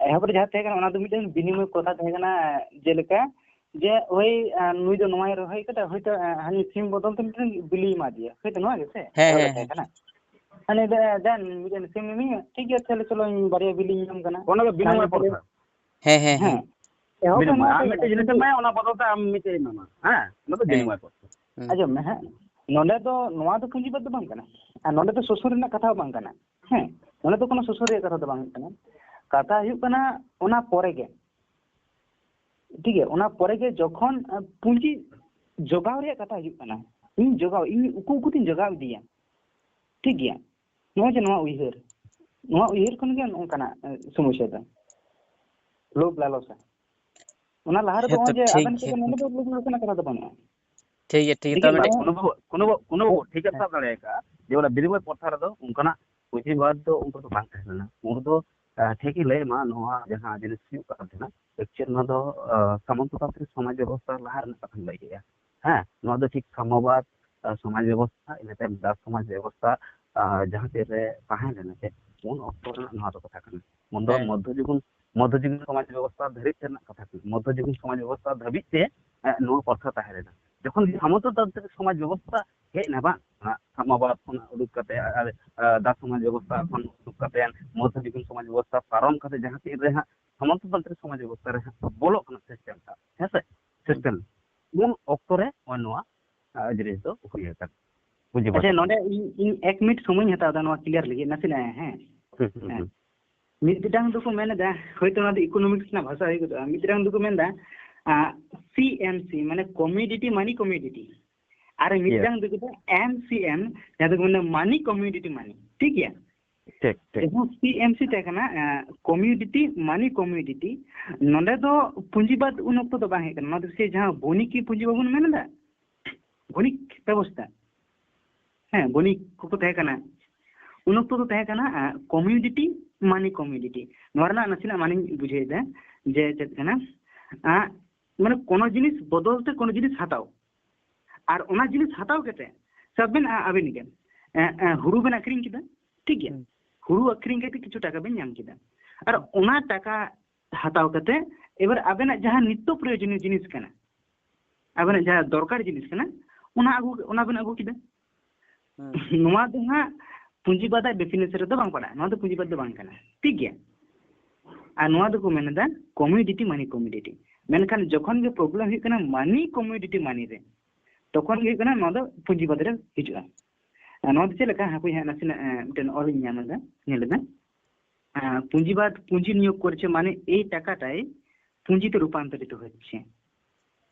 ᱮᱦᱚᱵ ᱨᱮ ᱡᱟᱦᱟᱸ ᱛᱟᱦᱮᱸ ᱠᱟᱱᱟ, ᱚᱱᱟ ᱫᱚ ᱢᱤᱫᱴᱮᱱ ᱵᱤᱱᱤᱢᱚᱭ ᱯᱨᱚᱛᱷᱟ ᱛᱟᱦᱮᱸ ᱠᱟᱱᱟ, ᱡᱮᱞᱮᱠᱟ ᱡᱮ, ᱳᱭ, ᱟ, ᱱᱩᱭ ᱫᱚ ᱱᱚᱣᱟᱭ ᱨᱚᱦᱚᱭ ᱠᱟᱫᱟ, ᱦᱳᱭᱛᱳ, ᱟ, ᱦᱟᱹᱱᱤ ᱥᱤᱢ ᱵᱚᱫᱚᱞ ᱛᱮ ᱢᱤᱫᱴᱮᱱ ᱵᱤᱞᱤᱭ ᱮᱢᱟ ᱫᱮᱭᱟ, ᱦᱳᱭᱛᱳ ᱱᱚᱣᱟ ᱜᱮᱥᱮ? ᱦᱮᱸ, ᱮᱦᱚᱵ ᱨᱮ ᱦᱮᱸ, ᱛᱟᱦᱮᱸ ᱦᱮᱸ᱾ ᱠᱟᱱᱟ᱾ ᱦᱟᱹᱱᱤ ᱫᱚ, ᱟ, ᱫᱮᱱ ᱢᱤᱫᱴᱮᱱ ᱥᱤᱢ ᱮᱢᱟᱹᱧ ᱢᱮ, ᱴᱷᱤᱠ ᱜᱮᱭᱟ, ᱛᱟᱦᱞᱮ ᱪᱚᱞᱚ, ᱤᱧ ᱵᱟᱨᱭᱟ ᱵᱤᱞᱤᱧ ᱮᱢᱟᱢ ᱠᱟᱱᱟ᱾ ᱚᱱᱟ ᱫᱚ ᱵᱤᱱᱤᱢᱚᱭ ᱛᱟᱦᱞᱮ ᱯᱨᱚᱛᱷᱟ᱾ ᱦᱮᱸ, ᱦᱮᱸ, ᱦᱮᱸ, ᱦᱮᱸ᱾ ᱦᱮᱸ᱾ ᱮᱦᱚᱵ ᱨᱮ ᱵᱤᱱᱤᱢᱚᱭ᱾ ᱱᱚᱣᱟ ᱟᱢ ᱛᱟᱦᱮᱸ ᱢᱤᱫᱴᱮᱡ ᱠᱟᱱᱟ, ᱡᱤᱱᱤᱥ ᱠᱤᱱᱛᱩ ᱮᱢᱟᱭᱟ, ᱚᱱᱟ ᱵᱚᱫᱚᱞ ᱛᱮ ᱟᱢ ᱢᱤᱫᱴᱮᱡ ᱮᱢᱟᱢᱟ᱾ ᱦᱮᱸ, ᱚᱱᱟ ᱫᱚ ᱦᱮᱸ᱾ ᱵᱤᱱᱤᱢᱚᱭ ᱯᱨᱚᱛᱷᱟ᱾ ᱦᱩᱸ᱾ ᱟᱸᱡᱚᱢ ᱢᱮ ᱦᱟᱸᱜ, ᱱᱚᱰᱮ ᱫᱚ ᱱᱚᱣᱟ ᱫᱚ ᱯᱩᱸᱡᱤ ᱵᱟᱫᱽ ᱫᱚ ᱵᱟᱝ ᱠᱟᱱᱟ᱾ ᱟᱨ ᱱᱚᱰᱮ ᱫᱚ ᱥᱳᱥᱳᱱ ᱨᱮᱱᱟᱜ ᱠᱟᱛᱷᱟ ᱦᱚᱸ ᱵᱟᱝ ᱠᱟᱱᱟ᱾ ᱦᱮᱸ, ᱱᱚᱰᱮ ᱫᱚ ᱠᱳᱱᱳ ᱥᱳᱥᱳᱱ ᱨᱮᱭᱟᱜ ᱠᱟᱛᱷᱟ ᱫᱚ ᱵᱟᱝ ᱦᱩᱭᱩᱜ ᱠᱟᱱᱟ᱾ ᱠᱟᱛᱷᱟ ᱦᱩᱭᱩᱜ ᱠᱟᱱᱟ ᱚᱱᱟ ᱯᱚᱨᱮ ᱜᱮ, ᱴᱷᱤᱠ ᱜᱮᱭᱟ, ᱚᱱᱟ ᱯᱚᱨᱮ ᱜᱮ ᱡᱚᱠᱷᱚᱱ, ᱟ, ᱯᱩᱸᱡᱤ ᱡᱚᱜᱟᱣ ᱨᱮᱭᱟᱜ ᱠᱟᱛᱷᱟ ᱦᱤᱡᱩᱜ ᱠᱟᱱᱟ, ᱤᱧ ᱡᱚᱜᱟᱣ, ᱤᱧ ᱩᱠᱩ ᱩᱠᱩ ᱛᱤᱧ ᱡᱚᱜᱟᱣ ᱤᱫᱤᱭᱟ, ᱴᱷᱤᱠ ᱜᱮᱭᱟ, ᱱᱚᱜᱼᱚᱭ ᱡᱮ ᱱᱚᱣᱟ ᱩᱭᱦᱟᱹᱨ, ᱱᱚᱣᱟ ᱩᱭᱦᱟᱹᱨ ᱠᱷᱚᱱ ᱜᱮ ᱱᱚᱝᱠᱟᱱᱟᱜ, ᱮ, ᱥᱚᱢᱚᱥᱥᱟ ᱫᱚ, ᱞᱳᱵᱷ ᱞᱟᱞᱚᱥᱟ᱾ ᱚᱱᱟ ᱞᱟᱦᱟ ᱨᱮᱫᱚ ᱦᱮᱸ ᱛᱚ, ᱱᱚᱜᱼᱚᱭ ᱡᱮ ᱴᱷᱤᱠ ᱟᱵᱮᱱ ᱜᱮᱭᱟ᱾ ᱠᱚᱫᱚ ᱱᱚᱰᱮ ᱫᱚ ᱞᱳᱵᱷ ᱞᱟᱞᱚᱥᱟ ᱨᱮᱱᱟᱜ ᱠᱟᱛᱷᱟ ᱫᱚ ᱵᱟᱹᱱᱩᱜᱼᱟ᱾ ᱴᱷᱤᱠ ᱜᱮᱭᱟ, ᱴᱷᱤᱠ ᱜᱮᱭᱟ᱾ ᱴᱷᱤᱠ ᱛᱟᱨ ᱜᱮᱭᱟ, ᱢᱟᱱᱮ ᱠᱩᱱᱩ ᱵᱟᱹᱵᱩ, ᱠᱩᱱᱩ ᱵᱟᱹᱵᱩ, ᱠᱩᱱᱩ ᱵᱟᱹᱵᱩ ᱴᱷᱤᱠ ᱜᱮ ᱦᱮᱸ᱾ ᱥᱟᱵ ᱫᱟᱲᱮ ᱟᱠᱟᱫᱼᱟ ᱡᱮ ᱚᱱᱟ ᱵᱤᱱᱤᱢᱚᱭ ᱯᱨᱚᱛᱷᱟ ᱨᱮᱫᱚ ᱚᱱᱠᱟᱱᱟᱜ ᱯᱩᱸᱡᱤᱵᱟᱫᱽ ᱫᱚ ᱩᱱ ᱫᱚ ᱵᱟᱝ ᱛᱟᱦᱮᱸ ᱞᱮᱱᱟ᱾ ᱩᱱ ᱫᱚ, ᱟ, ᱴᱷᱤᱠ ᱤᱧ ᱞᱟᱹᱭ ᱟᱢᱟ, ᱱᱚᱣᱟ ᱡᱟᱦᱟᱸ ᱡᱤᱱᱤᱥ ᱦᱩᱭᱩᱜ ᱠᱟᱱ ᱛᱟᱦᱮᱱᱟ, actually ᱱᱚᱣᱟ ᱫᱚ, ᱟ, ᱥᱟᱢᱚᱱᱛᱚᱛᱟᱱᱛᱨᱤᱠ ᱥᱚᱢᱟᱡᱽ ᱵᱮᱵᱚᱥᱛᱷᱟ ᱞᱟᱦᱟ ᱨᱮᱱᱟᱜ ᱠᱟᱛᱷᱟᱧ ᱞᱟᱹᱭ ᱠᱮᱫᱼᱟ᱾ ᱦᱮᱸ, ᱱᱚᱣᱟ ᱫᱚ ᱴᱷᱤᱠ ᱥᱟᱢᱚᱵᱟᱫᱽ, ᱟ, ᱥᱚᱢᱟᱡᱽ ᱵᱮᱵᱚᱥᱛᱷᱟ, ᱤᱱᱟᱹ ᱛᱟᱭᱚᱢ ᱫᱟᱥ ᱥᱚᱢᱟᱡᱽ ᱵᱮᱵᱚᱥᱛᱷᱟ, ᱟ, ᱡᱟᱦᱟᱸ ᱛᱤᱨ ᱨᱮ ᱛᱟᱦᱮᱸ ᱞᱮᱱᱟ ᱪᱮ, ᱩᱱ ᱚᱠᱛᱚ ᱨᱮᱱᱟᱜ ᱱᱚᱣᱟ ᱫᱚ ᱠᱟᱛᱷᱟ ᱠᱟᱱᱟ᱾ ᱩᱱ ᱫᱚ ᱦᱮᱸ᱾ ᱢᱚᱫᱽᱫᱷᱚ ᱡᱩᱜᱤᱱ, ᱢᱚᱫᱽᱫᱷᱚ ᱡᱩᱜᱤᱱ ᱥᱚᱢᱟᱡᱽ ᱵᱮᱵᱚᱥᱛᱷᱟ ᱫᱷᱟᱹᱵᱤᱡ ᱛᱮ ᱨᱮᱱᱟᱜ ᱠᱟᱛᱷᱟ ᱠᱟᱱᱟ᱾ ᱢᱚᱫᱽᱫᱷᱚ ᱡᱩᱜᱤᱱ ᱥᱚᱢᱟᱡᱽ ᱵᱮᱵᱚᱥᱛᱷᱟ ᱫᱷᱟᱹᱵᱤᱡ ᱛᱮ, ᱮ, ᱱᱚᱣᱟ ᱯᱨᱚᱛᱷᱟ ᱛᱟᱦᱮᱸ ᱞᱮᱱᱟ᱾ ᱡᱚᱠᱷᱚᱱ ᱥᱟᱢᱚᱱᱛᱚᱛᱟᱱᱛᱨᱤᱠ ᱥᱚᱢᱟᱡᱽ ᱵᱮᱵᱚᱥᱛᱷᱟ ᱦᱮᱡ ᱮᱱᱟ ᱵᱟᱝ, ᱚᱱᱟ ᱥᱟᱢᱚᱵᱟᱫᱽ ᱠᱷᱚᱱᱟᱜ ᱩᱰᱩᱠ ᱠᱟᱛᱮ, ᱟᱨ, ᱟᱨ, ᱫᱟᱥ ᱥᱚᱢᱟᱡᱽ ᱵᱮᱵᱚᱥᱛᱷᱟ ᱠᱷᱚᱱ ᱩᱰᱩᱠ ᱠᱟᱛᱮ, ᱢᱚᱫᱽᱫᱷᱚ ᱡᱩᱜᱤᱱ ᱥᱚᱢᱟᱡᱽ ᱵᱮᱵᱚᱥᱛᱷᱟ ᱯᱟᱨᱚᱢ ᱠᱟᱛᱮ ᱡᱟᱦᱟᱸ ᱛᱤᱱ ᱨᱮ ᱦᱟᱸᱜ ᱥᱟᱢᱚᱱᱛᱚᱛᱟᱱᱛᱨᱤᱠ ᱥᱚᱢᱟᱡᱽ ᱵᱮᱵᱚᱥᱛᱷᱟ ᱨᱮ ᱦᱟᱸᱜ ᱵᱚᱞᱚᱜ ᱠᱟᱱᱟ system ᱴᱟᱜ, ᱦᱮᱸ ᱥᱮ? system᱾ ᱩᱱ ᱚᱠᱛᱚ ᱨᱮ ᱱᱚᱜᱼᱚᱭ ᱱᱚᱣᱟ, ᱟ, ᱡᱤᱱᱤᱥ ᱫᱚ ᱦᱩᱭ ᱟᱠᱟᱱᱟ᱾ ᱵᱩᱡᱷᱟᱹᱣ ᱟᱪᱪᱷᱟ, ᱯᱟᱨᱚᱢ᱾ ᱱᱚᱰᱮ ᱤᱧ, ᱤᱧ ᱮᱠ ᱢᱤᱱᱤᱴ ᱥᱚᱢᱚᱭᱤᱧ ᱦᱟᱛᱟᱣ ᱮᱫᱟ ᱱᱚᱣᱟ clear ᱞᱟᱹᱜᱤᱫ, ᱱᱟᱥᱮᱱᱟᱜ, ᱦᱮᱸ᱾ ᱦᱩᱸ, ᱦᱩᱸ, ᱦᱮᱸ᱾ ᱦᱩᱸ᱾ ᱢᱤᱫᱴᱟᱝ ᱫᱚᱠᱚ ᱢᱮᱱ ᱮᱫᱟ, ᱦᱳᱭᱛᱳ ᱚᱱᱟ ᱫᱚ economics ᱨᱮᱱᱟᱜ ᱵᱷᱟᱥᱟ ᱦᱩᱭ ᱜᱚᱫᱚᱜᱼᱟ, ᱢᱤᱫᱴᱟᱝ ᱫᱚᱠᱚ ᱢᱮᱱ ᱮᱫᱟ, ᱟ, C M C, ᱢᱟᱱᱮ commodity money commodity, ᱟᱨ ᱢᱤᱫᱴᱟᱝ ᱫᱚᱠᱚ ᱢᱮᱱ ᱮᱫᱟ M C M, ᱡᱟᱦᱟᱸ ᱫᱚᱠᱚ ᱢᱮᱱ ᱮᱫᱟ money commodity money, ᱴᱷᱤᱠ ᱜᱮᱭᱟ? ᱴᱷᱤᱠ, ᱴᱷᱤᱠ᱾ ᱡᱟᱦᱟᱸ ᱯᱤ ᱮᱢ ᱥᱤ ᱛᱟᱦᱮᱸ ᱠᱟᱱᱟ, ᱮ, ᱠᱚᱢᱤᱭᱩᱰᱤᱴᱤ, ᱢᱟᱱᱤ ᱠᱚᱢᱤᱭᱩᱰᱤᱴᱤ, ᱱᱚᱰᱮ ᱫᱚ ᱯᱩᱸᱡᱤᱵᱟᱫ ᱩᱱ ᱚᱠᱛᱚ ᱫᱚ ᱵᱟᱝ ᱦᱮᱡ ᱠᱟᱱᱟ᱾ ᱱᱚᱣᱟ ᱫᱚ ᱥᱮ ᱡᱟᱦᱟᱸ ᱵᱚᱱᱤᱠᱤ ᱯᱩᱸᱡᱤ ᱵᱟᱵᱚᱱ ᱢᱮᱱ ᱮᱫᱟ, ᱵᱚᱱᱤᱠ ᱵᱮᱵᱚᱥᱛᱷᱟ, ᱦᱮᱸ, ᱵᱚᱱᱤᱠ ᱠᱚᱠᱚ ᱛᱟᱦᱮᱸ ᱠᱟᱱᱟ᱾ ᱩᱱ ᱚᱠᱛᱚ ᱫᱚ ᱛᱟᱦᱮᱸ ᱠᱟᱱᱟ, ᱟ, ᱠᱚᱢᱤᱭᱩᱰᱤᱴᱤ, ᱢᱟᱱᱤ ᱠᱚᱢᱤᱭᱩᱰᱤᱴᱤ᱾ ᱱᱚᱣᱟ ᱨᱮᱱᱟᱜ ᱱᱟᱥᱮᱱᱟᱜ ᱢᱟᱱᱮᱧ ᱵᱩᱡᱷᱟᱹᱣᱮᱫᱟ ᱡᱮ ᱪᱮᱫ ᱠᱟᱱᱟ, ᱟ, ᱢᱟᱱᱮ ᱠᱳᱱᱳ ᱡᱤᱱᱤᱥ ᱵᱚᱫᱚᱞ ᱛᱮ ᱠᱳᱱᱳ ᱡᱤᱱᱤᱥ ᱦᱟᱛᱟᱣ᱾ ᱟᱨ ᱚᱱᱟ ᱡᱤᱱᱤᱥ ᱦᱟᱛᱟᱣ ᱠᱟᱛᱮ, ᱥᱟᱵ ᱵᱮᱱ, ᱟ-, ᱟᱵᱮᱱ ᱜᱮ, ᱮ, ᱮ, ᱦᱩᱲᱩ ᱵᱮᱱ ᱟᱠᱷᱨᱤᱧ ᱠᱮᱫᱟ, ᱴᱷᱤᱠ ᱜᱮᱭᱟ? ᱦᱩᱸ᱾ ᱦᱩᱲᱩ ᱟᱠᱷᱨᱤᱧ ᱠᱟᱛᱮ ᱠᱤᱪᱷᱩ ᱴᱟᱠᱟ ᱵᱮᱱ ᱧᱟᱢ ᱠᱮᱫᱟ᱾ ᱟᱨ ᱚᱱᱟ ᱴᱟᱠᱟ ᱦᱟᱛᱟᱣ ᱠᱟᱛᱮ ᱮᱵᱟᱨ ᱟᱵᱮᱱᱟᱜ ᱡᱟᱦᱟᱸ ᱱᱤᱛᱭᱚ ᱯᱨᱚᱭᱳᱡᱚᱱᱤᱭᱚ ᱡᱤᱱᱤᱥ ᱠᱟᱱᱟ, ᱟᱵᱮᱱᱟᱜ ᱡᱟᱦᱟᱸ ᱫᱚᱨᱠᱟᱨ ᱡᱤᱱᱤᱥ ᱠᱟᱱᱟ, ᱚᱱᱟ ᱟᱹᱜᱩ, ᱚᱱᱟ ᱵᱮᱱ ᱟᱹᱜᱩ ᱠᱮᱫᱟ᱾ ᱦᱩᱸ᱾ ᱱᱚᱣᱟ ᱫᱚ ᱦᱟᱸᱜ ᱯᱩᱸᱡᱤᱵᱟᱫᱟᱜ definition ᱨᱮᱫᱚ ᱵᱟᱝ ᱯᱟᱲᱟᱜᱼᱟ᱾ ᱱᱚᱣᱟ ᱫᱚ ᱯᱩᱸᱡᱤᱵᱟᱫ ᱫᱚ ᱵᱟᱝ ᱠᱟᱱᱟ, ᱴᱷᱤᱠ ᱜᱮᱭᱟ? ᱟᱨ ᱱᱚᱣᱟ ᱫᱚᱠᱚ ᱢᱮᱱ ᱮᱫᱟ commodity money commodity᱾ ᱢᱮᱱᱠᱷᱟᱱ ᱡᱚᱠᱷᱚᱱ ᱜᱮ problem ᱦᱩᱭᱩᱜ ᱠᱟᱱᱟ money commodity money ᱨᱮ, ᱛᱚᱠᱷᱚᱱ ᱜᱮ ᱦᱩᱭᱩᱜ ᱠᱟᱱᱟ ᱱᱚᱣᱟ ᱫᱚ ᱯᱩᱸᱡᱤᱵᱟᱫ ᱨᱮ ᱦᱤᱡᱩᱜᱼᱟ᱾ ᱟᱨ ᱱᱚᱣᱟ ᱫᱚ ᱪᱮᱫ ᱞᱮᱠᱟ? ᱦᱟᱯᱳᱭ ᱦᱟᱸᱜ ᱱᱟᱥᱮᱱᱟᱜ, ᱮ, ᱢᱤᱫᱴᱮᱱ ᱚᱞᱤᱧ ᱧᱟᱢ ᱮᱫᱟ, ᱧᱮᱞ ᱮᱫᱟ᱾ আহ, পুঁজিবাদ পুঁজি নিয়োগ করছে, মানে এই টাকাটাই পুঁজিতে রূপান্তরিত হচ্ছে,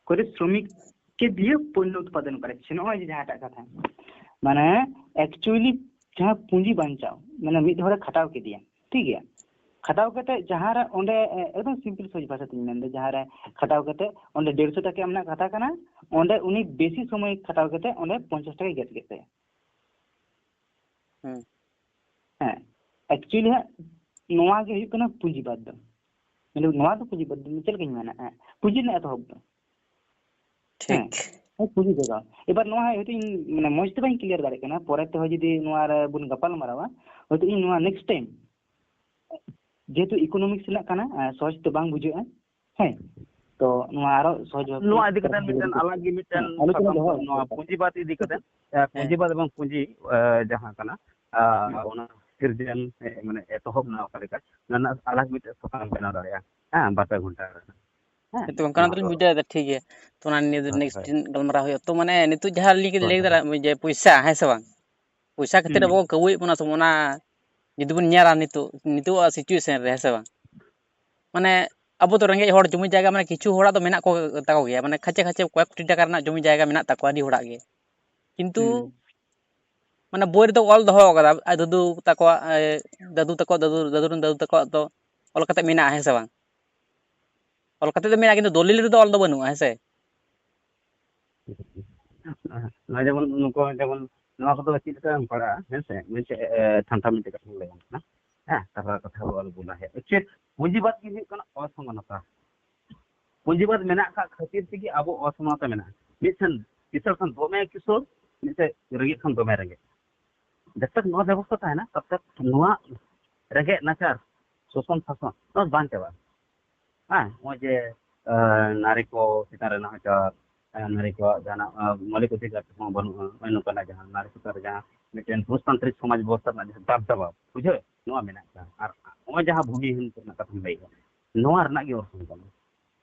করে শ্রমিককে দিয়ে পণ্য উৎপাদন করাচ্ছে, ᱱᱚᱜᱼᱚᱭ ᱡᱮ ᱡᱟᱦᱟᱸᱴᱟᱜ ᱠᱟᱛᱷᱟ, ᱢᱟᱱᱮ actually ᱡᱟᱦᱟᱸ ᱯᱩᱸᱡᱤ ᱵᱟᱧᱪᱟᱣ, ᱢᱟᱱᱮ ᱢᱤᱫ ᱦᱚᱲᱮ ᱠᱷᱟᱴᱟᱣ ᱠᱮᱫᱮᱭᱟ, ᱴᱷᱤᱠ ᱜᱮᱭᱟ? ᱠᱷᱟᱴᱟᱣ ᱠᱟᱛᱮ ᱡᱟᱦᱟᱸ ᱨᱮ ᱚᱸᱰᱮ, ᱮ, ᱮᱠᱫᱚᱢ simple ᱥᱚᱦᱚᱡ ᱵᱷᱟᱥᱟ ᱛᱤᱧ ᱢᱮᱱᱫᱟ, ᱡᱟᱦᱟᱸ ᱨᱮ ᱠᱷᱟᱴᱟᱣ ᱠᱟᱛᱮ ᱚᱸᱰᱮ ᱰᱮᱲᱥᱚ ᱴᱟᱠᱟ ᱮᱢ ᱨᱮᱱᱟᱜ ᱠᱟᱛᱷᱟ ᱠᱟᱱᱟ, ᱚᱸᱰᱮ ᱩᱱᱤ ᱵᱮᱥᱤ ᱥᱚᱢᱚᱭ ᱠᱷᱟᱴᱟᱣ ᱠᱟᱛᱮ ᱚᱸᱰᱮ ᱯᱚᱧᱪᱟᱥ ᱴᱟᱠᱟᱭ ᱜᱮᱫ ᱠᱮᱫ ᱛᱟᱭᱟ᱾ ᱦᱩᱸ᱾ ᱦᱮᱸ, actually ᱦᱟᱸᱜ ᱱᱚᱣᱟ ᱜᱮ ᱦᱩᱭᱩᱜ ᱠᱟᱱᱟ ᱯᱩᱸᱡᱤᱵᱟᱫ ᱫᱚ᱾ ᱢᱟᱱᱮ ᱱᱚᱣᱟ ᱫᱚ ᱯᱩᱸᱡᱤᱵᱟᱫ ᱫᱚ ᱪᱮᱫ ᱞᱮᱠᱟᱧ ᱢᱮᱱᱟ? ᱦᱮᱸ, ᱯᱩᱸᱡᱤ ᱨᱮᱱᱟᱜ ᱮᱛᱚᱦᱚᱵ ᱫᱚ᱾ ᱴᱷᱤᱠ᱾ ᱦᱮᱸ, ᱯᱩᱸᱡᱤ ᱡᱚᱜᱟᱣ᱾ ᱮᱵᱟᱨ ᱱᱚᱣᱟ ᱦᱚᱭᱛᱳ ᱤᱧ ᱢᱟᱱᱮ ᱢᱚᱸᱡᱽ ᱛᱮ ᱵᱟᱹᱧ clear ᱫᱟᱲᱮᱭᱟᱜ ᱠᱟᱱᱟ, ᱯᱚᱨᱮ ᱛᱮᱦᱚᱸ ᱡᱩᱫᱤ ᱱᱚᱣᱟ ᱨᱮ ᱵᱚᱱ ᱜᱟᱯᱟᱞ ᱢᱟᱨᱟᱣᱟ, ᱦᱚᱭᱛᱳ ᱤᱧ ᱱᱚᱣᱟ next time, ᱡᱮᱦᱮᱛᱩ economics ᱨᱮᱱᱟᱜ ᱠᱟᱱᱟ, ᱟᱨ ᱥᱚᱦᱚᱡ ᱛᱮ ᱵᱟᱝ ᱵᱩᱡᱷᱟᱹᱜᱼᱟ, ᱦᱮᱸ, ᱛᱚ ᱱᱚᱣᱟ ᱟᱨᱚ ᱥᱚᱦᱚᱡ ᱵᱷᱟᱵ ᱱᱚᱣᱟ ᱤᱫᱤ ᱠᱟᱛᱮ ᱢᱤᱫᱴᱮᱱ ᱟᱞᱟᱜᱽ ᱜᱮ ᱢᱤᱫᱴᱮᱱ ᱦᱮᱸ, ᱟᱞᱳᱪᱚᱱᱟ ᱥᱟᱛᱟᱢ ᱫᱚᱦᱚ ᱠᱟᱱᱟ, ᱱᱚᱣᱟ ᱫᱚᱨᱠᱟᱨ᱾ ᱯᱩᱸᱡᱤᱵᱟᱫ ᱤᱫᱤ ᱠᱟᱛᱮ, ᱮ, ᱦᱮᱸ᱾ ᱯᱩᱸᱡᱤᱵᱟᱫ ᱮᱵᱚᱝ ᱯᱩᱸᱡᱤ, ᱮ, ᱡᱟᱦᱟᱸ ᱠᱟᱱᱟ, ᱟ, ᱦᱮᱸ᱾ ᱚᱱᱟ ᱥᱤᱨᱡᱚᱱ, ᱮ, ᱢᱟᱱᱮ ᱮᱛᱚᱦᱚᱵ ᱱᱟ ᱚᱠᱟ ᱞᱮᱠᱟ, ᱚᱱᱟ ᱨᱮᱱᱟᱜ ᱟᱞᱟᱜᱽ ᱢᱤᱫᱴᱮᱱ ᱥᱟᱛᱟᱢ ᱵᱮᱱᱟᱣ ᱫᱟᱲᱮᱭᱟᱜᱼᱟ, ᱦᱮᱸ, ᱵᱟᱨ ᱯᱮ ᱜᱷᱚᱱᱴᱟ ᱨᱮ᱾ ᱦᱮᱸ, ᱦᱮᱸ, ᱛᱚ ᱚᱱᱠᱟᱱᱟᱜ ᱱᱚᱣᱟ ᱫᱚᱞᱤᱧ ᱫᱚ ᱵᱩᱡᱷᱟᱹᱣ ᱮᱫᱟ, ᱴᱷᱤᱠ ᱜᱮᱭᱟ᱾ ᱛᱚ ᱚᱱᱟ ᱱᱤᱭᱮ ᱫᱚ ᱦᱳᱭ, next ᱦᱳᱭ᱾ ᱴᱤᱱ ᱜᱟᱞᱢᱟᱨᱟᱣ ᱦᱩᱭᱩᱜᱼᱟ᱾ ᱛᱚ ᱢᱟᱱᱮ ᱱᱤᱛᱚᱜ ᱡᱟᱦᱟᱸ ᱞᱤᱧ ᱦᱳᱭ, ᱞᱟᱹᱭ ᱦᱳᱭ᱾ ᱫᱟᱲᱮᱭᱟᱜ ᱡᱮ ᱯᱚᱭᱥᱟ, ᱦᱮᱸ ᱥᱮ ᱵᱟᱝ? ᱯᱚᱭᱥᱟ ᱠᱷᱟᱹᱛᱤᱨ ᱦᱩᱸ᱾ ᱟᱵᱚ ᱠᱚ ᱠᱟᱹᱣᱭᱮᱫ ᱵᱚᱱᱟ ᱥᱮ ᱚᱱᱟ ᱡᱩᱫᱤ ᱵᱚᱱ ᱧᱮᱞᱟ ᱱᱤᱛᱚᱜ, ᱱᱤᱛᱚᱜᱟᱜ situation ᱨᱮ, ᱦᱮᱸ ᱥᱮ ᱵᱟᱝ? ᱢᱟᱱᱮ ᱟᱵᱚ ᱫᱚ ᱨᱮᱸᱜᱮᱡ ᱦᱚᱲ, ᱡᱚᱢᱤ ᱡᱟᱭᱜᱟ ᱢᱟᱱᱮ ᱠᱤᱪᱷᱩ ᱦᱚᱲᱟᱜ ᱫᱚ ᱢᱮᱱᱟᱜ ᱠᱚ ᱛᱟᱠᱚ ᱜᱮᱭᱟ, ᱢᱟᱱᱮ ᱠᱷᱟᱪᱮ ᱠᱷᱟᱪᱮ ᱠᱚᱭᱮᱠ ᱠᱳᱴᱤ ᱴᱟᱠᱟ ᱨᱮᱱᱟᱜ ᱡᱚᱢᱤ ᱡᱟᱭᱜᱟ ᱢᱮᱱᱟᱜ ᱛᱟᱠᱚᱣᱟ ᱟᱹᱰᱤ ᱦᱚᱲᱟᱜ ᱜᱮ, ᱠᱤᱱᱛᱩ ᱦᱩᱸ᱾ ᱢᱟᱱᱮ ᱵᱳᱭ ᱨᱮᱫᱚ ᱚᱞ ᱫᱚᱦᱚ ᱠᱟᱫᱟ, ᱟᱡ ᱫᱟᱫᱩ ᱛᱟᱠᱚᱣᱟᱜ, ᱮ, ᱫᱟᱫᱩ ᱛᱟᱠᱚ, ᱫᱟᱫᱩ, ᱫᱟᱫᱩ ᱨᱮᱱ ᱫᱟᱫᱩ ᱛᱟᱠᱚᱣᱟᱜ ᱫᱚ ᱚᱞ ᱠᱟᱛᱮ ᱢᱮᱱᱟᱜᱼᱟ, ᱦᱮᱸ ᱥᱮ ᱵᱟᱝ? ᱚᱞ ᱠᱟᱛᱮ ᱫᱚ ᱢᱮᱱᱟᱜᱼᱟ, ᱠᱤᱱᱛᱩ ᱫᱚᱞᱤᱞ ᱨᱮᱫᱚ ᱚᱞ ᱫᱚ ᱵᱟᱹᱱᱩᱜᱼᱟ, ᱦᱮᱸ ᱥᱮ? ᱱᱚᱣᱟ ᱡᱮᱢᱚᱱ ᱱᱩᱠᱩ ᱡᱮᱢᱚᱱ ᱱᱚᱣᱟ ᱠᱚᱫᱚ ᱪᱮᱫ ᱞᱮᱠᱟ ᱮᱢ ᱯᱟᱲᱟᱜᱼᱟ, ᱦᱮᱸ ᱥᱮ? ᱢᱤᱫᱴᱮᱡ, ᱮ, ᱴᱷᱟᱱᱰᱟ ᱢᱤᱫᱴᱮᱡ ᱠᱟᱛᱷᱟᱧ ᱞᱟᱹᱭᱟᱢ ᱠᱟᱱᱟ᱾ ᱦᱮᱸ, ᱛᱟᱨᱯᱚᱨᱮ ᱠᱟᱛᱷᱟ ᱵᱚᱱ ᱵᱚᱱᱟ᱾ ᱦᱮᱸ, actually ᱯᱩᱸᱡᱤᱵᱟᱫ ᱜᱮ ᱦᱩᱭᱩᱜ ᱠᱟᱱᱟ ᱚᱥᱚᱢᱟᱱᱚᱛᱟ᱾ ᱯᱩᱸᱡᱤᱵᱟᱫ ᱢᱮᱱᱟᱜ ᱠᱷᱟᱱ ᱠᱷᱟᱹᱛᱤᱨ ᱛᱮᱜᱮ ᱟᱵᱚ ᱚᱥᱚᱢᱟᱱᱚᱛᱟ ᱢᱮᱱᱟᱜᱼᱟ᱾ ᱢᱤᱫᱴᱮᱱ ᱠᱤᱥᱟᱹᱬ ᱠᱷᱟᱱ ᱫᱚᱢᱮ ᱠᱤᱥᱟᱹᱬ, ᱢᱤᱫᱴᱮᱱ ᱨᱮᱸᱜᱮᱡ ᱠᱷᱟᱱ ᱫᱚᱢᱮ ᱨᱮᱸᱜᱮᱡ᱾ ᱡᱟᱵ ᱛᱟᱠ ᱱᱚᱣᱟ ᱵᱮᱵᱚᱥᱛᱷᱟ ᱛᱟᱦᱮᱱᱟ, ᱛᱟᱵ ᱛᱟᱠ ᱱᱚᱣᱟ ᱨᱮᱸᱜᱮᱡ ᱱᱟᱪᱟᱨ, ᱥᱳᱥᱚᱱ ᱥᱟᱥᱚᱱ ᱱᱚᱣᱟ ᱵᱟᱝ ᱪᱟᱵᱟᱜᱼᱟ᱾ ᱦᱮᱸ, ᱱᱚᱜᱼᱚᱭ ᱡᱮ, ᱟᱸ, ᱱᱟᱨᱤ ᱠᱚ ᱪᱮᱛᱟᱱ ᱨᱮ ᱱᱟᱦᱟᱪᱟᱨ, ᱟᱸ, ᱱᱟᱨᱤ ᱠᱚᱣᱟᱜ ᱡᱟᱦᱟᱱᱟᱜ, ᱟᱸ, ᱢᱳᱣᱞᱤᱠ ᱚᱫᱷᱤᱠᱟᱨ ᱦᱚᱸ ᱵᱟᱹᱱᱩᱜᱼᱟ, ᱱᱚᱜᱼᱚᱭ ᱱᱚᱝᱠᱟᱱᱟᱜ ᱡᱟᱦᱟᱸ ᱱᱟᱨᱤ ᱪᱮᱛᱟᱱ ᱨᱮ ᱡᱟᱦᱟᱸ ᱢᱤᱫᱴᱮᱱ ᱯᱩᱨᱩᱥᱛᱟᱱᱛᱨᱤᱠ ᱥᱚᱢᱟᱡᱽ ᱵᱮᱵᱚᱥᱛᱷᱟ ᱨᱮᱱᱟᱜ ᱡᱟᱦᱟᱸ ᱫᱟᱵ ᱫᱟᱵᱟᱣ, ᱵᱩᱡᱷᱟᱹᱣ, ᱱᱚᱣᱟ ᱢᱮᱱᱟᱜ ᱟᱠᱟᱫᱟ᱾ ᱟᱨ ᱱᱚᱜᱼᱚᱭ ᱡᱟᱦᱟᱸ ᱵᱷᱩᱢᱤᱦᱤᱱ ᱠᱚᱨᱮᱱᱟᱜ ᱠᱟᱛᱷᱟᱢ ᱞᱟᱹᱭ ᱠᱟᱫᱟ, ᱱᱚᱣᱟ ᱨᱮᱱᱟᱜ ᱜᱮ ᱚᱨᱥᱚᱝ ᱠᱟᱱᱟ᱾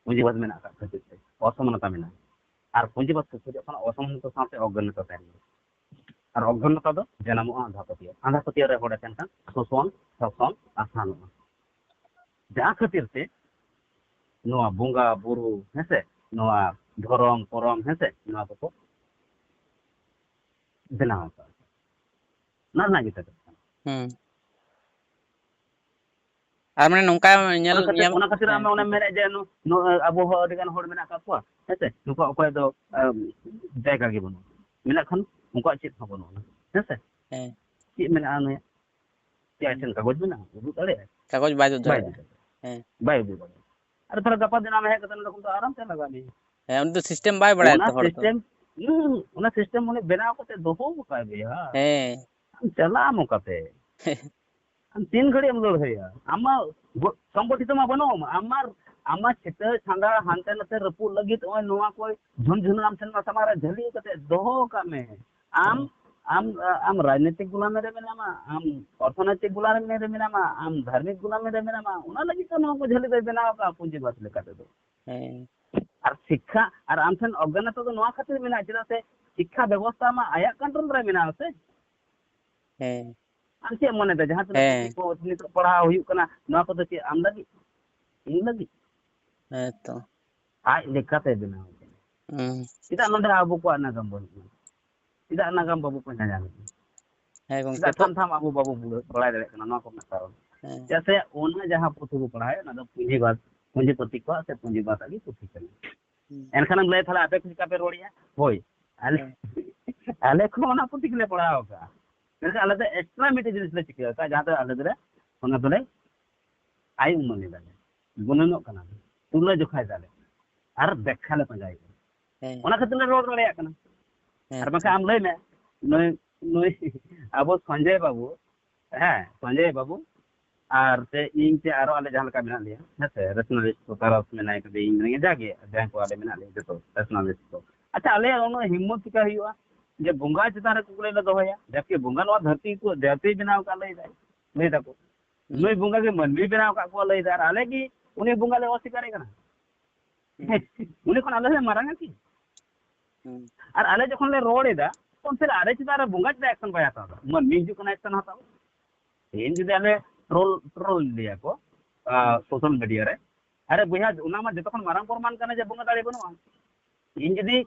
ᱯᱩᱸᱡᱤᱵᱟᱫ ᱢᱮᱱᱟᱜ ᱟᱠᱟᱫ ᱠᱷᱟᱹᱛᱤᱨ ᱛᱮ ᱚᱥᱚᱢᱟᱱᱚᱛᱟ ᱢᱮᱱᱟᱜᱼᱟ᱾ ᱟᱨ ᱯᱩᱸᱡᱤᱵᱟᱫ ᱠᱚ ᱠᱷᱚᱡᱚᱜ ᱠᱟᱱᱟ ᱚᱥᱚᱢᱟᱱᱚᱛᱟ ᱥᱟᱶᱛᱮ ᱚᱜᱽᱜᱟᱱᱱᱚᱛᱟ ᱛᱟᱦᱮᱱ ᱢᱟ᱾ ᱟᱨ ᱚᱜᱽᱜᱟᱱᱱᱚᱛᱟ ᱫᱚ ᱡᱟᱱᱟᱢᱚᱜᱼᱟ ᱟᱸᱫᱷᱟ ᱯᱟᱹᱛᱭᱟᱹᱣ᱾ ᱟᱸᱫᱷᱟ ᱯᱟᱹᱛᱭᱟᱹᱣ ᱨᱮ ᱦᱚᱲ ᱮ ᱛᱟᱦᱮᱱ ᱠᱷᱟᱱ ᱥᱳᱥᱚᱱ, ᱥᱟᱥᱚᱱ, ᱟᱥᱟᱱᱚᱜᱼᱟ᱾ ᱡᱟᱦᱟᱸ ᱠᱷᱟᱹᱛᱤᱨ ᱛᱮ ᱱᱚᱣᱟ ᱵᱚᱸᱜᱟ ᱵᱩᱨᱩ, ᱦᱮᱸᱥᱮ, ᱱᱚᱣᱟ ᱫᱷᱚᱨᱚᱢ ᱠᱚᱨᱚᱢ, ᱦᱮᱸᱥᱮ, ᱱᱚᱣᱟ ᱠᱚᱠᱚ ᱵᱮᱱᱟᱣ ᱟᱠᱟᱫᱟ᱾ ᱚᱱᱟ ᱨᱮᱱᱟᱜ ᱜᱮ ᱠᱟᱛᱷᱟ ᱠᱟᱱᱟ᱾ ᱦᱩᱸ᱾ ᱟᱨ ᱢᱟᱱᱮ ᱱᱚᱝᱠᱟ ᱧᱮᱞ ᱚᱱᱟ ᱠᱷᱟᱹᱛᱤᱨ, ᱧᱮᱞ ᱚᱱᱟ ᱠᱷᱟᱹᱛᱤᱨ ᱦᱮᱸ, ᱟᱢ ᱚᱱᱮᱢ ᱦᱮᱸ, ᱢᱮᱱᱮᱫ ᱡᱮ ᱱᱩ-, ᱱᱩ-, ᱟᱵᱚ ᱦᱚᱸ ᱟᱹᱰᱤ ᱜᱟᱱ ᱦᱚᱲ ᱢᱮᱱᱟᱜ ᱟᱠᱟᱫ ᱠᱚᱣᱟ, ᱦᱮᱸᱥᱮ, ᱱᱩᱠᱩᱣᱟᱜ ᱚᱠᱚᱭ ᱫᱚ, ᱟᱢ, ᱡᱟᱭᱜᱟ ᱜᱮ ᱵᱟᱹᱱᱩᱜᱼᱟ, ᱢᱮᱱᱟᱜ ᱠᱷᱟᱱ ᱩᱱᱠᱩᱣᱟᱜ ᱪᱮᱫ ᱦᱚᱸ ᱵᱟᱹᱱᱩᱜᱼᱟ, ᱦᱮᱸᱥᱮ? ᱦᱮᱸ᱾ ᱪᱮᱫ ᱢᱮᱱᱟᱜᱼᱟ ᱩᱱᱤᱭᱟᱜ? ᱪᱮᱫ ᱟᱡ ᱴᱷᱮᱱ ᱠᱟᱜᱚᱡᱽ ᱢᱮᱱᱟᱜᱼᱟ? ᱩᱫᱩᱜ ᱫᱟᱲᱮᱭᱟᱜᱼᱟᱭ? ᱠᱟᱜᱚᱡᱽ ᱵᱟᱭ ᱩᱫᱩᱜ ᱵᱟᱭ ᱫᱟᱲᱮᱭᱟᱜᱼᱟ᱾ ᱩᱫᱩᱜ ᱫᱟᱲᱮᱭᱟᱜᱼᱟ᱾ ᱦᱮᱸ᱾ ᱵᱟᱭ ᱩᱫᱩᱜ ᱫᱟᱲᱮᱭᱟᱜᱼᱟ᱾ ᱟᱨ ᱛᱟᱦᱚᱞᱮ ᱜᱟᱯᱟ ᱫᱤᱱ ᱟᱢ ᱦᱮᱡ ᱠᱟᱛᱮ ᱱᱚᱰᱮ ᱠᱷᱚᱱ ᱫᱚ ᱟᱨᱟᱢ ᱛᱮ ᱞᱟᱜᱟᱣ ᱢᱮᱭᱟ᱾ ᱦᱮᱸ, ᱩᱱᱤ ᱫᱚ system ᱵᱟᱭ ᱵᱟᱲᱟᱭᱟ ᱚᱱᱟ ᱛᱚ, ᱦᱚᱲ ᱫᱚ᱾ system, ᱦᱩᱸ, ᱚᱱᱟ system ᱩᱱᱤ ᱵᱮᱱᱟᱣ ᱠᱟᱛᱮ ᱫᱚᱦᱚ ᱟᱠᱟᱫ ᱜᱮᱭᱟ᱾ ᱦᱮᱸ᱾ ᱟᱢ ᱪᱟᱞᱟᱜ ᱟᱢ ᱚᱠᱟᱛᱮ? ᱟᱢ ᱛᱤᱱ ᱜᱷᱟᱹᱲᱤᱡ ᱮᱢ ᱞᱟᱹᱲᱦᱟᱹᱭᱟ? ᱟᱢ ᱢᱟ ᱜᱚ-, ᱥᱚᱝᱜᱚᱴᱷᱤᱛ ᱢᱟ ᱵᱟᱹᱱᱩᱜ ᱟᱢ᱾ ᱟᱢ ᱢᱟ, ᱟᱢ ᱢᱟ ᱪᱷᱤᱛᱟᱹ ᱪᱷᱟᱸᱫᱟ ᱦᱟᱱᱛᱮ ᱱᱟᱛᱮ ᱨᱟᱹᱯᱩᱫ ᱞᱟᱹᱜᱤᱫ ᱱᱚᱜᱼᱚᱭ ᱱᱚᱣᱟ ᱠᱚ ᱡᱷᱩᱱ ᱡᱷᱩᱱ ᱟᱢ ᱴᱷᱮᱱ ᱢᱟ ᱥᱟᱢᱟᱝ ᱨᱮ ᱡᱷᱟᱹᱞᱤ ᱠᱟᱛᱮ ᱫᱚᱦᱚ ᱟᱠᱟᱫ ᱢᱮ᱾ ᱟᱢ, ᱟᱢ, ᱟᱢ ᱨᱟᱡᱽᱱᱤᱛᱤᱠ ᱜᱩᱞᱟᱢᱤ ᱨᱮ ᱢᱮᱱᱟᱢᱟ, ᱟᱢ ᱚᱨᱛᱷᱚᱱᱳᱭᱛᱤᱠ ᱜᱩᱞᱟᱢᱤ ᱨᱮ ᱢᱮᱱᱟᱢᱟ, ᱟᱢ ᱫᱷᱟᱨᱢᱤᱠ ᱜᱩᱞᱟᱢᱤ ᱨᱮ ᱢᱮᱱᱟᱢᱟ, ᱚᱱᱟ ᱞᱟᱹᱜᱤᱫ ᱛᱮ ᱱᱚᱣᱟ ᱠᱚ ᱡᱷᱟᱹᱞᱤ ᱫᱚᱭ ᱵᱮᱱᱟᱣ ᱟᱠᱟᱫᱼᱟ ᱯᱩᱸᱡᱤᱵᱟᱫ ᱞᱮᱠᱟ ᱛᱮᱫᱚ᱾ ᱦᱮᱸ᱾ ᱟᱨ ᱥᱤᱠᱠᱷᱟ, ᱟᱨ ᱟᱢ ᱴᱷᱮᱱ ᱚᱜᱽᱜᱟᱱᱚᱛᱟ ᱫᱚ ᱱᱚᱣᱟ ᱠᱷᱟᱹᱛᱤᱨ ᱢᱮᱱᱟᱜᱼᱟ, ᱪᱮᱫᱟᱜ ᱥᱮ ᱥᱤᱠᱠᱷᱟ ᱵᱮᱵᱚᱥᱛᱷᱟ ᱢᱟ ᱟᱭᱟᱜ control ᱨᱮ ᱢᱮᱱᱟᱜᱼᱟ ᱥᱮ᱾ ᱦᱮᱸ᱾ ᱟᱢ ᱪᱮᱫ ᱮᱢ ᱢᱚᱱᱮᱫᱟ, ᱡᱟᱦᱟᱸ ᱛᱤᱱᱟᱹᱜ ᱦᱮᱸ᱾ ᱯᱩᱛᱷᱤ ᱠᱚ ᱱᱤᱛᱚᱜ ᱯᱟᱲᱦᱟᱣ ᱦᱩᱭᱩᱜ ᱠᱟᱱᱟ, ᱱᱚᱣᱟ ᱠᱚᱫᱚ ᱪᱮᱫ ᱟᱢ ᱞᱟᱹᱜᱤᱫ? ᱤᱧ ᱞᱟᱹᱜᱤᱫ? ᱦᱮᱸ ᱛᱚ᱾ ᱟᱡ ᱞᱮᱠᱟᱛᱮ ᱵᱮᱱᱟᱣ ᱠᱟᱱᱟ᱾ ᱦᱩᱸ᱾ ᱪᱮᱫᱟᱜ ᱱᱚᱰᱮ ᱟᱵᱚ ᱠᱚᱣᱟᱜ ᱱᱟᱜᱟᱢ ᱵᱟᱹᱱᱩᱜᱼᱟ? ᱪᱮᱫᱟᱜ ᱱᱟᱜᱟᱢ ᱵᱟᱵᱚ ᱯᱟᱸᱡᱟ ᱧᱟᱢᱮᱫᱼᱟ? ᱦᱮᱸ ᱜᱚᱝᱠᱮ, ᱪᱮᱫᱟᱜ ᱛᱚ ᱛᱷᱟᱢ ᱛᱷᱟᱢ ᱟᱵᱚ ᱵᱟᱵᱚ ᱵᱩᱲᱟᱹ-, ᱵᱟᱲᱟᱭ ᱫᱟᱲᱮᱭᱟᱜ ᱠᱟᱱᱟ ᱱᱚᱣᱟ ᱠᱚ ᱨᱮᱱᱟᱜ ᱠᱟᱨᱚᱱ? ᱦᱮᱸ᱾ ᱪᱮᱫᱟᱜ ᱥᱮ ᱚᱱᱟ ᱡᱟᱦᱟᱸ ᱯᱩᱛᱷᱤ ᱵᱚ ᱯᱟᱲᱦᱟᱣᱮᱫ, ᱚᱱᱟ ᱫᱚ ᱯᱩᱸᱡᱤᱵᱟᱫ, ᱯᱩᱸᱡᱤᱯᱚᱛᱤ ᱠᱚᱣᱟᱜ ᱥᱮ ᱯᱩᱸᱡᱤᱵᱟᱫ ᱟᱜ ᱜᱮ ᱯᱩᱛᱷᱤ ᱠᱟᱱᱟ᱾ ᱦᱩᱸ᱾ ᱮᱱᱠᱷᱟᱱᱮᱢ ᱞᱟᱹᱭᱟ, "ᱛᱟᱦᱞᱮ ᱟᱯᱮ ᱠᱚ ᱪᱮᱠᱟ ᱯᱮ ᱨᱚᱲᱮᱜᱼᱟ?" ᱦᱳᱭ, ᱟᱞᱮ, ᱦᱮᱸ᱾ ᱟᱞᱮ ᱠᱚ ᱚᱱᱟ ᱯᱩᱛᱷᱤ ᱜᱮᱞᱮ ᱯᱟᱲᱦᱟᱣ ᱟᱠᱟᱫᱼᱟ, ᱢᱮᱱᱠᱷᱟᱱ ᱟᱞᱮ ᱫᱚ extra ᱢᱤᱫᱴᱮᱡ ᱡᱤᱱᱤᱥ ᱞᱮ ᱪᱤᱠᱟᱹ ᱟᱠᱟᱫᱼᱟ, ᱡᱟᱦᱟᱸ ᱫᱚ ᱟᱞᱮ ᱫᱚᱞᱮ, ᱚᱱᱟ ᱫᱚᱞᱮ ᱟᱭ ᱩᱢᱟᱹᱱ ᱮᱫᱟᱞᱮ, ᱜᱩᱱᱟᱹᱱᱚᱜ ᱠᱟᱱᱟ ᱞᱮ, ᱛᱩᱞᱟᱹ ᱡᱚᱠᱷᱟᱭ ᱫᱟᱞᱮ, ᱟᱨ ᱵᱮᱠᱠᱷᱟ ᱞᱮ ᱯᱟᱸᱡᱟᱭᱮᱫᱼᱟ᱾ ᱦᱮᱸ᱾ ᱚᱱᱟ ᱠᱷᱟᱹᱛᱤᱨ ᱞᱮ ᱨᱚᱲ ᱫᱟᱲᱮᱭᱟᱜ ᱠᱟᱱᱟ᱾ ᱦᱮᱸ ᱟᱨ ᱛᱚ᱾ ᱵᱟᱝᱠᱷᱟᱱ ᱟᱢ ᱞᱟᱹᱭ ᱢᱮ, ᱱᱩᱭ, ᱱᱩᱭ ᱟᱵᱚ ᱥᱚᱧᱡᱚᱭ ᱵᱟᱹᱵᱩ, ᱦᱮᱸ, ᱥᱚᱧᱡᱚᱭ ᱵᱟᱹᱵᱩ, ᱟᱨ ᱥᱮ ᱤᱧ ᱥᱮ ᱟᱨᱚ ᱟᱞᱮ ᱡᱟᱦᱟᱸ ᱞᱮᱠᱟ ᱢᱮᱱᱟᱜ ᱞᱮᱭᱟ, ᱦᱮᱸ ᱥᱮ, ᱨᱮᱥᱱᱟᱞᱤᱥᱴ ᱠᱚ, ᱛᱟᱨᱚᱥ ᱢᱮᱱᱟᱭ ᱠᱟᱫᱮ, ᱤᱧ ᱢᱮᱱᱟᱧᱟ, ᱡᱟᱜᱮ ᱡᱟᱦᱟᱸᱭ ᱠᱚ ᱟᱞᱮ ᱢᱮᱱᱟᱜ ᱞᱮᱭᱟ ᱡᱚᱛᱚ ᱨᱮᱥᱱᱟᱞᱤᱥᱴ ᱠᱚ᱾ ᱟᱪᱪᱷᱟ, ᱟᱞᱮᱭᱟᱜ ᱩᱱᱟᱹᱜ ᱦᱤᱢᱢᱚᱛ ᱪᱤᱠᱟ ᱦᱩᱭᱩᱜᱼᱟ ᱡᱮ ᱵᱚᱸᱜᱟ ᱪᱮᱛᱟᱱ ᱨᱮ ᱠᱩᱠᱞᱤ ᱞᱮ ᱫᱚᱦᱚᱭᱟ? ᱡᱟᱵᱠᱤ ᱵᱚᱸᱜᱟ ᱱᱚᱣᱟ ᱫᱷᱟᱹᱨᱛᱤ ᱠᱚ, ᱫᱷᱟᱹᱨᱛᱤ ᱵᱮᱱᱟᱣ ᱠᱟᱜ ᱞᱟᱹᱭ ᱫᱟᱭ, ᱞᱟᱹᱭ ᱫᱟᱠᱚ᱾ ᱦᱩᱸ᱾ ᱱᱩᱭ ᱵᱚᱸᱜᱟ ᱜᱮ ᱢᱟᱹᱱᱢᱤ ᱵᱮᱱᱟᱣ ᱠᱟᱜ ᱠᱚᱣᱟ ᱞᱟᱹᱭ ᱫᱟᱭ, ᱟᱨ ᱟᱞᱮ ᱜᱮ ᱩᱱᱤ ᱵᱚᱸᱜᱟ ᱞᱮ ᱚᱥᱤᱠᱟᱨᱮ ᱠᱟᱱᱟ᱾ ᱦᱩᱸ᱾ ᱩᱱᱤ ᱠᱷᱚᱱ ᱟᱞᱮ ᱞᱮ ᱢᱟᱨᱟᱝᱟ ᱠᱤ? ᱦᱩᱸ᱾ ᱟᱨ ᱟᱞᱮ ᱡᱚᱠᱷᱚᱱ ᱞᱮ ᱨᱚᱲ ᱮᱫᱟ, ᱛᱚᱠᱷᱚᱱ ᱟᱞᱮ ᱪᱮᱛᱟᱱ ᱨᱮ ᱵᱚᱸᱜᱟ ᱪᱮᱫᱟᱜ action ᱵᱟᱭ ᱦᱟᱛᱟᱣ ᱮᱫᱟ? ᱢᱟᱹᱱᱢᱤ ᱦᱤᱡᱩᱜ ᱠᱟᱱᱟ action ᱦᱟᱛᱟᱣ᱾ ᱛᱮᱦᱮᱧ ᱡᱩᱫᱤ ᱟᱞᱮ ᱴᱨᱳᱞ, ᱴᱨᱳᱞ ᱞᱮᱭᱟ ᱠᱚ, ᱟ, ᱦᱩᱸ᱾ social media ᱨᱮ, ᱟᱨᱮ ᱵᱚᱭᱦᱟ, ᱚᱱᱟ ᱢᱟ ᱡᱚᱛᱚ ᱠᱷᱚᱱ ᱢᱟᱨᱟᱝ ᱯᱨᱚᱢᱟᱱ ᱠᱟᱱᱟ ᱡᱮ ᱵᱚᱸᱜᱟ ᱫᱟᱲᱮ ᱵᱟᱹᱱᱩᱜᱼᱟ᱾ ᱤᱧ ᱡᱩᱫᱤ,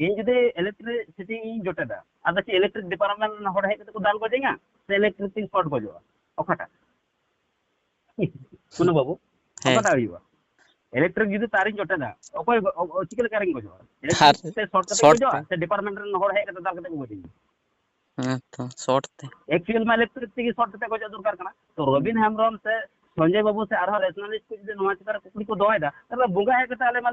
ᱤᱧ ᱡᱩᱫᱤ electricity ᱤᱧ ᱡᱚᱴᱮᱫᱟ, ᱟᱫᱚ ᱪᱮᱫ electric department ᱨᱮᱱ ᱦᱚᱲ ᱦᱮᱡ ᱠᱟᱛᱮ ᱠᱚ ᱫᱟᱞ ᱜᱚᱡᱤᱧᱟ? ᱥᱮ electric ᱛᱤᱧ short ᱜᱚᱡᱚᱜᱼᱟ? ᱚᱠᱟᱴᱟᱜ? ᱠᱩᱱᱩ ᱵᱟᱹᱵᱩ, ᱦᱮᱸ᱾ ᱚᱠᱟᱴᱟᱜ ᱦᱩᱭᱩᱜᱼᱟ? Electric ᱡᱩᱫᱤ ᱛᱟᱨᱤᱧ ᱡᱚᱴᱮᱫᱟ, ᱚᱠᱚᱭ ᱜᱚ-, ᱚ-, ᱚ-, ᱪᱤᱠᱟᱹ ᱞᱮᱠᱟ ᱨᱤᱧ ᱜᱚᱡᱚᱜᱼᱟ? Electric ᱟᱨ ᱛᱮ short ᱠᱟᱛᱮ short ᱜᱚᱡᱚᱜᱼᱟ ᱛᱮ᱾ ᱥᱮ department ᱨᱮᱱ ᱦᱚᱲ ᱦᱮᱡ ᱠᱟᱛᱮ ᱫᱟᱞ ᱠᱟᱛᱮ ᱠᱚ ᱜᱚᱡᱤᱧᱟ? ᱦᱮᱸ ᱛᱚ, short ᱛᱮ᱾ Actual ᱢᱟ electric ᱛᱮᱜᱮ short ᱠᱟᱛᱮ ᱜᱚᱡᱚᱜ ᱫᱚᱨᱠᱟᱨ ᱠᱟᱱᱟ᱾ ᱛᱚ ᱨᱚᱵᱤᱱ ᱦᱩᱸ᱾ ᱦᱮᱢᱵᱨᱚᱢ ᱥᱮ ᱥᱚᱧᱡᱚᱭ ᱵᱟᱹᱵᱩ ᱥᱮ ᱟᱨᱦᱚᱸ rationalist ᱠᱚ ᱡᱩᱫᱤ ᱱᱚᱣᱟ ᱪᱮᱛᱟᱱ ᱨᱮ ᱠᱩᱠᱞᱤ ᱠᱚ ᱫᱚᱦᱚᱭᱮᱫᱟ, ᱛᱟᱦᱞᱮ ᱵᱚᱸᱜᱟ ᱦᱮᱡ ᱠᱟᱛᱮ ᱟᱞᱮ ᱢᱟ